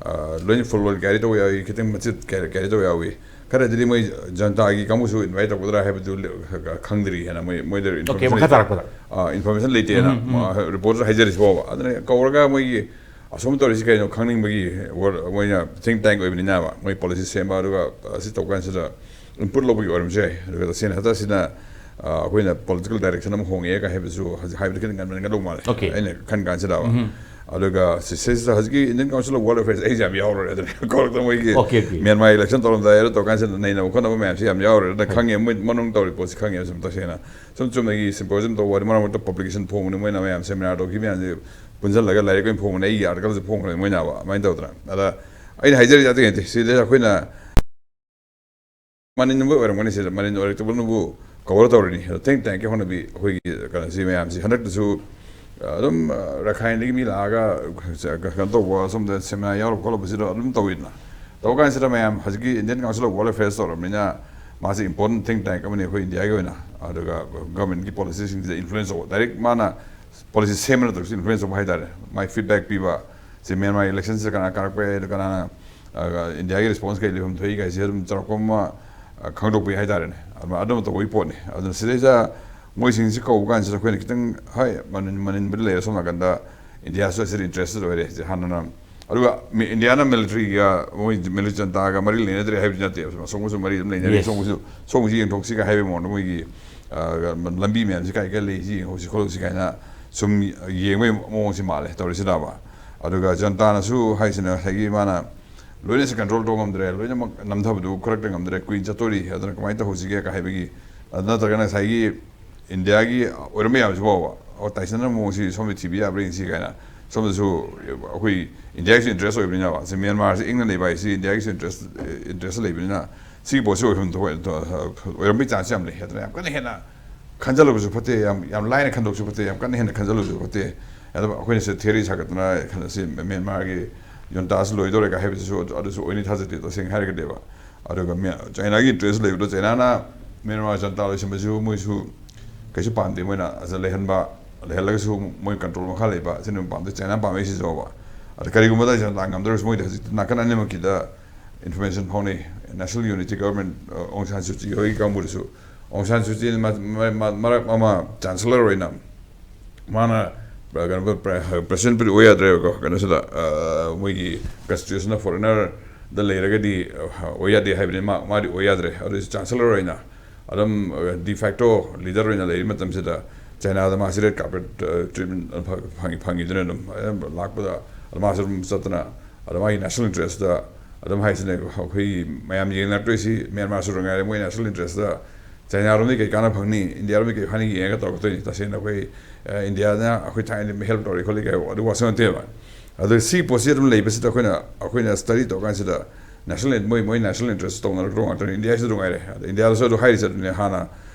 ꯑ, ꯂꯣꯏꯅ full load carry ꯇꯧꯕ ꯌꯥꯎꯏ, ꯈꯤꯇꯪ ꯃꯆꯦꯠ carry, carry ꯇꯧꯕ ꯌꯥꯎꯏ꯫ ꯈꯔꯗꯤ ꯃꯣꯏ ꯖꯟꯇꯥꯒꯤ ꯀꯥꯡꯕꯨꯁꯨ invite ꯇꯧꯒꯗ꯭ꯔꯥ ꯍꯥꯏꯕꯗꯨ ꯂꯦ-, ꯈ-, ꯈ-, ꯈꯪꯗ꯭ꯔꯤ ꯍꯥꯏꯅ ꯃꯣꯏ, ꯃꯣꯏꯗ OK, information ꯃꯈꯥ ꯂꯩꯇꯦ꯫ ꯇꯥꯔꯛꯄꯗ꯫ ꯑ, information ꯂꯩꯇꯦꯅ, ꯎꯝ, ꯎꯝ, ꯎꯝ꯫ ꯑ, report ꯇ ꯍꯥꯏꯖꯔꯤꯁꯤ ꯐꯥꯎꯕ꯫ ꯑꯗꯨꯅ ꯀꯧꯔꯒ ꯃꯣꯏꯒꯤ ꯑꯁꯣꯝ ꯇꯧꯔꯤꯁꯤ ꯀꯩꯅꯣ ꯈꯪꯅꯤꯡꯕꯒꯤ ꯋꯥꯔ-, ꯃꯣꯏꯅ think tank ꯑꯣꯏꯕꯅꯤꯅ ꯃꯣꯏ policy ꯁꯦꯝꯕ, ꯑꯗꯨꯒ ꯑꯁꯤ ꯇꯧꯕ ꯀꯥꯟꯁꯤꯗ input ꯂꯧꯕꯒꯤ ꯑꯣꯏꯔꯝꯁꯨ ꯌꯥꯏ꯫ ꯑꯗꯨꯒ ꯇꯁꯦꯡꯅ ꯍꯟꯗꯛꯁꯤꯅ, ꯑ, ꯑꯩꯈꯣꯏꯅ political direction ꯑꯃ ꯍꯣꯡꯉꯦ ꯀꯥꯏ ꯍꯥꯏꯕꯁꯨ ꯍꯧꯖꯤꯛ ꯍꯥꯏꯕꯗꯤ ꯈꯤꯇꯪ ꯉꯟꯃꯟꯒꯗꯧ ꯃꯥꯜꯂꯦ꯫ OK꯫ ꯑꯩꯅ ꯈꯟ ꯀꯥꯟꯁꯤꯗ꯫ ꯎꯝ꯫ ꯑꯗꯨꯒ ꯁꯤ-, ꯁꯤꯁꯤꯗ ꯍꯧꯖꯤꯛꯀꯤ Indian Council of World Affairs ꯑꯩꯁꯦ ꯌꯥꯝ ꯌꯥꯎꯔꯨꯔꯦ꯫ ꯑꯗꯨꯅ ꯀꯧꯔꯛꯇ ꯃꯣꯏꯒꯤ OK, OK꯫ ꯃ꯭ꯌꯥꯟꯃꯥꯔ election ꯇꯧꯔꯝꯗꯥꯏ ꯑꯗꯨ ꯇꯧꯔꯀꯥꯟꯁꯤꯗ ꯅꯩꯅꯕ ꯈꯣꯠꯅꯕ ꯃꯌꯥꯝꯁꯤ ꯌꯥꯝ ꯌꯥꯎꯔꯦ꯫ ꯑꯗꯨꯅ ꯍꯣꯏ꯫ ꯈꯪꯉꯦ, ꯃꯣꯏ ꯃꯅꯨꯡ ꯇꯧꯔꯤ ꯄꯣꯠꯁꯤ ꯈꯪꯉꯦ꯫ ꯁꯨꯝ ꯇꯁꯦꯡꯅ ꯁꯨꯝ ꯆꯨꯝꯅꯒꯤ symposium ꯇꯧꯕ ꯋꯥꯔꯤ, ꯃꯔꯛ ꯃꯔꯛꯇ publication ꯐꯣꯡꯕꯅꯤ, ꯃꯣꯏꯅ ꯃꯌꯥꯝ seminar ꯇꯧꯈꯤꯕ ꯃꯌꯥꯝꯁꯦ ꯄꯨꯟꯁꯤꯜꯂꯒ ꯂꯥꯏꯔꯤꯛ ꯑꯣꯏꯅ ꯐꯣꯡꯕꯅꯦ, ꯑꯩꯒꯤ article ꯁꯨ ꯐꯣꯡꯈ꯭ꯔꯦ ꯃꯣꯏꯅ꯫ ꯑꯗꯨꯃꯥꯏꯅ ꯇꯧꯗꯅ꯫ ꯑꯗ ꯑꯩꯅ ꯍꯥꯏꯖꯔꯤꯁꯦ ꯑꯇꯩ ꯅꯠꯇꯦ, ꯁꯤꯗ ꯑꯩꯈꯣꯏꯅ ꯃꯥꯅꯤꯅꯕ ꯑꯣꯏꯔꯝꯒꯅꯤ꯫ ꯁꯤꯗ ꯃꯥꯅꯤꯅ ꯑꯣꯏꯔꯛꯇꯕꯅꯕꯨ ꯀꯣꯚꯔ ꯇꯧꯔꯤꯅꯤ꯫ ꯑꯗꯣ ꯊꯤꯡ ꯇꯦꯡꯀꯤ ꯍꯧꯅꯕꯤ ꯑꯩꯈꯣꯏꯒꯤ ꯀꯩꯅꯣꯁꯤ ꯃꯌꯥꯝꯁꯤ ꯍꯟꯗꯛꯇꯁꯨ ꯑꯗꯨꯝ ꯔꯈꯥꯏꯟꯗꯒꯤ ꯃꯤ ꯂꯥꯛꯑꯒ ꯀꯩꯅꯣ ꯇꯧꯕ, ꯁꯣꯝꯗ ꯁꯦꯃꯤꯅꯥꯔ ꯌꯥꯎꯔꯨꯕ ꯈꯣꯠꯂꯨꯕꯁꯤꯗ ꯑꯗꯨꯝ ꯇꯧꯋꯤꯗꯅ꯫ ꯇꯧꯕ ꯀꯥꯟꯁꯤꯗ ꯃꯌꯥꯝ ꯍꯧꯖꯤꯛꯀꯤ Indian Council of World Affairs ꯇꯧꯔꯕꯅꯤꯅ ꯃꯥꯁꯤ ꯏꯝꯄꯣꯔꯇꯦꯟ ꯊꯤꯡ ꯇꯦꯡꯛ ꯑꯃꯅꯤ ꯑꯩꯈꯣꯏ ꯏꯟꯗꯤꯌꯥꯒꯤ ꯑꯣꯏꯅ꯫ ꯑꯗꯨꯒ ꯒꯚꯔꯟꯃꯦꯟꯠꯀꯤ ꯄꯣꯂꯤꯁꯤꯁꯤꯡꯁꯤꯗ ꯏꯟꯐ꯭ꯂꯨꯌꯦꯟꯁ ꯇꯧꯕ, ꯗꯥꯏꯔꯦꯛ ꯃꯥꯅ ꯄꯣꯂꯤꯁꯤ ꯁꯦꯝꯕ ꯅꯠꯇ꯭ꯔꯒꯁꯨ ꯏꯟꯐ꯭ꯂꯨꯌꯦꯟꯁ ꯇꯧꯕ ꯍꯥꯏꯇꯥꯔꯦ꯫ ꯃꯥꯏ ꯐꯤꯗꯕꯦꯛ ꯄꯤꯕ, ꯁꯤ ꯃ꯭ꯌꯥꯟꯃꯥꯔ ꯏꯂꯦꯛꯁꯟꯁꯤꯗ ꯀꯅꯥ ꯀꯥꯔꯛꯄ ꯌꯥꯏ, ꯑꯗꯨ ꯀꯅꯥꯅ, ꯑ, ꯏꯟꯗꯤꯌꯥꯒꯤ ꯔꯦꯁꯄꯣꯟꯁ ꯀꯩ ꯂꯩꯐꯝ ꯊꯣꯛꯏ ꯀꯥꯏꯁꯦ ꯑꯗꯨꯝ ꯆꯥꯎꯔꯥꯛꯄ ꯑꯃ, ꯑ, ꯈꯪꯗꯣꯛꯄ ꯌꯥꯏ ꯍꯥꯏꯇꯥꯔꯦꯅꯦ꯫ ꯑꯗꯨꯃꯥꯏꯅ ꯑꯗꯨꯝ ꯇꯧꯕꯒꯤ ꯄꯣꯠꯅꯤ꯫ ꯑꯗꯨꯅ ꯁꯤꯗꯩꯁꯤꯗ ꯃꯣꯏꯁꯤꯡꯁꯤ ꯀꯧꯕ ꯀꯥꯟꯁꯤꯗ ꯑꯩꯈꯣꯏꯅ ꯈꯤꯇꯪ, ꯍꯣꯏ, ꯃꯅꯤꯟ-, ꯃꯅꯤꯟꯕꯨꯗꯤ ꯂꯩꯔꯦ ꯁꯣꯝ ꯅꯥꯀꯟꯗ, ꯏꯟꯗꯤꯌꯥꯁꯨ ꯑꯁꯤꯗ ꯏꯟꯇꯔꯦꯁꯇꯦꯠ ꯑꯣꯏꯔꯦ꯫ ꯁꯤ ꯍꯥꯟꯅꯅ, ꯑꯗꯨꯒ ꯃꯤ-, ꯏꯟꯗꯤꯌꯥꯅ ꯃꯤꯂꯤꯇꯔꯤꯒ ꯃꯣꯏ ꯃꯤꯂꯤꯇꯔꯤ ꯖꯟꯇꯥꯒ ꯃꯔꯤ ꯂꯩꯅꯗ꯭ꯔꯦ ꯍꯥꯏꯕꯗꯤ ꯅꯠꯇꯦꯕ꯫ ꯁꯣꯝꯒꯁꯨ ꯃꯔꯤ ꯑꯗꯨꯝ ꯂꯩꯅꯔꯤ꯫ Yes. ꯁꯣꯝꯒꯁꯨ, ꯁꯣꯝꯒꯁꯨ ꯌꯦꯡꯊꯣꯛꯁꯤꯒ ꯍꯥꯏꯕꯒꯤ ꯃꯑꯣꯡꯗ ꯃꯣꯏꯒꯤ, ꯑ, ꯂꯝꯕꯤ ꯃꯌꯥꯝꯁꯤ ꯀꯥꯏ ꯀꯥꯏ ꯂꯩꯁꯤ ꯌꯦꯡꯍꯧꯁꯤ ꯈꯣꯠꯍꯧꯁꯤ ꯀꯥꯏꯅ ꯁꯨꯝ ꯌꯦꯡꯕꯒꯤ ꯃꯑꯣꯡꯁꯤ ꯃꯥꯜꯂꯦ ꯇꯧꯔꯤꯁꯤꯗꯕ꯫ ꯑꯗꯨꯒ ꯖꯟꯇꯥꯅꯁꯨ ꯍꯥꯏꯁꯤꯅ ꯉꯁꯥꯏꯒꯤ ꯃꯥꯅ ꯂꯣꯏꯅꯁꯤ ꯀꯟꯇ꯭ꯔꯣꯜ ꯇꯧꯕ ꯉꯝꯗ꯭ꯔꯦ, ꯂꯣꯏꯅꯃꯛ ꯅꯝꯊꯕꯗꯨ ꯈꯨꯔꯛꯇ ꯉꯝꯗ꯭ꯔꯦ, ꯀꯨꯏꯅ ꯆꯠꯇꯣꯔꯤ, ꯑꯗꯨꯅ ꯀꯃꯥꯏꯅ ꯇꯧꯍꯧꯁꯤꯒꯦ ꯀ ꯍꯥꯏꯕꯒꯤ, ꯑꯗꯨ ꯅꯠꯇ꯭ꯔꯒꯅ ꯉꯁꯥꯏꯒꯤ ꯏꯟꯗꯤꯌꯥꯒꯤ ꯑꯣꯏꯔꯝꯕ ꯌꯥꯕꯁꯨ ꯐꯥꯎꯕ, ꯑꯣ, ꯇꯥꯏꯁꯟꯅ ꯃꯑꯣꯡꯁꯤ ꯁꯣꯝꯗ ꯊꯤꯕ ꯌꯥꯕ꯭ꯔꯥ ꯌꯦꯡꯁꯤ ꯀꯥꯏꯅ ꯁꯣꯝꯗꯁꯨ ꯑꯩꯈꯣꯏ ꯏꯟꯗꯤꯌꯥꯒꯤꯁꯨ ꯏꯟꯇꯔꯦꯁ ꯑꯣꯏꯕꯅꯤꯅꯕ꯫ ꯁꯤ ꯃ꯭ꯌꯥꯟꯃꯥꯔꯁꯤ ꯏꯪꯅ ꯂꯩꯕ ꯍꯥꯏꯁꯤ ꯏꯟꯗꯤꯌꯥꯒꯤꯁꯨ ꯏꯟꯇꯔꯦꯁ, ꯏꯟꯇꯔꯦꯁ ꯂꯩꯕꯅꯤꯅ ꯁꯤꯒꯤ ꯄꯣꯠꯁꯤ ꯑꯣꯏꯐꯝ ꯊꯣꯛ-, ꯑꯣꯏꯔꯝꯕꯒꯤ ꯆꯥꯟꯁ ꯌꯥꯝ ꯂꯩ꯫ ꯑꯗꯨꯅ ꯌꯥꯝ ꯀꯟꯅ ꯍꯦꯟꯅ ꯈꯟꯖꯜꯂꯨꯕꯁꯨ ꯐꯠꯇꯦ, ꯌꯥꯝ, ꯌꯥꯝ ꯂꯥꯏꯅ ꯈꯟꯗꯣꯛꯁꯨ ꯐꯠꯇꯦ, ꯌꯥꯝ ꯀꯟꯅ ꯍꯦꯟꯅ ꯈꯟꯖꯜꯂꯨꯕꯁꯨ ꯐꯠꯇꯦ꯫ ꯑꯗꯨꯝ ꯑꯩꯈꯣꯏꯅ ꯁꯤꯗ ꯊꯤꯌꯔꯤ ꯁꯥꯒꯠꯇꯅ ꯈꯟ-, ꯁꯤ ꯃ꯭ꯌꯥꯟꯃꯥꯔꯒꯤ ꯖꯟꯇꯥꯁꯤ ꯂꯣꯏꯗꯧꯔꯦ ꯀ ꯍꯥꯏꯕꯁꯤꯁꯨ ꯑꯗꯨ, ꯑꯗꯨꯁꯨ ꯑꯣꯏꯅꯤ ꯊꯥꯖꯗꯦ ꯇꯁꯦꯡꯅ ꯍꯥꯏꯔꯒꯗꯤꯕ꯫ ꯑꯗꯨꯒ ꯃ꯭ꯌꯥ-, ꯆꯥꯏꯅꯥꯒꯤ ꯏꯟꯇꯔꯦꯁ ꯂꯩꯕꯗꯣ, ꯆꯥꯏꯅꯥꯅ ꯃ꯭ꯌꯥꯟꯃꯥꯔ ꯖꯟꯇꯥ ꯂꯣꯏꯁꯤꯟꯕꯁꯤꯁꯨ ꯃꯣꯏꯁꯨ ꯀꯩꯁꯨ ꯄꯥꯝꯗꯦ꯫ ꯃꯣꯏꯅ ꯑꯁꯤꯗ ꯂꯩꯍꯟꯕ, ꯂꯩꯍꯜꯂꯒꯁꯨ ꯃꯣꯏ ꯀꯟꯇ꯭ꯔꯣꯜ ꯃꯈꯥ ꯂꯩꯕ, ꯑꯁꯤꯅ ꯄꯥꯝꯗꯦ꯫ ꯆꯥꯏꯅꯥ ꯄꯥꯝꯃꯛꯏꯁꯤꯁꯨꯕ꯫ ꯑꯗ ꯀꯔꯤꯒꯨꯝꯕꯗ ꯖꯟꯇꯥ ꯉꯝꯗ꯭ꯔꯒꯁꯨ ꯃꯣꯏꯗꯤ ꯍꯧꯖꯤꯛꯇꯤ ꯅꯥꯀꯟ ꯑꯅꯤꯃꯛꯀꯤꯗ ꯏꯟꯐꯣꯔꯃꯦꯁꯟ ꯐꯥꯎꯅꯩ꯫ ꯅꯦꯁꯅꯦꯜ ꯌꯨꯅꯤꯇꯤ ꯒꯚꯔꯟꯃꯦꯟꯠ, ꯑ, ꯑꯣꯡ ꯁꯥꯟ ꯁꯨ ꯆꯤ ꯍꯣꯏꯒꯤ ꯀꯥꯡꯕꯨꯗꯁꯨ꯫ ꯑꯣꯡ ꯁꯥꯟ ꯁꯨ ꯆꯤ ꯃ-, ꯃ-, ꯃ-, ꯃꯔꯛ ꯑꯃ ꯆꯥꯟꯁꯦꯂꯔ ꯑꯣꯏꯅ ꯃꯥꯅ, ꯑ, ꯀꯩꯅꯣ, ꯄ꯭ꯔ-, ꯄ꯭ꯔꯦꯁꯤꯗꯦꯟꯠꯄꯨꯗꯤ ꯑꯣꯏ ꯌꯥꯗ꯭ꯔꯦꯕꯀꯣ, ꯀꯩꯅꯣꯁꯤꯗ, ꯑ, ꯃꯣꯏꯒꯤ ꯀꯟꯁꯇꯤꯇ꯭ꯌꯨꯁꯟꯅ ꯐꯣꯔꯦꯅꯔꯗ ꯂꯩꯔꯒꯗꯤ, ꯑ, ꯑꯣꯏ ꯌꯥꯗꯦ ꯍꯥꯏꯕꯅꯤ꯫ ꯃꯥ, ꯃꯥꯗꯤ ꯑꯣꯏ ꯌꯥꯗ꯭ꯔꯦ꯫ ꯑꯗꯨ ꯆꯥꯟꯁꯦꯂꯔ ꯑꯣꯏꯅ ꯑꯗꯨꯝ, ꯑ, ꯗꯤ ꯐꯦꯛꯇꯣ ꯂꯤꯗꯔ ꯑꯣꯏꯅ ꯂꯩꯔꯤ ꯃꯇꯝꯁꯤꯗ ꯆꯥꯏꯅꯥꯗ ꯃꯥꯁꯤ ꯔꯦꯗ ꯀꯥꯔꯄꯦꯠ, ꯑ, ꯇ꯭ꯔꯤꯠꯃꯦꯟꯠ ꯐꯪ-, ꯐꯪꯉꯤ-, ꯐꯪꯉꯤꯗꯨꯅ ꯑꯗꯨꯝ, ꯑ, ꯂꯥꯛꯄꯗ ꯑꯗꯨ ꯃꯥꯁꯨ ꯑꯗꯨꯝ ꯆꯠꯇꯅ ꯑꯗ ꯃꯥꯒꯤ ꯅꯦꯁꯅꯦꯜ ꯏꯟꯇꯔꯦꯁꯇ ꯑꯗꯨꯝ ꯍꯥꯏꯁꯤꯅꯦ꯫ ꯑꯩꯈꯣꯏ ꯃꯌꯥꯝ ꯌꯦꯡꯅꯔꯛꯇꯣꯏꯁꯤ ꯃ꯭ꯌꯥꯟꯃꯥꯔꯁꯨ ꯉꯥꯏꯔꯦ, ꯃꯣꯏ ꯅꯦꯁꯅꯦꯜ ꯏꯟꯇꯔꯦꯁꯇ ꯆꯥꯏꯅꯥꯔꯣꯝꯗꯒꯤ ꯀꯩ ꯀꯥꯟꯅ ꯐꯪꯅꯤ, ꯏꯟꯗꯤꯌꯥꯔꯣꯝꯗꯒꯤ ꯀꯩ ꯐꯪꯅꯤ ꯌꯦꯡꯉꯒ ꯇꯧꯔꯛꯇꯣꯏꯅꯤ꯫ ꯇꯁꯦꯡꯅ ꯑꯩꯈꯣꯏ, ꯑ, ꯏꯟꯗꯤꯌꯥꯅ ꯑꯩꯈꯣꯏ ꯊꯥꯏꯅꯗꯤ ꯍꯦꯜꯞ ꯇꯧꯔꯦ ꯈꯣꯠꯂꯦ ꯀꯥꯏ ꯑꯗꯨ ꯋꯥꯁꯛ ꯅꯠꯇꯦꯕ꯫ ꯑꯗꯣ ꯁꯤ ꯄꯣꯠꯁꯤ ꯑꯗꯨꯝ ꯂꯩꯕꯁꯤꯗ ꯑꯩꯈꯣꯏꯅ, ꯑꯩꯈꯣꯏꯅ ꯁ꯭ꯇꯗꯤ ꯇꯧꯔꯀꯥꯟꯁꯤꯗ ꯅꯦꯁꯅꯦꯜ, ꯃꯣꯏ, ꯃꯣꯏ ꯅꯦꯁꯅꯦꯜ ꯏꯟꯇꯔꯦꯁ ꯇꯧꯅꯔꯛꯇ꯭ꯔꯣ ꯉꯥꯛꯇꯅꯤ꯫ ꯏꯟꯗꯤꯌꯥꯁꯤꯁꯨ ꯅꯨꯡꯉꯥꯏꯔꯦ꯫ ꯑꯗ ꯏꯟꯗꯤꯌꯥꯗꯁꯨ ꯑꯗꯨ ꯍꯥꯏꯔꯤꯁꯦ ꯑꯗꯨꯅꯦ, ꯍꯥꯟꯅ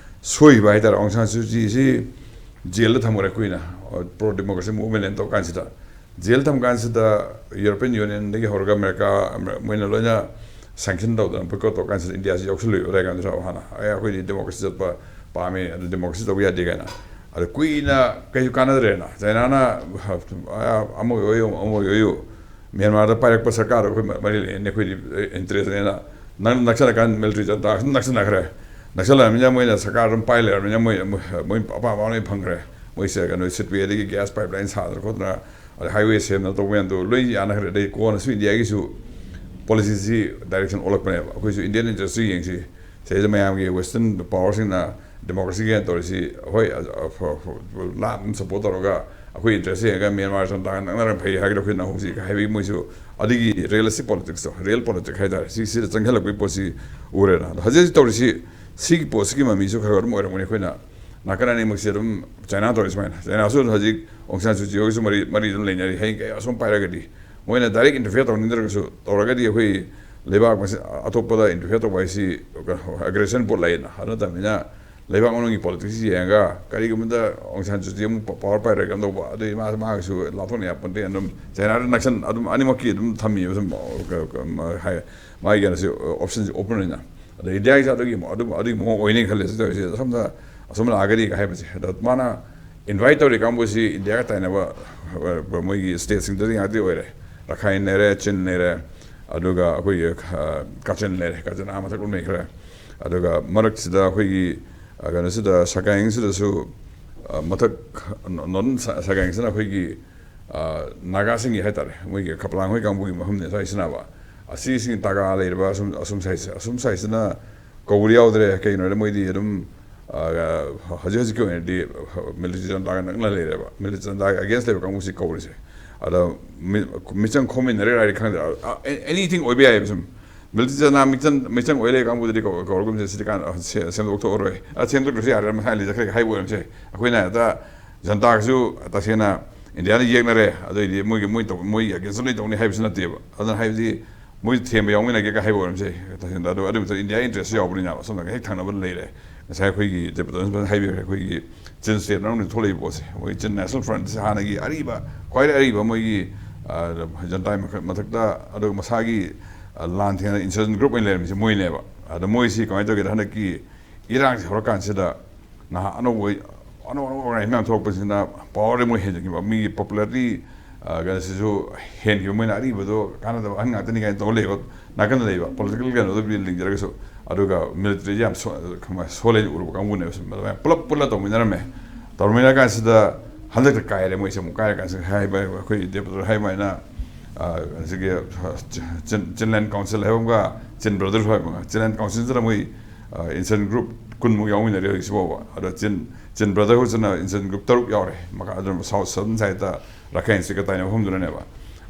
ꯁꯣꯏꯈꯤꯕ ꯍꯥꯏꯇꯥꯔꯦ꯫ ꯑꯣꯡ ꯁꯥꯟ ꯁꯨ ꯆꯤꯁꯤ ꯖꯦꯜꯗ ꯊꯝꯈ꯭ꯔꯦ ꯀꯨꯏꯅ, ꯄ꯭ꯔꯣ ꯗꯦꯃꯣꯀ꯭ꯔꯦꯁꯤ ꯃꯨꯚꯃꯦꯟ ꯇꯧ ꯀꯥꯟꯁꯤꯗ꯫ ꯖꯦꯜ ꯊꯝ ꯀꯥꯟꯁꯤꯗ ꯌꯨꯔꯣꯄꯤꯌꯟ ꯌꯨꯅꯤꯌꯟꯗꯒꯤ ꯍꯧꯔꯒ ꯑꯃꯦꯔꯤꯀꯥ, ꯃꯣꯏꯅ ꯂꯣꯏꯅ ꯁꯦꯡꯁꯟ ꯇꯧꯗꯅ ꯕꯣꯏꯀꯣꯠ ꯇꯧ ꯀꯥꯟꯁꯤꯗ ꯏꯟꯗꯤꯌꯥꯁꯤ ꯌꯥꯎꯁꯜꯂꯨꯏꯕ ꯑꯗꯥꯏ ꯀꯥꯟꯗ ꯍꯥꯟꯅ꯫ "ꯑꯦ, ꯑꯩꯈꯣꯏꯗꯤ ꯗꯦꯃꯣꯀ꯭ꯔꯦꯁꯤ ꯆꯠꯄ ꯄꯥꯝꯃꯤ, ꯑꯗꯨ ꯗꯦꯃꯣꯀ꯭ꯔꯦꯁꯤ ꯇꯧꯕ ꯌꯥꯗꯦ" ꯀꯥꯏꯅ꯫ ꯑꯗꯨ ꯀꯨꯏꯅ ꯀꯩꯁꯨ ꯀꯥꯟꯅꯗ꯭ꯔꯦꯅ꯫ ꯆꯥꯏꯅꯥꯅ ꯑꯃ ꯑꯣꯏꯌꯨ, ꯑꯃ ꯑꯣꯏꯌꯨ, ꯃ꯭ꯌꯥꯟꯃꯥꯔꯗ ꯄꯥꯏꯔꯛꯄ ꯁꯔꯀꯥꯔꯗꯣ ꯑꯩꯈꯣꯏ ꯃꯔꯤ ꯂꯩꯅꯅꯤ, ꯑꯩꯈꯣꯏꯗꯤ ꯏꯟꯇꯔꯦꯁ ꯂꯩꯅ꯫ ꯅꯪ ꯅꯛꯁꯜꯂꯀꯥꯟꯗ ꯃꯤꯂꯤꯇꯔꯤ ꯖꯟꯇꯥ ꯅꯛꯁꯤꯟꯅꯈ꯭ꯔꯦ꯫ ꯅꯛꯁꯜꯂꯛꯑꯃꯤꯅ ꯃꯣꯏꯅ ꯁꯔꯀꯥꯔ ꯑꯗꯨꯝ ꯄꯥꯏ ꯂꯩꯔꯕꯅꯤꯅ ꯃꯣꯏ, ꯃꯣꯏ, ꯃꯣꯏ ꯑꯄꯥꯝ ꯑꯄꯥꯝꯕ ꯂꯣꯏ ꯐꯪꯈ꯭ꯔꯦ꯫ ꯃꯣꯏꯁꯦ ꯀꯩꯅꯣ, ꯁꯤꯠꯋꯦ ꯑꯗꯒꯤ ꯒ꯭ꯌꯥꯁ ꯄꯥꯏꯞ ꯂꯥꯏꯟ ꯁꯥꯗꯅ ꯈꯣꯠꯇꯅ, ꯑꯗꯩ ꯍꯥꯏꯋꯦ ꯁꯦꯝꯗꯅ ꯇꯧꯕ ꯃꯌꯥꯝꯗꯣ ꯂꯣꯏ ꯌꯥꯅꯈ꯭ꯔꯦ꯫ ꯑꯗꯩ ꯀꯣꯟꯅꯁꯨ ꯏꯟꯗꯤꯌꯥꯒꯤꯁꯨ ꯄꯣꯂꯤꯁꯤꯁꯤ ꯗꯥꯏꯔꯦꯛꯁꯟ ꯑꯣꯜꯂꯛꯄꯅꯦꯕ꯫ ꯑꯩꯈꯣꯏꯁꯨ ꯏꯟꯗꯤꯌꯟ ꯏꯟꯇꯔꯦꯁꯇꯨ ꯌꯦꯡꯁꯤ꯫ ꯁꯤꯗꯩꯗ ꯃꯌꯥꯝꯒꯤ ꯋꯦꯁꯇꯔꯟ ꯄꯋꯥꯔꯁꯤꯡꯅ ꯗꯦꯃꯣꯀ꯭ꯔꯦꯁꯤꯒꯤ ꯍꯥꯏꯅ ꯇꯧꯔꯤꯁꯤ, ꯍꯣꯏ, ꯑ, ꯑ, ꯐ-, ꯐ-, ꯂꯥꯞꯅ ꯁꯞꯄꯣꯔꯠ ꯇꯧꯔꯒ ꯑꯩꯈꯣꯏ ꯏꯟꯇꯔꯦꯁꯁꯦ ꯌꯦꯡꯉꯒ ꯃ꯭ꯌꯥꯟꯃꯥꯔ ꯖꯟꯇꯥꯒ ꯅꯛꯅꯔꯒ ꯐꯩ ꯍꯥꯏꯒꯗ꯭ꯔꯥ, ꯑꯩꯈꯣꯏ ꯅꯛꯍꯧꯁꯤ ꯍꯥꯏꯕꯒꯤ ꯃꯣꯏꯁꯨ ꯑꯗꯨꯒꯤ ꯔꯤꯌꯦꯂꯤꯁꯇꯤꯛ ꯄꯣꯂꯤꯇꯤꯛꯁꯇꯣ, ꯔꯤꯌꯦꯜ ꯄꯣꯂꯤꯇꯤꯛ ꯍꯥꯏꯇꯥꯔꯦ, ꯁꯤ, ꯁꯤꯗ ꯆꯪꯁꯤꯜꯂꯛꯄꯒꯤ ꯄꯣꯠꯁꯤ ꯎꯔꯦꯅ꯫ ꯑꯗꯣ ꯍꯧꯖꯤꯛ ꯍꯧꯖꯤꯛ ꯇꯧꯔꯤꯁꯤ ꯁꯤꯒꯤ ꯄꯣꯠꯁꯤꯒꯤ ꯃꯃꯤꯁꯨ ꯈꯔ ꯈꯔ ꯑꯗꯨꯝ ꯑꯣꯏꯔꯝꯒꯅꯤ꯫ ꯑꯩꯈꯣꯏꯅ ꯅꯥꯀꯟ ꯑꯅꯤꯃꯛꯁꯦ ꯑꯗꯨꯝ ꯆꯥꯏꯅꯥ ꯇꯧꯔꯤ ꯁꯨꯃꯥꯏꯅ꯫ ꯆꯥꯏꯅꯥꯁꯨ ꯍꯧꯖꯤꯛ ꯑꯣꯡ ꯁꯥꯟ ꯁꯨ ꯆꯤ ꯍꯣꯏꯒꯁꯨ ꯃꯔꯤ, ꯃꯔꯤ ꯑꯗꯨꯝ ꯂꯩꯅꯔꯤ꯫ ꯍꯌꯦꯡ ꯀꯩ ꯑꯁꯨꯝ ꯄꯥꯏꯔꯒꯗꯤ ꯃꯣꯏꯅ ꯗꯥꯏꯔꯦꯛ ꯏꯟꯇꯔꯐꯤꯌꯔ ꯇꯧꯅꯤꯡꯗ꯭ꯔꯒꯁꯨ, ꯇꯧꯔꯒꯗꯤ ꯑꯩꯈꯣꯏ ꯂꯩꯕꯥꯛ ꯃꯁꯦ-, ꯑꯇꯣꯞꯄꯗ ꯏꯟꯇꯔꯐꯤꯌꯔ ꯇꯧꯕ ꯍꯥꯏꯁꯤ ꯑꯦꯒ꯭ꯔꯦꯁꯟ ꯄꯣꯠ ꯂꯩꯌꯦꯅ꯫ ꯑꯗꯨ ꯅꯠꯇꯕꯅꯤꯅ ꯂꯩꯕꯥꯛ ꯃꯅꯨꯡꯒꯤ ꯄꯣꯂꯤꯇꯤꯛꯁ ꯌꯦꯡꯉꯒ ꯀꯔꯤꯒꯨꯝꯕꯗ ꯑꯣꯡ ꯁꯥꯟ ꯁꯨ ꯆꯤ ꯑꯃꯨꯛ ꯄ-, ꯄꯋꯥꯔ ꯄꯥꯏꯔꯒ ꯀꯩꯅꯣ ꯇꯧꯕ, ꯑꯗꯨꯗꯤ ꯃꯥ-, ꯃꯥꯒꯤꯁꯨ ꯂꯥꯞꯊꯣꯛꯅ ꯌꯥꯄꯣꯟꯇꯦ꯫ ꯑꯗꯨꯝ ꯆꯥꯏꯅꯥꯗ ꯅꯛꯁꯟ-, ꯑꯗꯨꯝ ꯑꯅꯤꯃꯛꯀꯤ ꯑꯗꯨꯝ ꯊꯝꯃꯤꯕ ꯁꯨꯝ, ꯀ-, ꯀ-, ꯃ-, ꯍꯥꯏ-, ꯃꯥꯒꯤ ꯀꯩꯅꯣꯁꯤ, ꯑꯣꯞꯁꯟꯁꯤ ꯑꯣꯄꯟ ꯑꯣꯏꯅ꯫ ꯑꯗ ꯏꯟꯗꯤꯌꯥꯒꯤꯁꯨ ꯑꯗꯨꯒꯤ, ꯑꯗꯨꯝ ꯑꯗꯨꯒꯤ ꯃꯑꯣꯡ ꯑꯣꯏꯅꯤ ꯈꯜꯂꯦ꯫ ꯁꯤ ꯇꯧꯔꯤꯁꯦ ꯑꯁꯣꯝꯗ, ꯑꯁꯣꯝ ꯂꯥꯛꯑꯒꯗꯤ ꯍꯥꯏꯕꯁꯦ꯫ ꯑꯗꯣ ꯃꯥꯅ ꯏꯟꯚꯥꯏꯠ ꯇꯧꯔꯤ ꯀꯥꯡꯕꯨꯁꯤ ꯏꯟꯗꯤꯌꯥꯒ ꯇꯥꯏꯅꯕ, ꯑ, ꯃꯣꯏꯒꯤ ꯁ꯭ꯇꯦꯠꯁꯤꯡꯗꯨꯗꯤ ꯉꯥꯛꯇꯤ ꯑꯣꯏꯔꯦ꯫ ꯔꯈꯥꯏꯟ ꯂꯩꯔꯦ, ꯆꯤꯟ ꯂꯩꯔꯦ, ꯑꯗꯨꯒ ꯑꯩꯈꯣꯏꯒꯤ, ꯑ, ꯀꯥꯆꯤꯟ ꯂꯩꯔꯦ, ꯀꯥꯆꯤꯟ ꯑꯥ ꯃꯊꯛ ꯂꯣꯝ ꯂꯩꯈ꯭ꯔꯦ꯫ ꯑꯗꯨꯒ ꯃꯔꯛꯁꯤꯗ ꯑꯩꯈꯣꯏꯒꯤ, ꯑ, ꯀꯩꯅꯣꯁꯤꯗ, ꯁꯒꯥꯏꯡꯁꯤꯗꯁꯨ, ꯑ, ꯃꯊꯛ ꯅꯣꯔꯗꯔꯟ ꯁ-, ꯁꯒꯥꯏꯡꯁꯤꯅ ꯑꯩꯈꯣꯏꯒꯤ, ꯑ, ꯅꯥꯒꯥꯁꯤꯡꯒꯤ ꯍꯥꯏꯇꯥꯔꯦ, ꯃꯣꯏꯒꯤ ꯈꯄꯂꯥꯡ ꯍꯣꯏ ꯀꯥꯡꯕꯨꯒꯤ ꯃꯐꯝꯅꯦ ꯁ꯭ꯋꯥꯏꯁꯤꯅꯕ꯫ ꯑꯁꯤꯁꯤꯡ ꯇꯥꯒꯥ ꯂꯩꯔꯤꯕ ꯑꯁꯨꯝ, ꯑꯁꯨꯝ ꯁꯥꯏꯁꯦ, ꯑꯁꯨꯝ ꯁꯥꯏꯁꯤꯅ ꯀꯧꯕꯗꯤ ꯌꯥꯎꯗ꯭ꯔꯦ꯫ ꯀꯩꯒꯤꯅꯣ ꯍꯥꯏꯗꯤ ꯃꯣꯏꯗꯤ ꯑꯗꯨꯝ, ꯑ, ꯍꯧꯖꯤꯛ ꯍꯧꯖꯤꯛꯀꯤ ꯑꯣꯏꯅꯗꯤ ꯃꯤꯂꯤꯇꯔꯤ ꯖꯟꯇꯥꯒ ꯅꯛꯅ ꯂꯩꯔꯦꯕ꯫ ꯃꯤꯂꯤꯇꯔꯤ ꯖꯟꯇꯥꯒ ꯑꯒꯦꯟꯁ ꯂꯩꯕ ꯀꯥꯡꯕꯨꯁꯤ ꯀꯧꯔꯤꯁꯦ꯫ ꯑꯗ ꯃꯤ-, ꯃꯤꯆꯪ ꯈꯣꯝꯃꯤꯟꯅꯔꯦ ꯍꯥꯏꯗꯤ ꯈꯪꯗꯦ꯫ ꯑ, ꯑꯦ-, ꯑꯦꯅꯤꯊꯤꯡ ꯑꯣꯏꯕ ꯌꯥꯏꯑꯕ ꯁꯨꯝ꯫ ꯃꯤꯂꯤꯇꯔꯤ ꯖꯟꯇꯥ ꯃꯤꯆꯪ, ꯃꯤꯆꯪ ꯑꯣꯏ ꯂꯩ ꯀꯥꯡꯕꯨꯗꯨꯗꯤ ꯀꯧ-, ꯀꯧꯔꯒꯨꯝꯁꯦ꯫ ꯁꯤꯗꯤ ꯀꯥꯟ-, ꯁꯦ-, ꯁꯦꯝꯗꯣꯛꯊꯣꯛꯑꯔꯣꯏ꯫ ꯑ, ꯁꯦꯝꯗꯣꯛꯇ꯭ꯔꯁꯨ ꯌꯥꯔꯦ, ꯃꯁꯥꯅ ꯂꯩꯖꯈ꯭ꯔꯦ ꯍꯥꯏꯕ ꯑꯣꯏꯔꯝꯁꯦ꯫ ꯑꯩꯈꯣꯏꯅ ꯍꯦꯛꯇ ꯖꯟꯇꯥꯒꯁꯨ ꯇꯁꯦꯡꯅ ꯏꯟꯗꯤꯌꯥꯅ ꯌꯦꯛꯅꯔꯦ, ꯑꯗꯨꯏꯗꯤ ꯃꯣꯏꯒꯤ, ꯃꯣꯏ ꯇꯧ-, ꯃꯣꯏꯒꯤ ꯑꯒꯦꯟꯁꯇ ꯂꯣꯏ ꯇꯧꯅꯤ ꯍꯥꯏꯕꯁꯨ ꯅꯠꯇꯦꯕ꯫ ꯑꯗꯨꯅ ꯍꯥꯏꯕꯗꯤ ꯃꯣꯏ ꯊꯦꯝꯕ ꯌꯥꯎꯃꯤꯟꯅꯒꯦꯒ ꯍꯥꯏꯕ ꯑꯣꯏꯔꯝꯁꯦ꯫ ꯇꯁꯦꯡꯅ ꯑꯗꯨ, ꯑꯗꯨ ꯃꯇꯝꯗ ꯏꯟꯗꯤꯌꯥ ꯏꯟꯇꯔꯦꯁꯁꯨ ꯌꯥꯎꯕꯅꯤꯅ ꯁꯣꯝꯗ ꯍꯦꯛ ꯊꯪꯅꯕ ꯂꯩꯔꯦ꯫ ꯉꯁꯥꯏ ꯑꯩꯈꯣꯏꯒꯤ ꯗꯦꯕꯇꯣꯟ ꯍꯥꯏꯕꯤꯈ꯭ꯔꯦ, ꯑꯩꯈꯣꯏꯒꯤ ꯆꯤꯟ ꯁ꯭ꯇꯦꯠ ꯃꯅꯨꯡꯗ ꯊꯣꯛꯂꯛꯏꯕ ꯄꯣꯠꯁꯦ, ꯑꯩꯈꯣꯏ ꯆꯤꯟ ꯅꯦꯁꯅꯦꯜ ꯐ꯭ꯔꯟꯠꯁꯦ ꯍꯥꯟꯅꯒꯤ ꯑꯔꯤꯕ, ꯈ꯭ꯋꯥꯏꯗꯒꯤ ꯑꯔꯤꯕ ꯃꯣꯏꯒꯤ, ꯑ, ꯖꯟꯇꯥꯒꯤ ꯃꯈ-, ꯃꯊꯛꯇ, ꯑꯗꯨꯒ ꯃꯁꯥꯒꯤ, ꯑ, ꯂꯥꯟ ꯊꯦꯡꯅ ꯏꯟꯁꯔꯖꯦꯟ ꯒ꯭ꯔꯨꯞ ꯑꯣꯏꯅ ꯂꯩꯔꯝꯃꯤꯁꯦ ꯃꯣꯏꯅꯦꯕ꯫ ꯑꯗꯣ ꯃꯣꯏꯁꯤ ꯀꯃꯥꯏꯅ ꯇꯧꯒꯦꯗ, ꯍꯟꯗꯛꯀꯤ ꯏꯔꯥꯡꯁꯦ ꯍꯧꯔꯀꯥꯟꯁꯤꯗ ꯅꯍꯥ ꯑꯅꯧꯕ, ꯑꯅꯧ ꯑꯅꯧꯕ ꯑꯣꯔꯒꯅꯥꯏꯖꯦꯁꯟ ꯃꯌꯥꯝ ꯊꯣꯛꯂꯛꯄꯁꯤꯅ ꯄꯋꯥꯔꯗꯤ ꯃꯣꯏ ꯍꯦꯟꯖꯤꯟꯈꯤꯕ, ꯃꯤꯒꯤ ꯄꯣꯄꯨꯂꯔꯤꯇꯤ, ꯑ, ꯀꯩꯅꯣꯁꯤꯁꯨ ꯍꯦꯟꯈꯤꯕ, ꯃꯣꯏꯅ ꯑꯔꯤꯕꯗꯣ ꯀꯥꯟꯅꯗꯕ ꯑꯍꯟ ꯉꯥꯛꯇꯅꯤ ꯀꯥꯏꯅ ꯇꯧꯔ ꯂꯩꯕ, ꯅꯥꯀꯟꯗ ꯂꯩꯕ ꯄꯣꯂꯤꯇꯤꯀꯦꯜ ꯀꯩꯅꯣꯗꯕꯨꯗꯤ ꯂꯤꯡꯖꯔꯒꯁꯨ, ꯑꯗꯨꯒ ꯃꯤꯂꯤꯇꯔꯤꯁꯦ ꯌꯥꯝ ꯁꯣ-, ꯀꯃꯥꯏ-, ꯁꯣꯜꯂꯦꯅ ꯎꯔꯨꯕ ꯀꯥꯡꯕꯨꯅꯦꯕ꯫ ꯁꯨꯝ ꯑꯗꯨꯃꯥꯏꯅ ꯄꯨꯂꯞ ꯄꯨꯜꯂ ꯇꯧꯃꯤꯟꯅꯔꯝꯃꯦ꯫ ꯇꯧꯃꯤꯟꯅꯔ ꯀꯥꯟꯁꯤꯗ ꯍꯟꯗꯛꯇ ꯀꯥꯏꯔꯦ ꯃꯣꯏꯁꯦ꯫ ꯑꯃꯨꯛ ꯀꯥꯏꯔ ꯀꯥꯟꯁꯤꯗ ꯍꯥꯏꯕ ꯑꯩꯈꯣꯏ ꯗꯦꯕꯇꯣꯟ ꯍꯥꯏꯕ ꯍꯥꯏꯅ, ꯑ, ꯁꯤꯒꯤ, ꯑ, ꯆꯤꯟ, ꯆꯤꯟꯂꯦꯟ ꯀꯥꯎꯟꯁꯤꯜ ꯍꯥꯏꯕ ꯑꯃꯒ ꯆꯤꯟ ꯕ꯭ꯔꯗꯔꯁ ꯍꯥꯏꯕ ꯑꯃꯒ, ꯆꯤꯟꯂꯦꯟ ꯀꯥꯎꯟꯁꯤꯜꯁꯤꯗ ꯃꯣꯏ, ꯑ, ꯏꯟꯁꯔꯖꯦꯟ ꯒ꯭ꯔꯨꯞ ꯀꯨꯟꯃꯨꯛ ꯌꯥꯎꯃꯤꯟꯅꯔꯤ ꯍꯧꯖꯤꯛꯁꯤꯐꯥꯎꯕ꯫ ꯑꯗꯣ ꯆꯤꯟ, ꯆꯤꯟ ꯕ꯭ꯔꯗꯔꯍꯨꯗꯁꯤꯅ ꯏꯟꯁꯔꯖꯦꯟ ꯒ꯭ꯔꯨꯞ ꯇꯔꯨꯛ ꯌꯥꯎꯔꯦ꯫ ꯃꯈꯥ ꯑꯗꯨꯅ ꯁꯥꯎꯠ ꯁꯗꯟ ꯁꯥꯏꯠꯇ ꯔꯥꯈꯥꯏꯟ ꯁ꯭ꯇꯦꯠꯀ ꯇꯥꯏꯅꯕ ꯃꯐꯝꯗꯨꯅꯅꯦꯕ꯫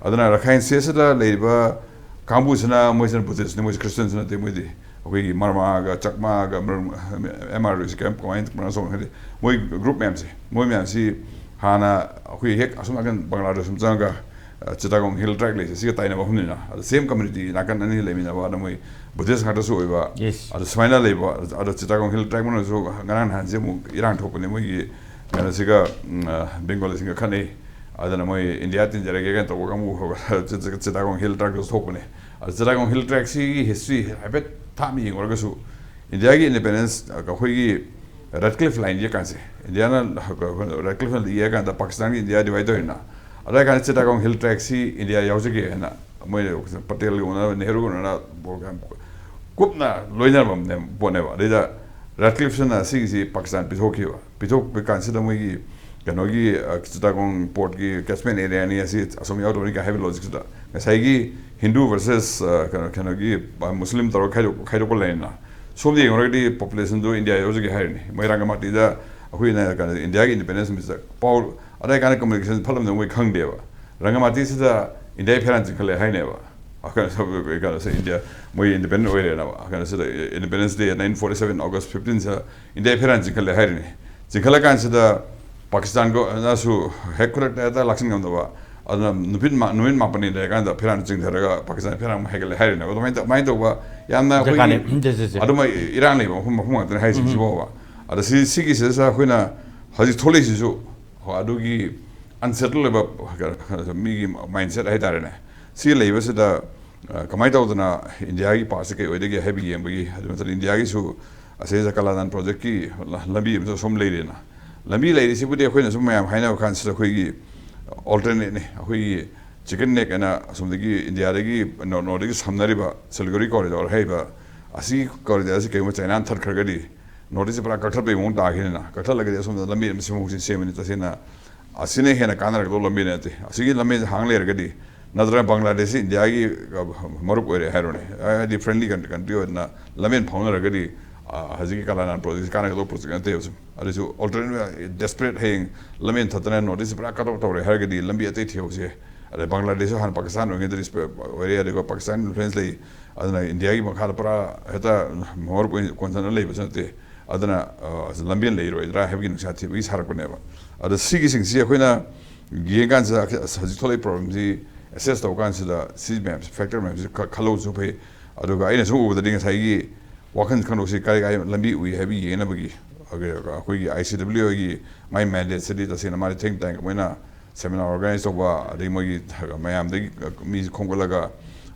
ꯑꯗꯨꯅ ꯔꯥꯈꯥꯏꯟ ꯁ꯭ꯇꯦꯠꯁꯤꯗ ꯂꯩꯔꯤꯕ ꯀꯥꯡꯕꯨꯁꯤꯅ, ꯃꯣꯏꯁꯤꯅ ꯕꯨꯙꯤꯁ꯭ꯠꯅꯤ, ꯃꯣꯏꯁꯤ ꯈ꯭ꯔꯤꯁꯇꯤꯌꯟꯁꯨ ꯅꯠꯇꯦ꯫ ꯃꯣꯏꯗꯤ ꯑꯩꯈꯣꯏꯒꯤ ꯃꯔꯃꯥꯒ ꯆꯛꯃꯥꯒ, ꯃꯔ-, ꯑꯦꯝ ꯑꯥꯔ ꯁꯤ ꯀꯩꯝ ꯀꯃꯥꯏꯅ ꯄ꯭ꯔꯣꯅꯥꯎꯟꯁ ꯇꯧꯕꯅꯣ ꯈꯪꯗꯦ꯫ ꯃꯣꯏ ꯒ꯭ꯔꯨꯞ ꯃꯌꯥꯝꯁꯦ, ꯃꯣꯏ ꯃꯌꯥꯝꯁꯤ ꯍꯥꯟꯅ ꯑꯩꯈꯣꯏ ꯍꯦꯛ ꯑꯁꯣꯝ ꯅꯥꯀꯟ ꯕꯪꯒ꯭ꯂꯥꯗꯦꯁ ꯁꯨꯝ ꯆꯪꯉꯒ, ꯑ, ꯆꯤꯇꯥꯒꯣꯡ ꯍꯤꯜ ꯇ꯭ꯔꯦꯛ ꯂꯩꯁꯦ, ꯁꯤꯒ ꯇꯥꯏꯅꯕ ꯃꯐꯝꯅꯤꯅ꯫ ꯑꯗ ꯁꯦꯝ ꯀꯝꯃ꯭ꯌꯨꯅꯤꯇꯤ ꯅꯥꯀꯟ ꯑꯅꯤ ꯂꯩꯃꯤꯟꯅꯕ, ꯑꯗ ꯃꯣꯏ ꯕꯨꯙꯤꯁ꯭ꯠ ꯉꯥꯛꯇꯁꯨ ꯑꯣꯏꯕ꯫ Yes. ꯑꯗ ꯁꯨꯃꯥꯏꯅ ꯂꯩꯕ, ꯑꯗ ꯆꯤꯇꯥꯒꯣꯡ ꯍꯤꯜ ꯇ꯭ꯔꯦꯛ ꯃꯅꯨꯡꯗꯁꯨ ꯉꯔꯥꯡ ꯅꯍꯥꯟꯁꯦ ꯑꯃꯨꯛ ꯏꯔꯥꯡ ꯊꯣꯛꯄꯅꯦ, ꯃꯣꯏꯒꯤ ꯀꯩꯅꯣꯁꯤꯒ, ꯎꯝ, ꯑ, ꯕꯦꯡꯒꯣꯂꯤꯁꯤꯡꯒ ꯈꯠꯅꯩ꯫ ꯑꯗꯨꯅ ꯃꯣꯏ ꯏꯟꯗꯤꯌꯥ ꯇꯤꯟꯖꯔꯒꯦ ꯀꯥꯏꯅ ꯇꯧꯕ ꯀꯥꯡꯕꯨ ꯆꯤꯇꯥꯒꯣꯡ ꯍꯤꯜ ꯇ꯭ꯔꯦꯛꯇꯁꯨ ꯊꯣꯛꯄꯅꯦ꯫ ꯑꯗ ꯆꯤꯇꯥꯒꯣꯡ ꯍꯤꯜ ꯇ꯭ꯔꯦꯛꯁꯤꯒꯤ ꯍꯤꯁꯇ꯭ꯔꯤ ꯍꯥꯏꯐꯦꯠ ꯊꯥꯞꯅ ꯌꯦꯡꯉꯨꯔꯒꯁꯨ, ꯏꯟꯗꯤꯌꯥꯒꯤ ꯏꯟꯗꯤꯄꯦꯟꯗꯦꯟꯁ, ꯑꯩꯈꯣꯏꯒꯤ ꯔꯦꯗꯀ꯭ꯂꯤꯐ ꯂꯥꯏꯟ ꯌꯦꯛꯀꯥꯟꯁꯦ, ꯏꯟꯗꯤꯌꯥꯅ, ꯔꯦꯗꯀ꯭ꯂꯤꯐꯅ ꯌꯦꯛꯑꯀꯥꯟꯗ ꯄꯥꯀꯤꯁꯇꯥꯟꯒꯤ ꯏꯟꯗꯤꯌꯥ ꯗꯤꯚꯥꯏꯠ ꯇꯧꯔꯤꯅ, ꯑꯗꯨ ꯀꯥꯟꯗ ꯆꯤꯇꯥꯒꯣꯡ ꯍꯤꯜ ꯇ꯭ꯔꯦꯛꯁꯤ ꯏꯟꯗꯤꯌꯥ ꯌꯥꯎꯖꯒꯦ ꯍꯥꯏꯅ ꯃꯣꯏ ꯄꯇꯦꯜꯒ ꯎꯅꯔꯕ, ꯅꯦꯍꯔꯨꯒ ꯎꯅꯔ ꯌꯥꯝ ꯀꯨꯞꯅ ꯂꯣꯏꯅꯔꯕ ꯄꯣꯠꯅꯦꯕ꯫ ꯑꯗꯩꯗ ꯔꯦꯗꯀ꯭ꯂꯤꯐꯁꯤꯅ ꯁꯤꯒꯤꯁꯤ ꯄꯥꯀꯤꯁꯇꯥꯟ ꯄꯤꯊꯣꯛꯈꯤꯕ꯫ ꯄꯤꯊꯣꯛꯄ ꯀꯥꯟꯁꯤꯗ ꯃꯣꯏꯒꯤ ꯀꯩꯅꯣꯒꯤ, ꯑ, ꯆꯤꯇꯥꯒꯣꯡ ꯄꯣꯔꯠꯀꯤ ꯀꯦꯆꯃꯦꯟ ꯑꯦꯔꯤꯌꯥꯅꯤ, ꯑꯁꯤ ꯑꯁꯣꯝ ꯌꯥꯎꯗꯕꯅꯤ ꯀꯥꯏ ꯍꯥꯏꯕ ꯂꯣꯖꯤꯛꯁꯤꯗ ꯉꯁꯥꯏꯒꯤ ꯍꯤꯟꯗꯨ ꯚꯔꯁꯦꯁ, ꯑ, ꯀꯩꯅꯣ, ꯀꯩꯅꯣꯒꯤ, ꯑ, ꯃꯨꯁꯂꯤꯝ ꯇꯧꯔꯒ ꯈꯥꯏꯗꯣꯛ-, ꯈꯥꯏꯗꯣꯛꯄ ꯂꯩꯔꯦꯅ꯫ ꯁꯣꯝꯗ ꯌꯦꯡꯉꯨꯔꯒꯗꯤ ꯄꯣꯄꯨꯂꯦꯁꯟꯗꯨ ꯏꯟꯗꯤꯌꯥ ꯌꯧꯖꯒꯦ ꯍꯥꯏꯔꯤꯅꯤ꯫ ꯃꯣꯏ ꯔꯪꯒꯃꯥꯇꯤꯗ ꯑꯩꯈꯣꯏꯅ ꯀꯩꯅꯣ, ꯏꯟꯗꯤꯌꯥꯒꯤ ꯏꯟꯗꯤꯄꯦꯟꯗꯦꯟꯁ ꯅꯨꯃꯤꯠꯁꯤꯗ ꯄꯥꯎ ꯑꯗꯥꯏ ꯀꯥꯟꯗ ꯀꯝꯃꯨꯅꯤꯀꯦꯁꯟ ꯐꯠꯂꯝꯗ ꯃꯣꯏ ꯈꯪꯗꯦꯕ꯫ ꯔꯪꯒꯃꯥꯇꯤꯁꯤꯗ ꯏꯟꯗꯤꯌꯥꯒꯤ ꯐꯤꯔꯥꯟ ꯆꯤꯡꯈꯠꯂꯦ ꯍꯥꯏꯅꯦꯕ꯫ ꯀꯩꯅꯣꯁꯦ, ꯏꯟꯗꯤꯌꯥ ꯃꯣꯏ ꯏꯟꯗꯤꯄꯦꯟꯗꯦꯟ ꯑꯣꯏꯔꯦꯅ꯫ ꯀꯩꯅꯣꯁꯤꯗ, ꯏꯟꯗꯤꯄꯦꯟꯗꯦꯟꯁ ꯗꯦ ꯅꯥꯏꯟꯇꯤꯟ ꯐꯣꯔꯇꯤ ꯁꯚꯦꯟ ꯑꯣꯒꯁ ꯐꯤꯐꯇꯤꯟꯁꯤꯗ ꯏꯟꯗꯤꯌꯥꯒꯤ ꯐꯤꯔꯥꯟ ꯆꯤꯡꯈꯠꯂꯦ ꯍꯥꯏꯔꯤꯅꯤ꯫ ꯆꯤꯡꯈꯠꯂꯀꯥꯟꯁꯤꯗ ꯄꯥꯀꯤꯁꯇꯥꯟꯒꯅꯁꯨ ꯍꯦꯛ ꯈꯨꯗꯛꯇ ꯍꯦꯛꯇ ꯂꯥꯛꯁꯤꯟ ꯉꯝꯗꯕ, ꯑꯗꯨꯅ ꯅꯨꯃꯤꯠ ꯃꯥ-, ꯅꯨꯃꯤꯠ ꯃꯥꯄꯟꯅꯤ ꯂꯩꯔꯀꯥꯟꯗ ꯐꯤꯔꯥꯟ ꯆꯤꯡꯊꯔꯒ ꯄꯥꯀꯤꯁꯇꯥꯟ ꯐꯤꯔꯥꯡ ꯑꯃꯨꯛ ꯍꯥꯏꯒꯠꯂꯦ ꯍꯥꯏꯔꯤꯅꯦꯕ꯫ ꯑꯗꯨꯃꯥꯏꯅ ꯇꯧ-, ꯑꯗꯨꯃꯥꯏꯅ ꯇꯧꯕ ꯌꯥꯝꯅ ꯑꯩꯈꯣꯏꯒꯤ ꯖꯒꯥꯅꯤ꯫ ꯎꯝ, ꯖꯦ, ꯖꯦ, ꯖꯦ꯫ ꯑꯗꯨꯃꯥꯏ ꯏꯔꯥꯡ ꯂꯩꯕ ꯃꯐꯝ, ꯃꯐꯝ ꯉꯥꯛꯇꯅꯤ ꯍꯥꯏꯔꯤꯁꯦ ꯎꯝ꯫ ꯍꯧꯖꯤꯛ ꯐꯥꯎꯕ꯫ ꯑꯗ ꯁꯤ, ꯁꯤꯒꯤꯁꯤꯗ ꯑꯩꯈꯣꯏꯅ ꯍꯧꯖꯤꯛ ꯊꯣꯛꯂꯛꯏꯁꯤꯁꯨ, ꯍꯣ, ꯑꯗꯨꯒꯤ unsettle ꯑꯣꯏꯕ ꯃꯤꯒꯤ mindset ꯍꯥꯏꯇꯥꯔꯦꯅꯦ꯫ ꯁꯤ ꯂꯩꯕꯁꯤꯗ, ꯑ, ꯀꯃꯥꯏꯅ ꯇꯧꯗꯅ ꯏꯟꯗꯤꯌꯥꯒꯤ ꯄꯥꯔꯠꯁꯦ ꯀꯩ ꯑꯣꯏꯗꯒꯦ ꯍꯥꯏꯕ ꯌꯦꯡꯕꯒꯤ, ꯑꯗꯨ ꯅꯠꯇꯅ ꯏꯟꯗꯤꯌꯥꯒꯤꯁꯨ ꯑꯁꯤꯗ ꯀꯂꯥꯅꯥꯟ ꯄ꯭ꯔꯣꯖꯦꯛꯀꯤ ꯂ-, ꯂꯝꯕꯤ ꯑꯃꯁꯨ ꯑꯁꯣꯝ ꯂꯩꯔꯦꯅ꯫ ꯂꯝꯕꯤ ꯂꯩꯔꯤꯁꯤꯕꯨꯗꯤ ꯑꯩꯈꯣꯏꯅ ꯁꯨꯝ ꯃꯌꯥꯝ ꯍꯥꯏꯅꯕ ꯀꯥꯟꯁꯤꯗ ꯑꯩꯈꯣꯏꯒꯤ alternate ꯅꯤ, ꯑꯩꯈꯣꯏꯒꯤ chicken neck ꯍꯥꯏꯅ ꯑꯁꯣꯝꯗꯒꯤ ꯏꯟꯗꯤꯌꯥꯗꯒꯤ ꯅꯣ-, ꯅꯣꯔꯠꯇꯒꯤ ꯁꯝꯅꯔꯤꯕ ꯁꯤꯂꯤꯒꯨꯔꯤ corridor ꯍꯥꯏꯔꯤꯕ ꯑꯁꯤ corridor ꯑꯁꯤ ꯀꯩꯒꯨꯝꯕ ꯆꯥꯏꯅꯥꯅ ꯊꯠꯈ꯭ꯔꯒꯗꯤ ꯅꯣꯔꯠ ꯏꯁꯁꯦ ꯄꯨꯔꯥ ꯀꯛꯊꯠꯄꯒꯤ ꯃꯑꯣꯡ ꯇꯥꯈꯤꯅꯤꯅ꯫ ꯀꯛꯊꯠꯂꯒꯗꯤ ꯑꯁꯣꯝꯗ ꯂꯝꯕꯤ ꯑꯃ ꯁꯦꯝꯍꯧꯁꯤ ꯁꯦꯝꯕꯅꯤ꯫ ꯇꯁꯦꯡꯅ ꯑꯁꯤꯅ ꯍꯦꯟꯅ ꯀꯥꯟꯅꯔꯛꯇꯧꯕ ꯂꯝꯕꯤ ꯅꯠꯇꯦ꯫ ꯑꯁꯤꯒꯤ ꯂꯝꯕꯤꯁꯦ ꯍꯥꯡ ꯂꯩꯔꯒꯗꯤ, ꯅꯠꯇ꯭ꯔꯒ ꯕꯪꯒ꯭ꯂꯥꯗꯦꯁꯁꯤ ꯏꯟꯗꯤꯌꯥꯒꯤ, ꯑ, ꯃꯔꯨꯞ ꯑꯣꯏꯔꯦ ꯍꯥꯏꯔꯣꯅꯦ, ꯍꯥꯏꯗꯤ friendly country, country ꯑꯣꯏꯗꯅ ꯂꯝꯕꯦꯟ ꯐꯥꯎꯅꯔꯒꯗꯤ, ꯑ, ꯍꯧꯖꯤꯛꯀꯤ ꯀꯂꯥꯅꯥꯟ ꯄ꯭ꯔꯣꯖꯦꯛꯁꯤ ꯀꯥꯟꯅꯒꯗꯧꯕ ꯄ꯭ꯔꯣꯖꯦꯛ ꯅꯠꯇꯦꯕ꯫ ꯁꯨꯝ ꯑꯗꯨꯁꯨ alternate, desperate ꯍꯌꯦꯡ ꯂꯝꯕꯦꯟ ꯊꯠꯇꯅ ꯅꯣꯔꯠ ꯏꯁꯁꯤ ꯄꯨꯔꯥ ꯀꯠ ꯑꯣꯐ ꯇꯧꯔꯦ ꯍꯥꯏꯔꯒꯗꯤ ꯂꯝꯕꯤ ꯑꯇꯩ ꯊꯤꯍꯧꯁꯦ꯫ ꯑꯗꯩ ꯕꯪꯒ꯭ꯂꯥꯗꯦꯁꯁꯨ ꯍꯥꯟꯅ ꯄꯥꯀꯤꯁꯇꯥꯟ ꯑꯣꯏꯔꯤꯉꯩꯗ respect ꯑꯣꯏꯔꯦ, ꯑꯗꯨꯒ ꯄꯥꯀꯤꯁꯇꯥꯟ influence ꯂꯩ꯫ ꯑꯗꯨꯅ ꯏꯟꯗꯤꯌꯥꯒꯤ ꯃꯈꯥꯗ ꯄꯨꯔꯥ ꯍꯦꯛꯇ ꯃꯔꯨꯞ ꯑꯣꯏꯅ ꯀꯣꯟꯁꯤꯟꯅ ꯂꯩꯕꯁꯨ ꯅꯠꯇꯦ꯫ ꯑꯗꯨꯅ, ꯑ, ꯂꯝꯕꯦꯟ ꯂꯩꯔꯣꯏꯗ꯭ꯔꯥ ꯍꯥꯏꯕꯒꯤ ꯅꯨꯡꯁꯥ ꯊꯤꯕꯒꯤ ꯁꯥꯔꯛꯄꯅꯦꯕ꯫ ꯑꯗꯣ ꯁꯤꯒꯤꯁꯤꯡꯁꯤ ꯑꯩꯈꯣꯏꯅ ꯌꯦꯡꯀꯥꯟꯁꯤꯗ ꯑꯁ ꯍꯧꯖꯤꯛ ꯊꯣꯛꯂꯛꯏ problemꯁꯤ assess ꯇꯧꯕ ꯀꯥꯟꯁꯤꯗ ꯁꯤ ꯃꯌꯥꯝꯁꯤ, factor ꯃꯌꯥꯝꯁꯤ ꯈ-, ꯈꯜꯍꯧꯕꯁꯨ ꯐꯩ꯫ ꯑꯗꯨꯒ ꯑꯩꯅ ꯁꯨꯝ ꯎꯕꯗꯗꯤ ꯉꯁꯥꯏꯒꯤ ꯋꯥꯈꯜ ꯈꯟꯗꯣꯛꯁꯤ ꯀꯔꯤ ꯀꯔꯤ ꯂꯝꯕꯤ ꯎꯏ ꯍꯥꯏꯕ ꯌꯦꯡꯅꯕꯒꯤ ꯑꯩꯈꯣꯏꯒꯤ I C W ꯒꯤ ꯃꯥꯏ mandateꯁꯤꯗꯤ ꯇꯁꯦꯡꯅ ꯃꯥꯗꯤ think tank ꯑꯃ ꯑꯣꯏꯅ seminar organize ꯇꯧꯕ, ꯑꯗꯩ ꯃꯣꯏꯒꯤ ꯃꯌꯥꯝꯗꯒꯤ ꯃꯤꯁꯤ ꯈꯣꯝꯒꯠꯂꯒ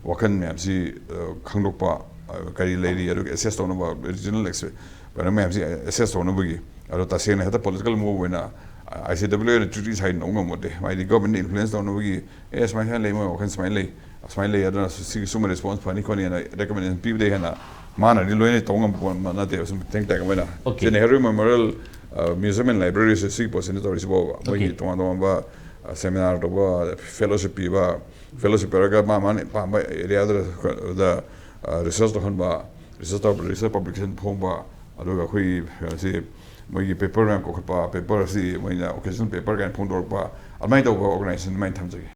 ꯋꯥꯈꯜ ꯃꯌꯥꯝꯁꯤ, ꯑ, ꯈꯪꯗꯣꯛꯄ, ꯑ, ꯀꯔꯤ ꯂꯩꯔꯤ, ꯑꯗꯨꯒ assess ꯇꯧꯅꯕ, regional expe-, ꯀꯩꯅꯣ ꯃꯌꯥꯝꯁꯤ assess ꯇꯧꯅꯕꯒꯤ꯫ ꯑꯗꯣ ꯇꯁꯦꯡꯅ ꯍꯦꯛꯇ political move ꯑꯣꯏꯅ, ꯑ, I C W ꯑꯣꯏꯅ treaty sign ꯇꯧ ꯉꯝꯃꯣꯠꯇꯦ꯫ ꯍꯥꯏꯗꯤ government influence ꯇꯧꯅꯕꯒꯤ, "ꯑꯦ, ꯁꯨꯃꯥꯏꯅ ꯁꯨꯃꯥꯏꯅ ꯂꯩ, ꯃꯣꯏ ꯋꯥꯈꯜ ꯁꯨꯃꯥꯏꯅ ꯂꯩ, ꯁꯨꯃꯥꯏꯅ ꯂꯩ, ꯑꯗꯨꯅ ꯁꯤꯒꯤ ꯁꯨꯝꯕ response ꯐꯅꯤ ꯈꯣꯠꯅꯤꯅ" recommendation ꯄꯤꯕꯗꯩ ꯍꯦꯟꯅ ꯃꯥꯅꯗꯤ ꯂꯣꯏꯅ ꯇꯧ ꯉꯝꯕ ꯄꯣꯠ ꯅꯠꯇꯦꯕ, ꯁꯨꯝ think tank ꯑꯃ ꯑꯣꯏꯅ꯫ Okay꯫ ꯁꯤ Nehru Memorial, ꯑ, Museum and Libraries ꯁꯤꯒꯤ ꯄꯣꯠꯁꯤꯅ ꯇꯧꯔꯤꯁꯤꯕꯣꯕ꯫ ꯃꯣꯏꯒꯤ Okay꯫ ꯇꯣꯉꯥꯟ ꯇꯣꯉꯥꯟꯕ, ꯑ, seminar ꯇꯧꯕ, fellowship ꯄꯤꯕ, fellowship ꯄꯤꯔꯒ ꯃꯥ ꯃꯥꯅ ꯄꯥꯝꯕ areaꯗꯨꯗ, ꯗ, ꯑ, research ꯇꯧꯍꯟꯕ, research ꯇꯧ-, research publication ꯐꯣꯡꯕ, ꯑꯗꯨꯒ ꯑꯩꯈꯣꯏꯒꯤ, ꯑ, ꯁꯤ ꯃꯣꯏꯒꯤ paper ꯃꯌꯥꯝ ꯀꯧꯈꯠꯄ, paper ꯑꯁꯤ ꯃꯣꯏꯅ occasional paper ꯀꯥꯏꯅ ꯐꯣꯡꯗꯣꯔꯛꯄ, ꯑꯗꯨꯃꯥꯏꯅ ꯇꯧꯕ organization ꯑꯗꯨꯃꯥꯏꯅ ꯊꯝꯖꯒꯦ꯫